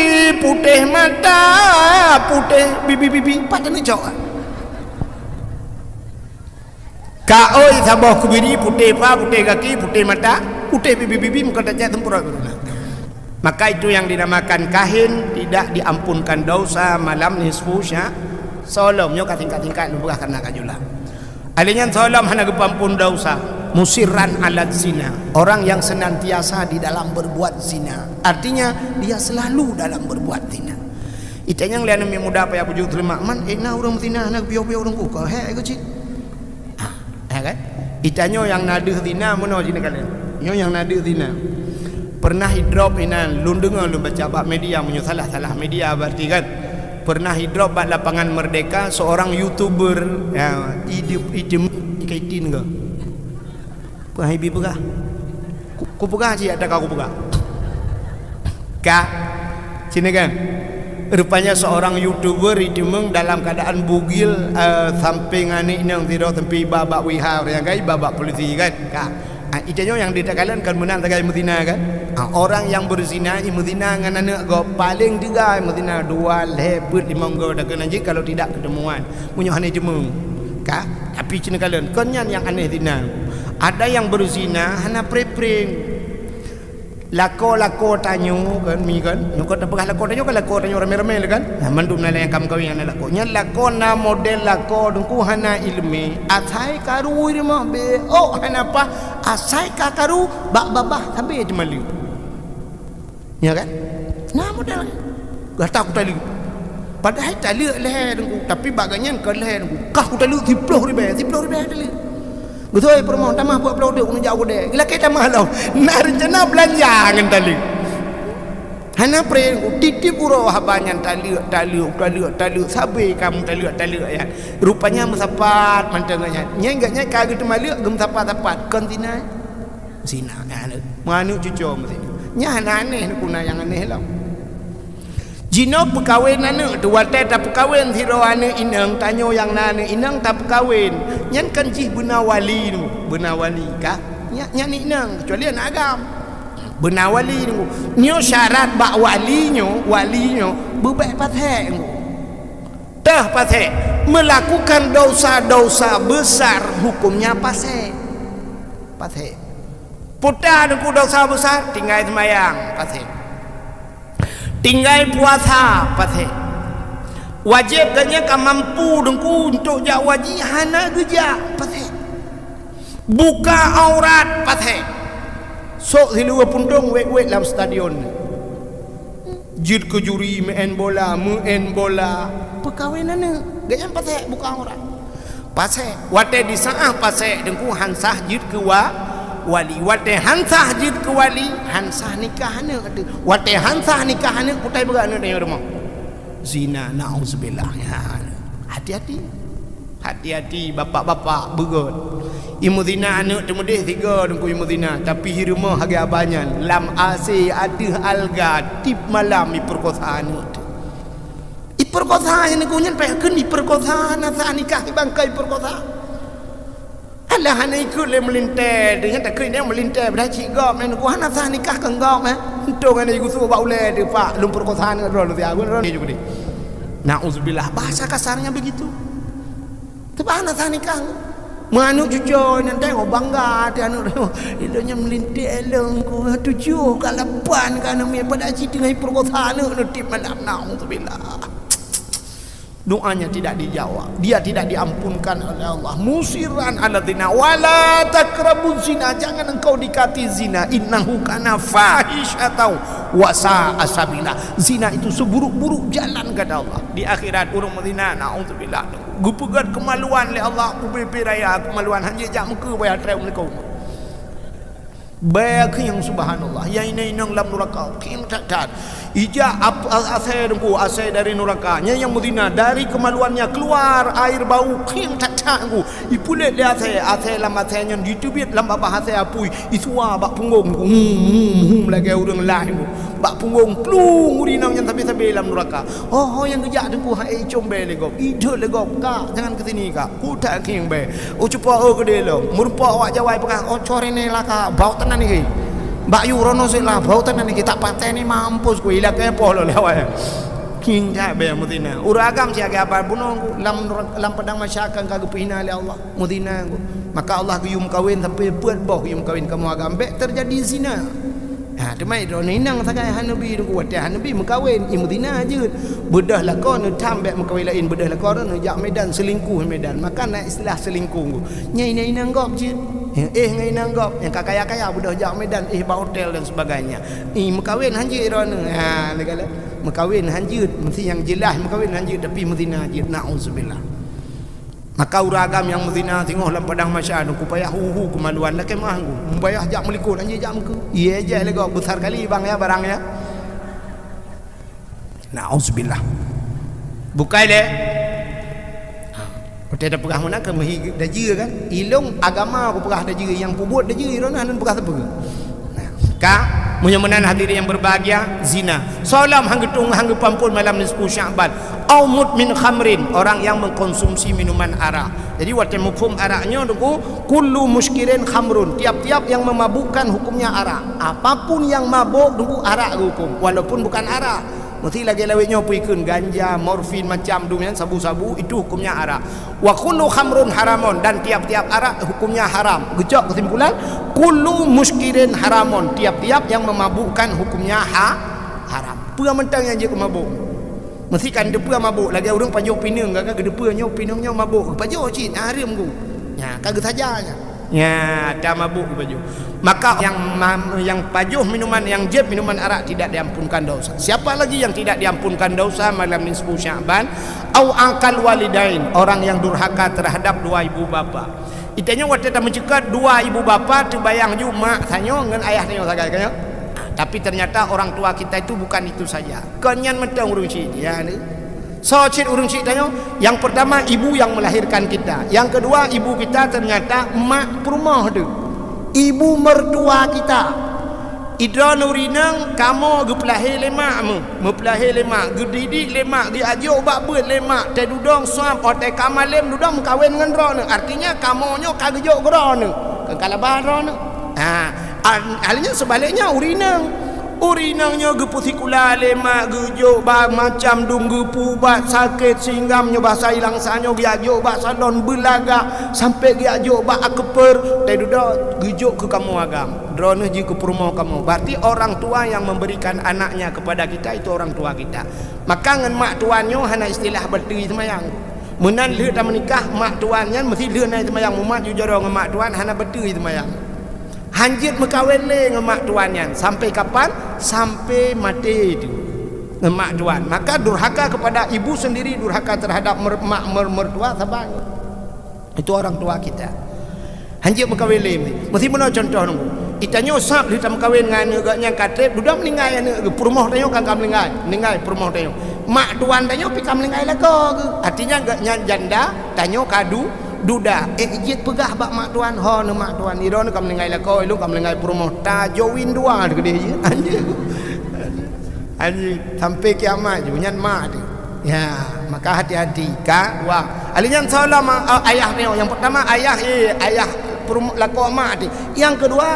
putéh mata, putéh bibi-bibi. Pat teuneuk cok. Ka oi saboh kubiri, putéh pa, putéh gaki, putéh mata, putéh bibi-bibi, meuka tacak seumpurot guruna. Maka itu yang dinamakan kahin tidak diampunkan dosa malam nisfu sya-, solom nyoe ka singkat-singkat lôn peugah karena ka jula. Alèh nyan solom hana geupeuampon dosa. Musirran ala zina, orang yang senantiasa di dalam berbuat zina. Artinya, dia selalu dalam berbuat zina. Itanyong lé aneuk muda payah bujoe teurimong man, eh, na ureueng zina, na geupiyôh-piyôh ureueng kuka, he, ayo cit. Ha, ya kan? Itanyoe nyang na deuh zina meunoe jih neukalon. Nyoe nyang na deuh zina. Pernah idrop inan, lôn deungoe lôn baca bak media, meunyoe salah, salah media berarti kan. Pernah idrop bak lapangan Merdeka seorang YouTuber, ya, ideup, ideup, ikaitin ke? Peue hai bi peugah? Ku, ku peugah cit, ada ka ku peugah. Ka, sini kan. Rupanya seorang YouTuber iteumeung dalam keadaan bugil, eh, sampéng aneuk inong sidroe sampai iba bak wihar, nyang ka iba bak polisi kan. Ka. Ah, itanyoe nyang ditakalon kan meunan sagai meuzina kan. Ah, orang yang berzina, i meuzina ngon aneuk gob, paléng teuga i meuzina dua, lhèe, peuet, limong goe, takheun jih kalau tidak ketemuan. Meunyoe hana iteumeung. Ka, tapi cit neukalon, kon nyan nyang aneh zina. Ada yang berzina hana preng-preng. Lakoe-lakoe tanyoe kan, mi kan. Nyoe ka tapeugah lakoe tanyoe kan, lakoe tanyoe ramé-ramé lé kan. Nah, mandum na nyang ka meukawen hana lakoe. Nyan lakoe na model lakoe Teungku hana ileumèe. Asai karu i rumoh beh. Oh, hana paih. Asai ka karu bak babah sabé teumaleuek. Ya kan? Nah, model gata kutaleuek. Padahai taleuek lhèe Teungku, tapi bak gobnyan kon lhèe Teungku. Kah kutaleuek siploh ribèe, siploh ribèe taleuek. Beutôi peurumoh tamah peuet ploh deuek meunjak u keudè. Geulakèe tamah lom. Na reuncana beulanja ngon taleuek. Hana preng Teungku, tiep-tiep uroe haba nyan taleuek, taleuek, taleuek, taleuek, sabé ka meutaleuek-taleuek nyan. Rupanya meusapat mantong nyan. Nyan gobnyan ka geuteumaleuek geumeusapat-sapat. Kon zina. Zina nyan aneuk. Meuaneuk cucoe meusinan. Nyan hana aneh, Teungku, na nyang aneh lom. Jinoe peukawen aneuk teuh, watèe tapeukawen sidroe aneuk inong, tanyoe nyang na aneuk inong tapeukawen. Nyan kan jih beuna wali Teungku, beuna wali ka. Nyan, nyan inong, kecuali aneuk agam. Beuna wali Teungku. Nyoe syarat bak wali nyoe, wali nyoe beubèk pasék Teungku. Teuh pasék, melakukan dosa-dosa besar hukumnya pasék. Pasék. Peue ta Teungku dosa besar, tinggai seumayang, pasék. Tinggai puasa, pasék. Wajéb gobnyan ka mampu Teungku untuk jak haji, hana geujak, pasék. Buka aurat, pasék. Sôk siluweue puntông wèk-wèk lam stadion. Jeuet keu juri meu'en bola, meu'en bola, peukawen aneuk. Gobnyan pasék buka aurat. Pasék. Watèe diseu'ah pasék Teungku han sah jeuet keu wa-, wali. Watèe han sah jeuet keu wali, han sah nikah aneuk teuh. Watèe han sah nikah aneuk, kutai peugah aneuk tanyoe rumoh. Zina, naudzubillah. Ya. Hati-hati. Hati-hati bapak-bapak beugöt. Imeuzina aneuk teuh meudeh sigoe Teungku imeuzina, tapi i rumoh lagèe abah nyan, lam A C ateueh alga tiep malam ipeurekosa aneuk teuh. Ipeurekosa nyan Teungku nyan payah kheun ipeurekosa, hana sah nikah, i bangkai ipeurekosa. Alah hana ikheun lé meulintèe, nyan takheun nyan meulintèe, padahai cit gob nyan Teungku hana sah nikah keu gob, eh. Untông hana igusôk bak ulèe teuh, "Pak, lôn peurekosa aneuk droe lôn siat." Naudzubillah, bahasa kasarnya begitu. Teuba hana sah nikah. Meuaneuk cucoe nyan teuh bangga até aneuk droe. Ilôn nyan meulintèe lôn ku tujoh ka lapan ka aneuk miet padahai cit teungoh ipeurekosa aneuk nyan tiep malam. Naudzubillah. Doanya tidak dijawab. Dia tidak diampunkan oleh Allah. Musirran ala zina. Wala taqrabuz zina. Jangan engkau dekati zina. Innahu kana fahisyatan wa sa'a sabila. Zina itu seburuk-buruk jalan kata Allah. Di akhirat ureueng meuzina, naudzubillah. Geupeugöt keumaluan lé Allah, ubé-bé raya keumaluan, han jijak meukeue bak akhirat meunyoe. Bèe khieng, subhanallah. Nyang inong-inong lam nuraka, khieng that-that. Ijak ap-, a-, asèe Teungku, asèe dari nuraka. Nyan nyang meuzina, dari kemaluannya keluar air bau, khieng that-that Teungku. Ipulet lé asèe, asèe lam asèe nyan jiteubiet lam babah asèe apui, isua bak punggong Teungku. Hum, hum, hum, lagèe ureueng laih Teungku. Bak punggong plueng ureueng inong nyan sabé-sabé lam nuraka. Oh, oh, nyang geujak Teungku, hai, icombée lé gob, ideuek lé gob, "Kak, jangan ke sini, Kak." Kutak khieng bèe. Oh, cupa, oh, keudéh lom. Meurumpok awak Jawa peugah, "Oh, cor iné lah, Kak. Bau tenan niki. Bak yu rono sik lah, bau tenan niki. Tak patéh ni mampus ku, ilakèe poh lom lé awak." Khieng that bèe meuzina. Ureueng agam siaga abang bunoe lam, lam padang mahsyar ka geupeuhina lé Allah. Meuzina. Maka Allah geuyue meukawen sampai peuet boh geuyue meukawen kamoe agam. Bèk teujadi zina. Ha, teuma droeneuh inong sagai hana bi Teungku, watèe hana bi meukawen, i meuzina jeuet. Beudôh lakoe neuh tham bèk meukawen laén, beudôh lakoe neuh jak Medan, selingkuh Medan. Maka na istilah selingkuh. Nyan inong-inong gob jeuet. Eh, ngon inong gob, nyang ka kaya-kaya beudôh jak Medan, eh, bak hotel dan sebagainya. I meukawen hanjeuet droeneuh. Ha, neukalon. Meukawen hanjeuet, meusti nyang jeulaih meukawen hanjeuet, tapi meuzina jeuet. Nauzubillah. Maka ureueng agam nyang meuzina singoh lam padang mahsyar Teungku payah hu-hu keumaluan lakèe meu'ah Teungku. Payah jak meulikot, hanjeuet jak meukeue. Ié jai lé gob, besar kali bang ya barang ya. Nauzubillah. Bukai lé. Ha. Watèe tapeugah meunan keu meuhi dajeue kan? Ilong agama kupeugah dajeue, nyang peubuet dajeue, droeneuh hana peugah sapeue. Nah, ka, meunyoe meunan hadirin yang berbahagia, zina. Soe lom han geutueng, han geupeuampon malam nisfu Sya'ban. Au mudmin khamrin, orang yang mengkonsumsi minuman arak. Jadi, watèe muphom arak nyoe Teungku, kullu muskirin khamrun, tiap-tiap yang memabukkan hukumnya arak. Apapun yang mabok Teungku arak geuhuköm, walaupun bukan arak. Meusti lagèe lawét nyoe peue ikheun, ganja, morfin, macam dum nyan, sabu-sabu, itu hukumnya arak. Wa kullu khamrun haramun, dan tiap-tiap arak hukumnya haram. Geucok keusimpulan, kullu muskirin haramun, tiap-tiap yang memabukkan hukumnya ha-, haram. Peue mantong nyang jeuet keu mabok. Meusti kan teupeue mabok, lagèe ureueng pajoh pineung, ka geuteupeue nyoe pineung nyoe mabok, geupajoh cit, hareuem Teungku. Nya, ka geusaja nyan. Nya, ka mabok geupajoh. Maka yang ma-, yang pajoh minuman, yang jieb minuman arak tidak diampunkan dosa. Siapa lagi yang tidak diampunkan dosa malam nisfu Sya'ban? Au aqal walidain, orang yang durhaka terhadap dua ibu bapa. Itanyoe watèe tameuceukat dua ibu bapa teubayang ju mak tanyoe ngon ayah tanyoe sagai, kan nyoe? Tapi ternyata orang tua kita itu bukan itu saja. Kon nyan mantong ureueng chik, ya ni. Soe cit ureueng chik tanyoe? Yang pertama, ibu yang melahirkan kita. Yang kedua, ibu kita ternyata mak peurumoh tu. Ibu mertua kita. Idroeneuh ureueng inong kamoe geupeulahé lé mak meu-, meupeulahé lé mak, geudidik lé mak, geujak jok bak beuet lé mak, teududoe suab, watèe ka malem dudoe meukawen ngon droeneuh. Artinya kamoe nyoe ka geujok keu droeneuh, kon ka laba droeneuh. Ha, an-, akhirnya sebaliknya ureueng inong. Ureueng inong nyoe geupeusikula lé mak, geujok bak macam dum, geupeuubat sakét singgam nyoe basa ilang sa nyoe, geujak jok bak salon beulagak, sampai geujak jok bak akupeur, teududoe geujok keu kamoe agam. Droeneuh jeuet keu peurumoh kamoe. Berarti orang tua yang memberikan anaknya kepada kita, itu orang tua kita. Maka ngon mak tuan nyoe hana istilah beutôi seumayang. Meunan lheueh tameunikah, mak tuan nyan meusti lheueh na seumayang, mumat ju jaroe ngon mak tuan hana beutôi seumayang. Han jeuet meukawen lé ngon mak tuan nyan. Sampai kapan? Sampai maté tu. Ngon mak tuan. Maka durhaka kepada ibu sendiri, durhaka terhadap mer-, mak mer-, mertua saban. Itu orang tua kita. Han jeuet meukawen lé. Meusti meunoe contoh Teungku. Itanyoe sab lheueh tameukawen ngon aneuk geuh nyang ka trép, dudoe meuninggai aneuk geuh, peurumoh tanyoe kan ka meuninggai. Meuninggai peurumoh tanyoe. Mak tuan tanyoe pih ka meuninggai lakoe geuh. Artinya geuh nyan janda, tanyoe ka du-, duda. Eh, jeuet peugah bak mak tuan, "Ho neuh mak tuan, idroeneuh ka meuninggai lakoe, ilôn ka meuninggai peurumoh." Tajawin dua keudéh jih. Anjing. Anjing. Sampai kiamat ju, nyan mak teuh. Ya, maka hati-hati, ka, dua. Ahli nyan soe lom, a, ayah nyoe. Yang pertama ayah, eh, ayah perum-, lakoe mak teuh. Yang kedua,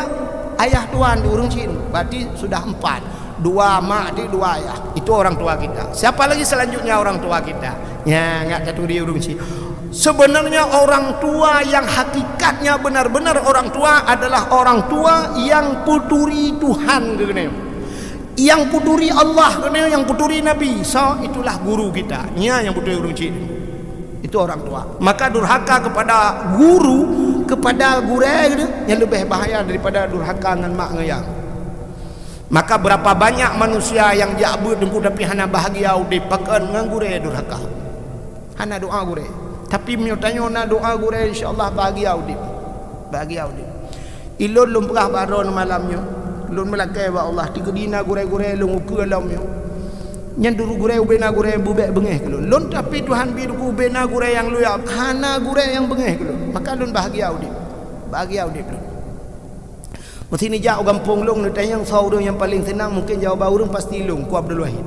ayah tuan di ureueng chik. Berarti sudah empat. Dua mak teuh, dua ayah. Itu orang tua kita. Siapa lagi selanjutnya orang tua kita? Ya, ngat taturi ureueng chik. Sebenarnya orang tua yang hakikatnya benar-benar orang tua adalah orang tua yang peuturi Tuhan keuneuk. Nyang peuturi Allah, keuneuk nyang peuturi Nabi Isa, itulah guru kita. Nyan nyang peuturi ureueng chik. Itu orang tua. Maka durhaka kepada guru, kepada gurèe, nyan leubeh bahaya daripada durhaka ngon mak ngon ayah. Maka berapa banyak manusia nyang jak beuet Teungku tapi hana bahagia udép, pakon ngon gurèe durhaka. Hana doa gurèe. Tapi meunyoe tanyoe na doa gurèe, insya Allah bahagia udép. Bahagia udép. Ilôn lôn peugah bak droeneuh malam nyoe, lôn meulakée bak Allah, teukeudi na gurée-gurée lôn ukeue lom nyoe. Nyan duru gurée ubena gurée bubek beungéh keu lôn. Lôn tapi Tuhan bi dikeue ubena gurée nyang luya, hana gurée nyang beungéh keu lôn. Maka lôn bahagia udeb. Bahagia udeb lôn. Meusé neujak u gampông lôn, neutanyong soe ureuëng nyang paleng seunang, mungken jawaban ureuëng pasti lôn, Teungku Abdul Wahid.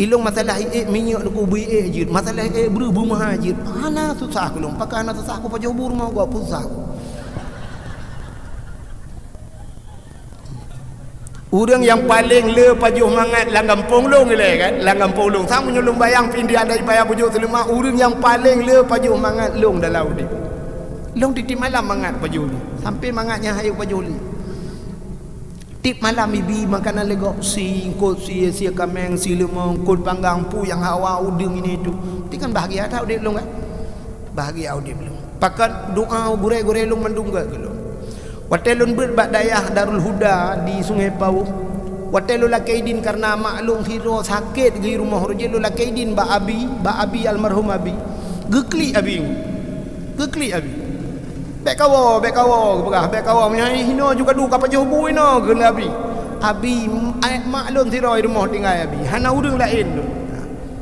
Ilôn masalah iék minyeuk dikeue bui ék jeuet, masalah iék breueh beumeuha jeuet. Hana susah keu lôn, pakon hana susah keu pajoh bu rumoh gob, peue susah keu. Ureuëng nyang paleng le pajoh mangat lam gampông lôn ilée kan, lam gampông lôn. Sang meunyoe lôn bayang pih di ada payah bujuk seuleumah, ureuëng nyang paleng le pajoh mangat lôn dalam udeb. Lôn tieb-tieb malam mangat pajoh lé, sampai mangat nyang hayeu pajoh lé. Tieb malam ibi makanan lé gob, sie eungkot, sie, sie kaméng, sie leumong, eungkot panggang, peue nyang hawa, udeueng ini itu. Tieb kan bahagia that udeb lôn kan? Bahagia udeb lôn. Pakon doa gurée-gurée lôn mandum gét keu lôn. Watée lôn beuet bak dayah Darul Huda di Sungai Pauh, watée lôn lakée idin kareuna mak lôn sidroe sakét di rumoh, rot jih lôn lakée idin bak abi, bak abi, almarhum abi. Geuklik abi. Geuklik abi. "Bék kawoe, bék kawoe," geupeugah, "bék kawoe. Meunyoe hinoe ju ka duek ka pajoh bu hinoe," kheun abi. Abi, m-, ai-, mak lôn sidroe di rumoh tinggai abi. Hana ureuëng laén lôn.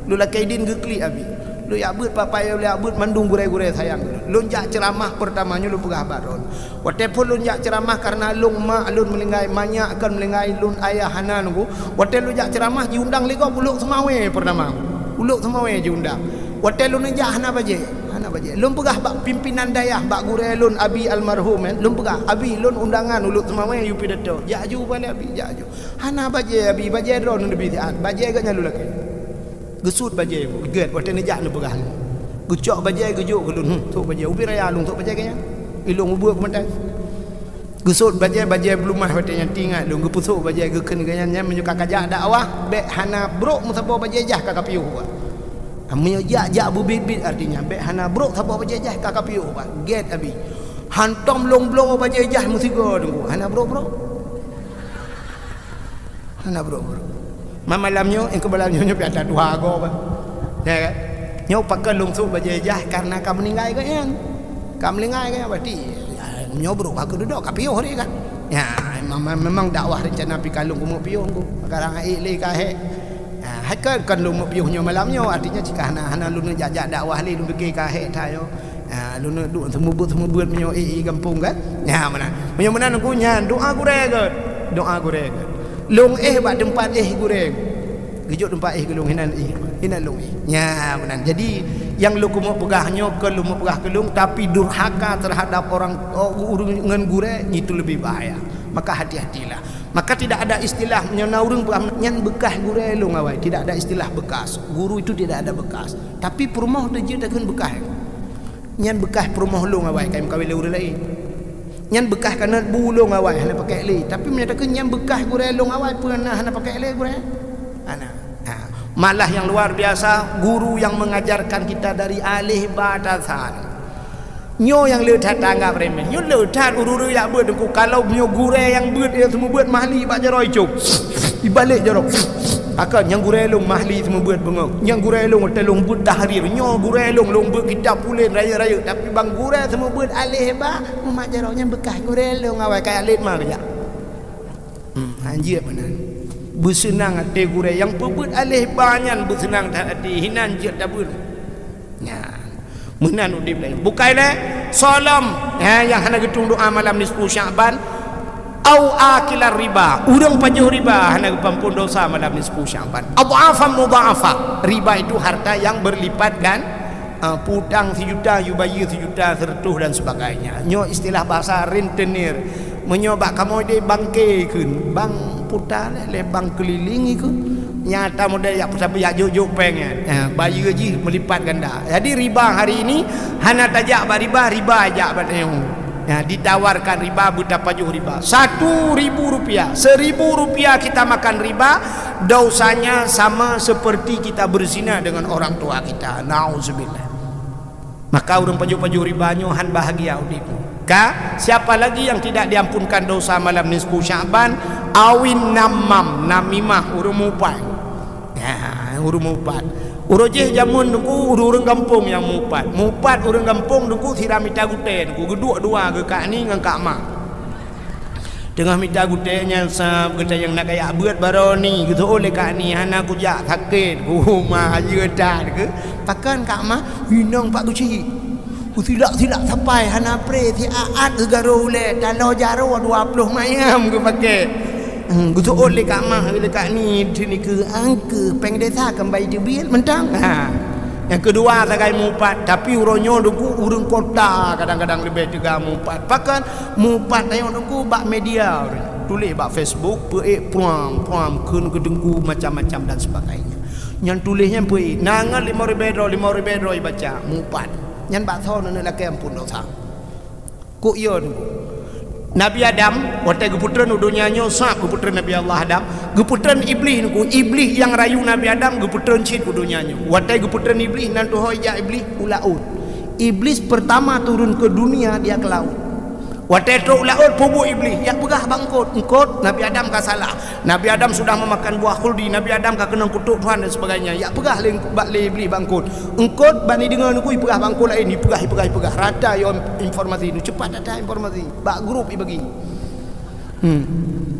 Lôn lakée idin geuklik abi. Lôn jak beuet papai, lôn jak beuet mandum gurée-gurée sayang lôn. Lôn jak ceuramah peurtama nyoe lôn peugah bak droeneuh. Watée phon lôn jak ceuramah kareuna lôn mak lôn meuninggai, manyak kon meuninggai, lôn ayah hana nunggu. Watée lôn jak ceuramah jiundang lé gob u Lhokseumawe peurtama. U Lhokseumawe jiundang. Watée lôn jak hana bajée, hana bajée. Lôn peugah bak pimpinan dayah, bak gurée lôn, abi almarhum, eh, lôn peugah, "Abi, lôn undangan u Lhokseumawe yue pidato." "Jak ju balek abi, jak ju." "Hana bajée abi, bajée droeneuh neubi siat, bajée gét nyan lôn lakée." Geusut bajée, gét watée neujak neupeugah lé. Geucok bajée geujok keu lôn, hmm, sôk bajée. Ubé raya lôn sôk bajée gét nyan. Ilôn ubeuek keu mantong. Geusot bajée, bajée beulumah watée nyan, teuingat lôn geupeusok bajée geukheun geuh nyan, nyan meunyoe ka kajak dakwah, bék hana brok meusaboh bajée jah ka kapiôh ubat. Meunyoe jak, jak beubiet-biet, artinya bék hana brok saboh bajée jah ka kapiôh ubat. Gét abi. Hantom lôn bloe bajée jah meusigoe teungku, hana brok-brok. Hana brok-brok. Ma malam nyoe, eh, keu malam nyoe, nyoe piata tuha goe bah. Ya kan? Nyoe pakon lôn sôk bajée jah kareuna ka meuninggai geuh nyan. Ka meuninggai geuh nyan, berarti, ya, nyoe brok ka keududok, ka piôh lé kan. Ya, memang, memang dakwah rencana pi ka lôn keumeung piôh ku. Sekarang ék lé ka hék. Ya, hai kan, kan lôn meung piôh nyoe malam nyoe, artinya jika hana, hana lôn jak, jak dakwah lé, lôn pike ka hék that nyoe. Ha, lôn duek seumeubeuet-seumeubeuet meunyoe éh, éh gampông kan? Nyan meunan. Meunyoe meunan Teungku nyan doa gurée gét. Doa gurée gét. Lôn éh bak teumpat éh gurée. Geujok teumpat éh keu lôn hinan éh. Hinan lôn éh. Nyan meunan. Jadi nyang lôn keumeung peugah nyoe kon lôn meung peugah keu lôn, tapi durhaka terhadap orang, oh, ureuëng ngon gurée, itu lebih bahaya. Maka hati-hatilah. Maka tidak ada istilah meunyoe na ureuëng peugah nyan bekas gurée lôn awai. Tidak ada istilah bekas. Guru itu tidak ada bekas. Tapi peurumoh teuh jeuet takheun bekas. Nyan bekas peurumoh lôn awai, ka meukawen lé ureuëng laén. Nyan bekas kanot bu lôn awai, hana pakai lé. Tapi meunyoe takheun nyan bekas gurée lôn awai, peue na hana pakai lé gurée? Hana. Ha. Malah yang luar biasa, guru yang mengajarkan kita dari alif ba ta sa. Nyoe nyang le that tanggap remeh. Nyoe le that ureuëng-ureuëng jak beuet Teungku. Kalau nyoe gurée nyang beuet, nyang seumeubeuet mahli bak jaroe icong. Ibalek jaroe. Akan nyang gurée lôn mahli seumeubeuet beungoh. Nyang gurée lôn watée lôn beuet tahrir. Nyoe gurée lôn, lôn beuet kitab pulen rayeuk-rayeuk. Tapi ban gurée seumeubeuet alif ba, mumat jaroe nyan bekas gurée lôn awai kaya lét ma keujak. Hmm, hanjeuet meunan. Beuseunang até gurée nyang peubeuet alif ba nyan beuseunang that até hinan jeuet tabeuet. Nyan. Meunan udeb lé. Bukai lé, solom. Ha, nyang hana geutueng doa malam nisfu Sya'ban. Au akilar riba. Ureuëng pajoh riba hana geupeuampon dosa malam nisfu Sya'ban. Adhafan mudha'afa. Riba itu harta yang berlipat gan-, ah, piutang sijuta, yue bayeue sijuta seureutôh dan sebagainya. Nyoe istilah bahasa rentenir. Meunyoe bak kamoe deh bangke kheun, bank puta lé, lé bank keuliling ikheun. Nyata model yak peusabe yak jok-jok péng nyan. Ha, bayeue jih meulipat ganda. Jadi riba hari ini hana tajak bak riba, riba jak bak tanyoe. Ya, ditawarkan riba, beutapajoh riba. Satu ribu rupiah, seribu rupiah kita makan riba, dosanya sama seperti kita berzina dengan orang tua kita. Nauzubillah. Maka ureuëng pajoh-pajoh riba nyoe han bahagia udeb. Ka, siapa lagi yang tidak diampunkan dosa malam nisfu Sya'ban? Awin namam, namimah, ureuëng mupat. Ya, ureuëng mupat. Uroe jih jameun Teungku, ureuëng gampông nyang mupat. Mupat ureuëng gampông Teungku, sira mita gutée Teungku, geuduek dua geuh kak ni ngon kak ma. Teungoh mita gutèe nyan sab, geutanyoe na kajak beuet baroe ni, geuseuôt lé Kak Ni, hana kujak, sakét. Uma, hayeue that keuh. Pakon Kak Ma? Inong pat geuchik. Geusilak-silak sapai hana pré, siat-at geugaroe ulèe, taloe jaroe dua ploh mayam geupaké. Hmm, geuseuôt lé Kak Ma, lé Kak Ni, sini keuh, angkeu péng desa keumbali teubiet mantong. Ha. Nyang keudua sagai mupat, tapi uroe nyoe Teungku ureueng kota kadang-kadang leubeh teuga mupat. Pakon? Mupat tanyoe Teungku bak media, tuléh bak Facebook, peuék pruam, pruam, kheun keu Teungku macam-macam dan sebagainya. Nyan tuléh nyan peuék, na ngon limong ribèe droe, limong ribèe droe ibaca, mupat. Nyan bak soe neuneuk lakèe amphon dosa. Kok yo Teungku? Nabi Adam, watèe geupeutreun u donya nyoe, sab geupeutreun Nabi Allah Adam, geupeutreun Iblih Teungku. Iblih nyang rayu Nabi Adam geupeutreun cit u donya nyoe. Watèe geupeutreun Iblih, nan tuho ijak Iblih u laôt. Iblis pertama turun ke dunia, dia ke laut. Watèe trok u laôt, peubuet Iblih, ijak peugah bak eungkôt, "Eungkôt, Nabi Adam ka salah. Nabi Adam sudah memakan buah khuldi, Nabi Adam ka keunong kutok Tuhan dan sebagainya." Ijak peugah lé, bak lé Iblih bak eungkôt. Eungkôt bani deungoe Teungku, ipeugah bak eungkôt laén, ipeugah, ipeugah, ipeugah. Rata yo informasi, nu cepat rata informasi. Bak grup ibagi. Hmm.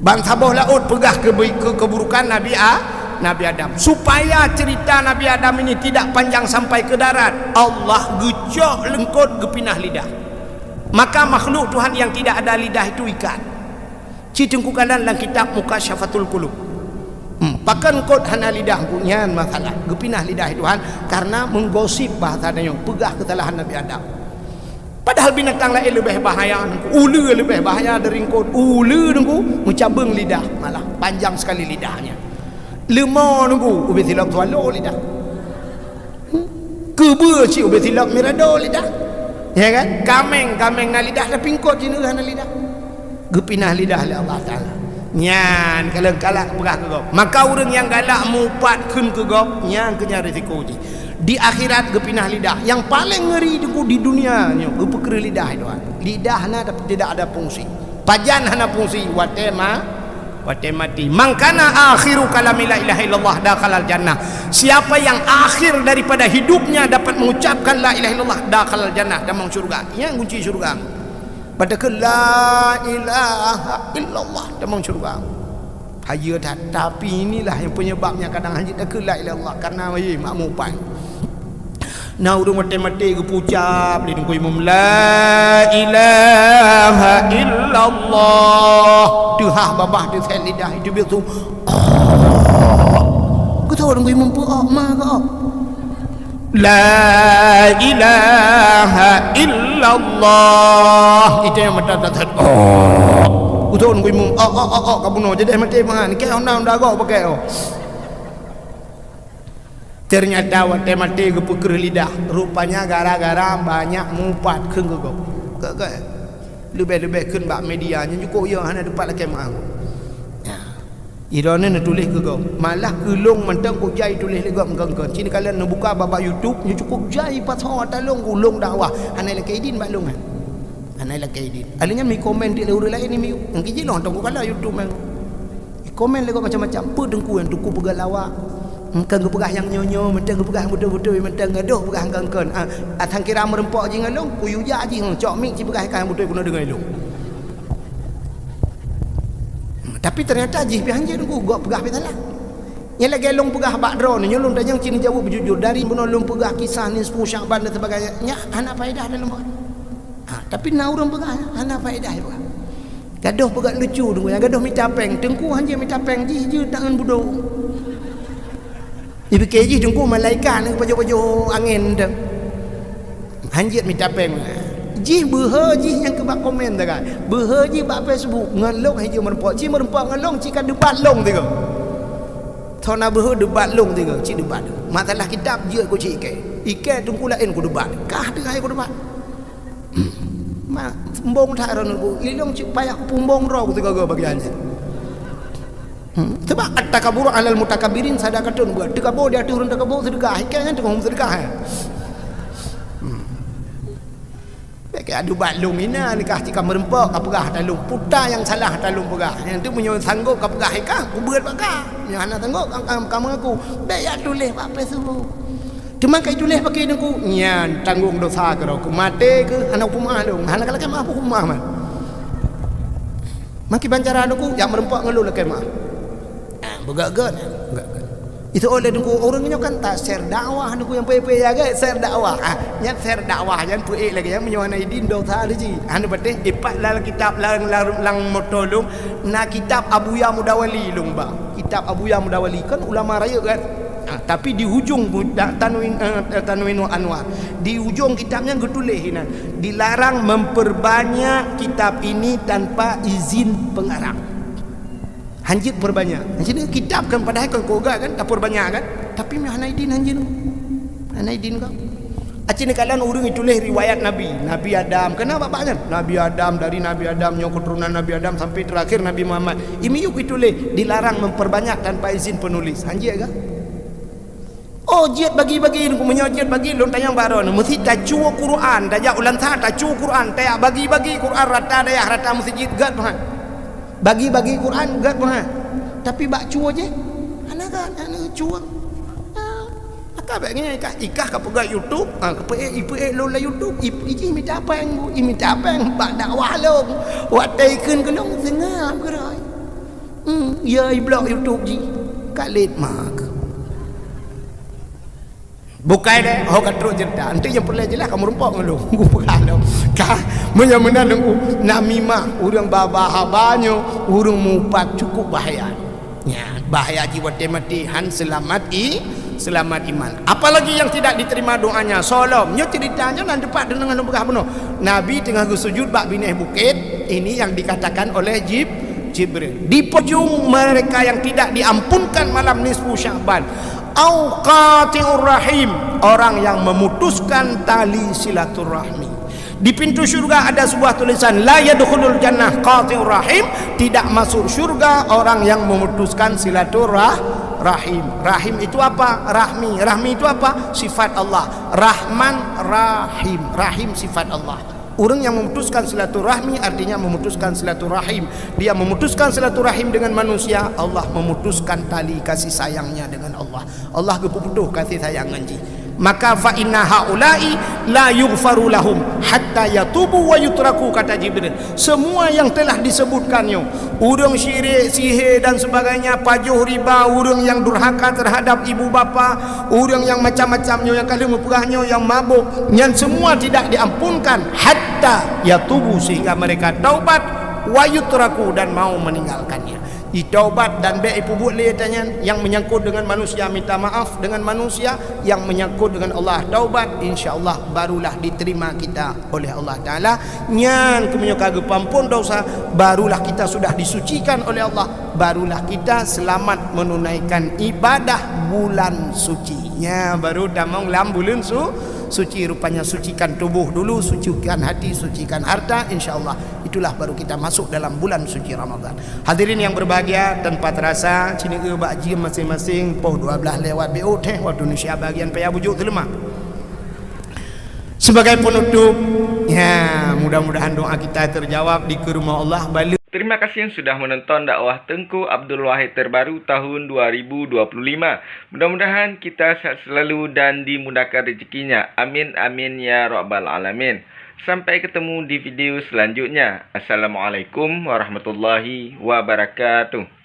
Ban saboh laôt peugah keu-, keu-, keburukan Nabi A-, Nabi Adam. Supaya cerita Nabi Adam ini tidak panjang sampai ke darat, Allah geucok eungkôt geupinah lidah. Maka makhluk Tuhan yang tidak ada lidah itu ikat. Ci Teungku kalon lam kitab Mukasyafatul Qulub. Hmm, pakon eungkôt hana lidah Teungku, nyan masalah. Geupinah lidah Tuhan karena menggosip bahasa tanyoe, peugah keusalahan Nabi Adam. Padahal binatang laén leubeh bahaya Teungku. Uleue leubeh bahaya dari eungkôt. Uleue Teungku meucabeueng lidah, malah panjang sekali lidahnya. Leumo Teungku ubé silop swallow lidah. Keubeue cit ubé silop mirado lidah. Ya kan? Kaméng, kaméng na lidah, tapi eungkôt jih hana lidah. Geupinah lidah lé Allah Taala. Nyan kalon galak peugah keu gob. Maka ureueng nyang galak mupat kheun keu gob, nyan keuh nyan risiko jih. Di akhirat geupinah lidah. Nyang paleng ngeuri Teungku di dunia nyoe, geupeukreuh lidah Tuhan. Lidah na tapi tidak ada fungsi. Pajan hana fungsi, watèe ma-, watèe maté. "Man kana akhiru kalami la ilaha illallah dakhalal jannah." Siapa yang akhir daripada hidupnya dapat mengucapkan la ilaha illallah, dakhalal jannah, tamong syurga. Nyan kunci syurga. Padahai la ilaha illallah, tamong syurga. Hayeue that, tapi inilah yang penyebabnya kadang hanjeuet takheun la ilaha illallah, karena, eh, mak mupat. Na ureueng maté-maté geupeu ucab lé Teungku Imum, "La ilaha illallah." Teuhah babah teusét lidah, itu biasa. Geutôh Teungku Imum peuok ma geuok. "La ilaha illallah." Itu nyang mata teusét. Geutôh Teungku Imum, "Ok, ok, ok, ok, ka bunoe, jadi maté mangat. Nike honda-honda gok pakai, oh." Ternyata watèe maté geupeukreuh lidah, rupanya gara-gara banyak mupat kheun keu gob. Ka, ka. Leubeh-leubeh kheun bak media, nyan jukuk yo hana teupat lakèe meu'ah. Ya. Droeneuh neutuléh keu gob. Malah keu lôn mantong kujai tuléh lé gob meukeuen-keuen. Ci neukalon neubuka bak-bak YouTube, nyoe cukôp jai pasoe ata lôn keu lôn dakwah. Hana lakèe idin bak lôn nyan. Hana lakèe idin. Alèh nyan mi komen lé ureueng laén mi. Nyang keu jih lôn tong kukala YouTube nyan. Komen lé gob macam-macam. Peue Teungku nyang Teungku peugah lawak? Meukeuen geupeugah nyang nyoe-nyoe, meuteun geupeugah nyang beutôi-beutôi, meuteun gadôh peugah nyang kon-kon. Ah, asai kira meureumpok jih ngon lôn, kuyue jak jih, cok mic ci peugah nyang beutôi keunoe deungoe lôn. Tapi ternyata jih pih hanjeuet Teungku, gob peugah pih salah. Nyang lagèe lôn peugah bak droeneuh, nyoe lôn tanyong ci neujaweueb beujujur, dari bunoe lôn peugah kisah nisfu Syakban dan sebagainya, nyan hana faedah dalam Ha, tapi na ureueng peugah, hana faedah peugah. Gadôh peugah lucu Teungku, nyang gadôh mita péng. Teungku hanjeuet mita péng, jih jeuet tangan budok. Jipike jih Teungku malaikat nyang pajoh-pajoh angén tu. Hanjeuet mita péng. Jih beuhe jih nyang keubah komen sagai. Beuhe jih bak Facebook, ngon lôn hanjeuet meureumpok. Ci meureumpok ngon lôn, ci ka debat lôn tiga. Thon na beuhe debat lôn tiga, ci debat. Masalah kitab jeuet ku ci ikei. Ikei Teungku laén ku debat. Kah teuh hai ku debat. Ma, embong that droeneuh ku, ilong cit payah kupeumbong droe ku sigoe-goe bagian jih. Hmm, sebab at-takaburu alal mutakabbirin sadaqatun, buet takabur di ateueh ureueng takabur seudeukah, ikei nyan teungoh seudeukah, eh. Hmm. Bèk keu adu bak lôn inan kah cit ka meureumpok ka peugah ata lôn, peue nyang salah ata lôn peugah. Nyan tu meunyoe sanggop ka peugah ikah, kubeuet bak kah. Meunyoe hana sanggop ka, ka, ka meungaku, bèk jak tuléh bak Facebook. Teuma ka ituléh paké Teungku, nyan tanggong dosa keudroe, keu maté keuh hana hukôm Allah lôn, hana ka lakèe meu'ah hukôm Allah mah. Makiban cara Teungku, jak meurumpok ngon lôn lakée meu'ah. Ah, beugét-gét, beugét-gét. Itu oleh Teungku, ureuëng nyoe kan tak share dakwah Teungku nyang peuék-peuék ya, gét share dakwah. Ah, nyan share dakwah, nyan peuék lagée nyan meunyoe hana idin dosa lé jih. Hana patéh, ipat lam kitab lam, lam, lam moto lôn, na kitab Abuya Mudawali lôn ba. Kitab Abuya Mudawali kan ulama rayeuk kan. Ah, tapi di ujong bu-, ta-, Tanwin, eh, Tanwinul Anwar, di ujong kitab nyan geutuléh inan, dilarang memperbanyak kitab ini tanpa izin pengarang. Hanjeuet perbanyak. Maksudnya kitab kan padahai kan kogat kan, dapur banyak kan. Tapi meuhana idin hanjeuet. Hana idin kau. Aceh ni kalian ureuëng ituléh riwayat Nabi. Nabi Adam. Kenapa banyak? Nabi Adam, dari Nabi Adam, nyoe keturunan Nabi Adam sampai terakhir Nabi Muhammad. Imi yuk ituléh dilarang memperbanyak tanpa izin penulis. Hanjeuet kan? Oh, jeuet bagi-bagi, meunyoe jeuet bagi, lôn tanyong baroe nyoe. Meusi tacue Quran, tajak ulansa tacue Quran, tajak bagi-bagi Quran rata dayah, rata meuseujid, gét meuhan. Bagi-bagi Quran, gét meuhan. Tapi bak cue jih, hana gét, hana cue. Ah, maka bék ngieng ikah, ikah ka peugah YouTube, ah, ka peuék, ipeuék lôn lam YouTube, ip-, ijih mita péng, bu, imita péng bak dakwah lôn. Watée ikheun keu lôn, seungab keurôi. Hmm, ya iblok YouTube jih. Ka lét mak. Bukai deh, ho ka trok cerita. Nanti yang peureulée jeulaih kamu rumpok ngon lôn. Bukan dong. Ka, meunyoe meunan nunggu namimah, ureuëng ba-, bahaba nyoe, ureuëng mupat cukup bahaya. Ya, bahaya jiwa temati han selamat i, selamat iman. Apalagi yang tidak diterima doanya, solom. Nyoe ceritanya nan tepat dengan lubah bunoe. Nabi tengah geusujud bak binéh bukét, ini yang dikatakan oleh Jib-, Jibril. Di pujung mereka yang tidak diampunkan malam nisfu Sya'ban. Au qati'ur rahim, orang yang memutuskan tali silaturahmi. Di pintu syurga ada sebuah tulisan, "La yadkhulul jannah qati'ur rahim," tidak masuk syurga orang yang memutuskan silaturah-, rahim. Rahim itu apa? Rahmi. Rahmi itu apa? Sifat Allah. Rahman Rahim. Rahim sifat Allah. Orang yang memutuskan silaturahmi artinya memutuskan silaturahim. Dia memutuskan silaturahim dengan manusia, Allah memutuskan tali kasih sayangnya dengan Allah. Allah geupuputoh kasih sayang ngon jih. Maka fa inna haula'i la yughfaru lahum hatta yatubu wa yutraku, kata Jibril. Semua yang telah disebutkan nyoe, ureuëng syirik, sihé dan sebagainya, pajoh riba, ureuëng yang durhaka terhadap ibu bapa, ureuëng yang macam-macam nyoe, yang ka lheueh meupeugah nyoe, yang mabuk, nyan semua tidak diampunkan hatta yatubu, sehingga mereka taubat, wa yutraku, dan mau meninggalkannya. Itaubat dan bék ipubuet lé tanyan yang menyangkut dengan manusia, minta maaf dengan manusia, yang menyangkut dengan Allah, taubat, insya Allah barulah diterima kita oleh Allah Taala. Nyan keumeunyoe ka geupeuampon dosa, barulah kita sudah disucikan oleh Allah, barulah kita selamat menunaikan ibadah bulan suci. Nya baru tamong lam bulan su-, suci, rupanya sucikan tubuh dulu, sucikan hati, sucikan harta, insya Allah itulah baru kita masuk dalam bulan suci Ramadan. Hadirin yang berbahagia, tanpa terasa, cini bak jam masing-masing poh dua belas lewat B O T, waktu Indonesia bagian paya bujuk teuleumak. Sebagai penutup, ya, mudah-mudahan doa kita terjawab, dikeureumoh Allah, bale. Terima kasih sudah menonton dakwah Teungku Abdul Wahid terbaru tahun dua ribu dua puluh lima. Mudah-mudahan kita sehat selalu dan dimudahkan rezekinya. Amin, amin, ya rabbal alamin. Sampai ketemu di video selanjutnya. Assalamualaikum warahmatullahi wabarakatuh.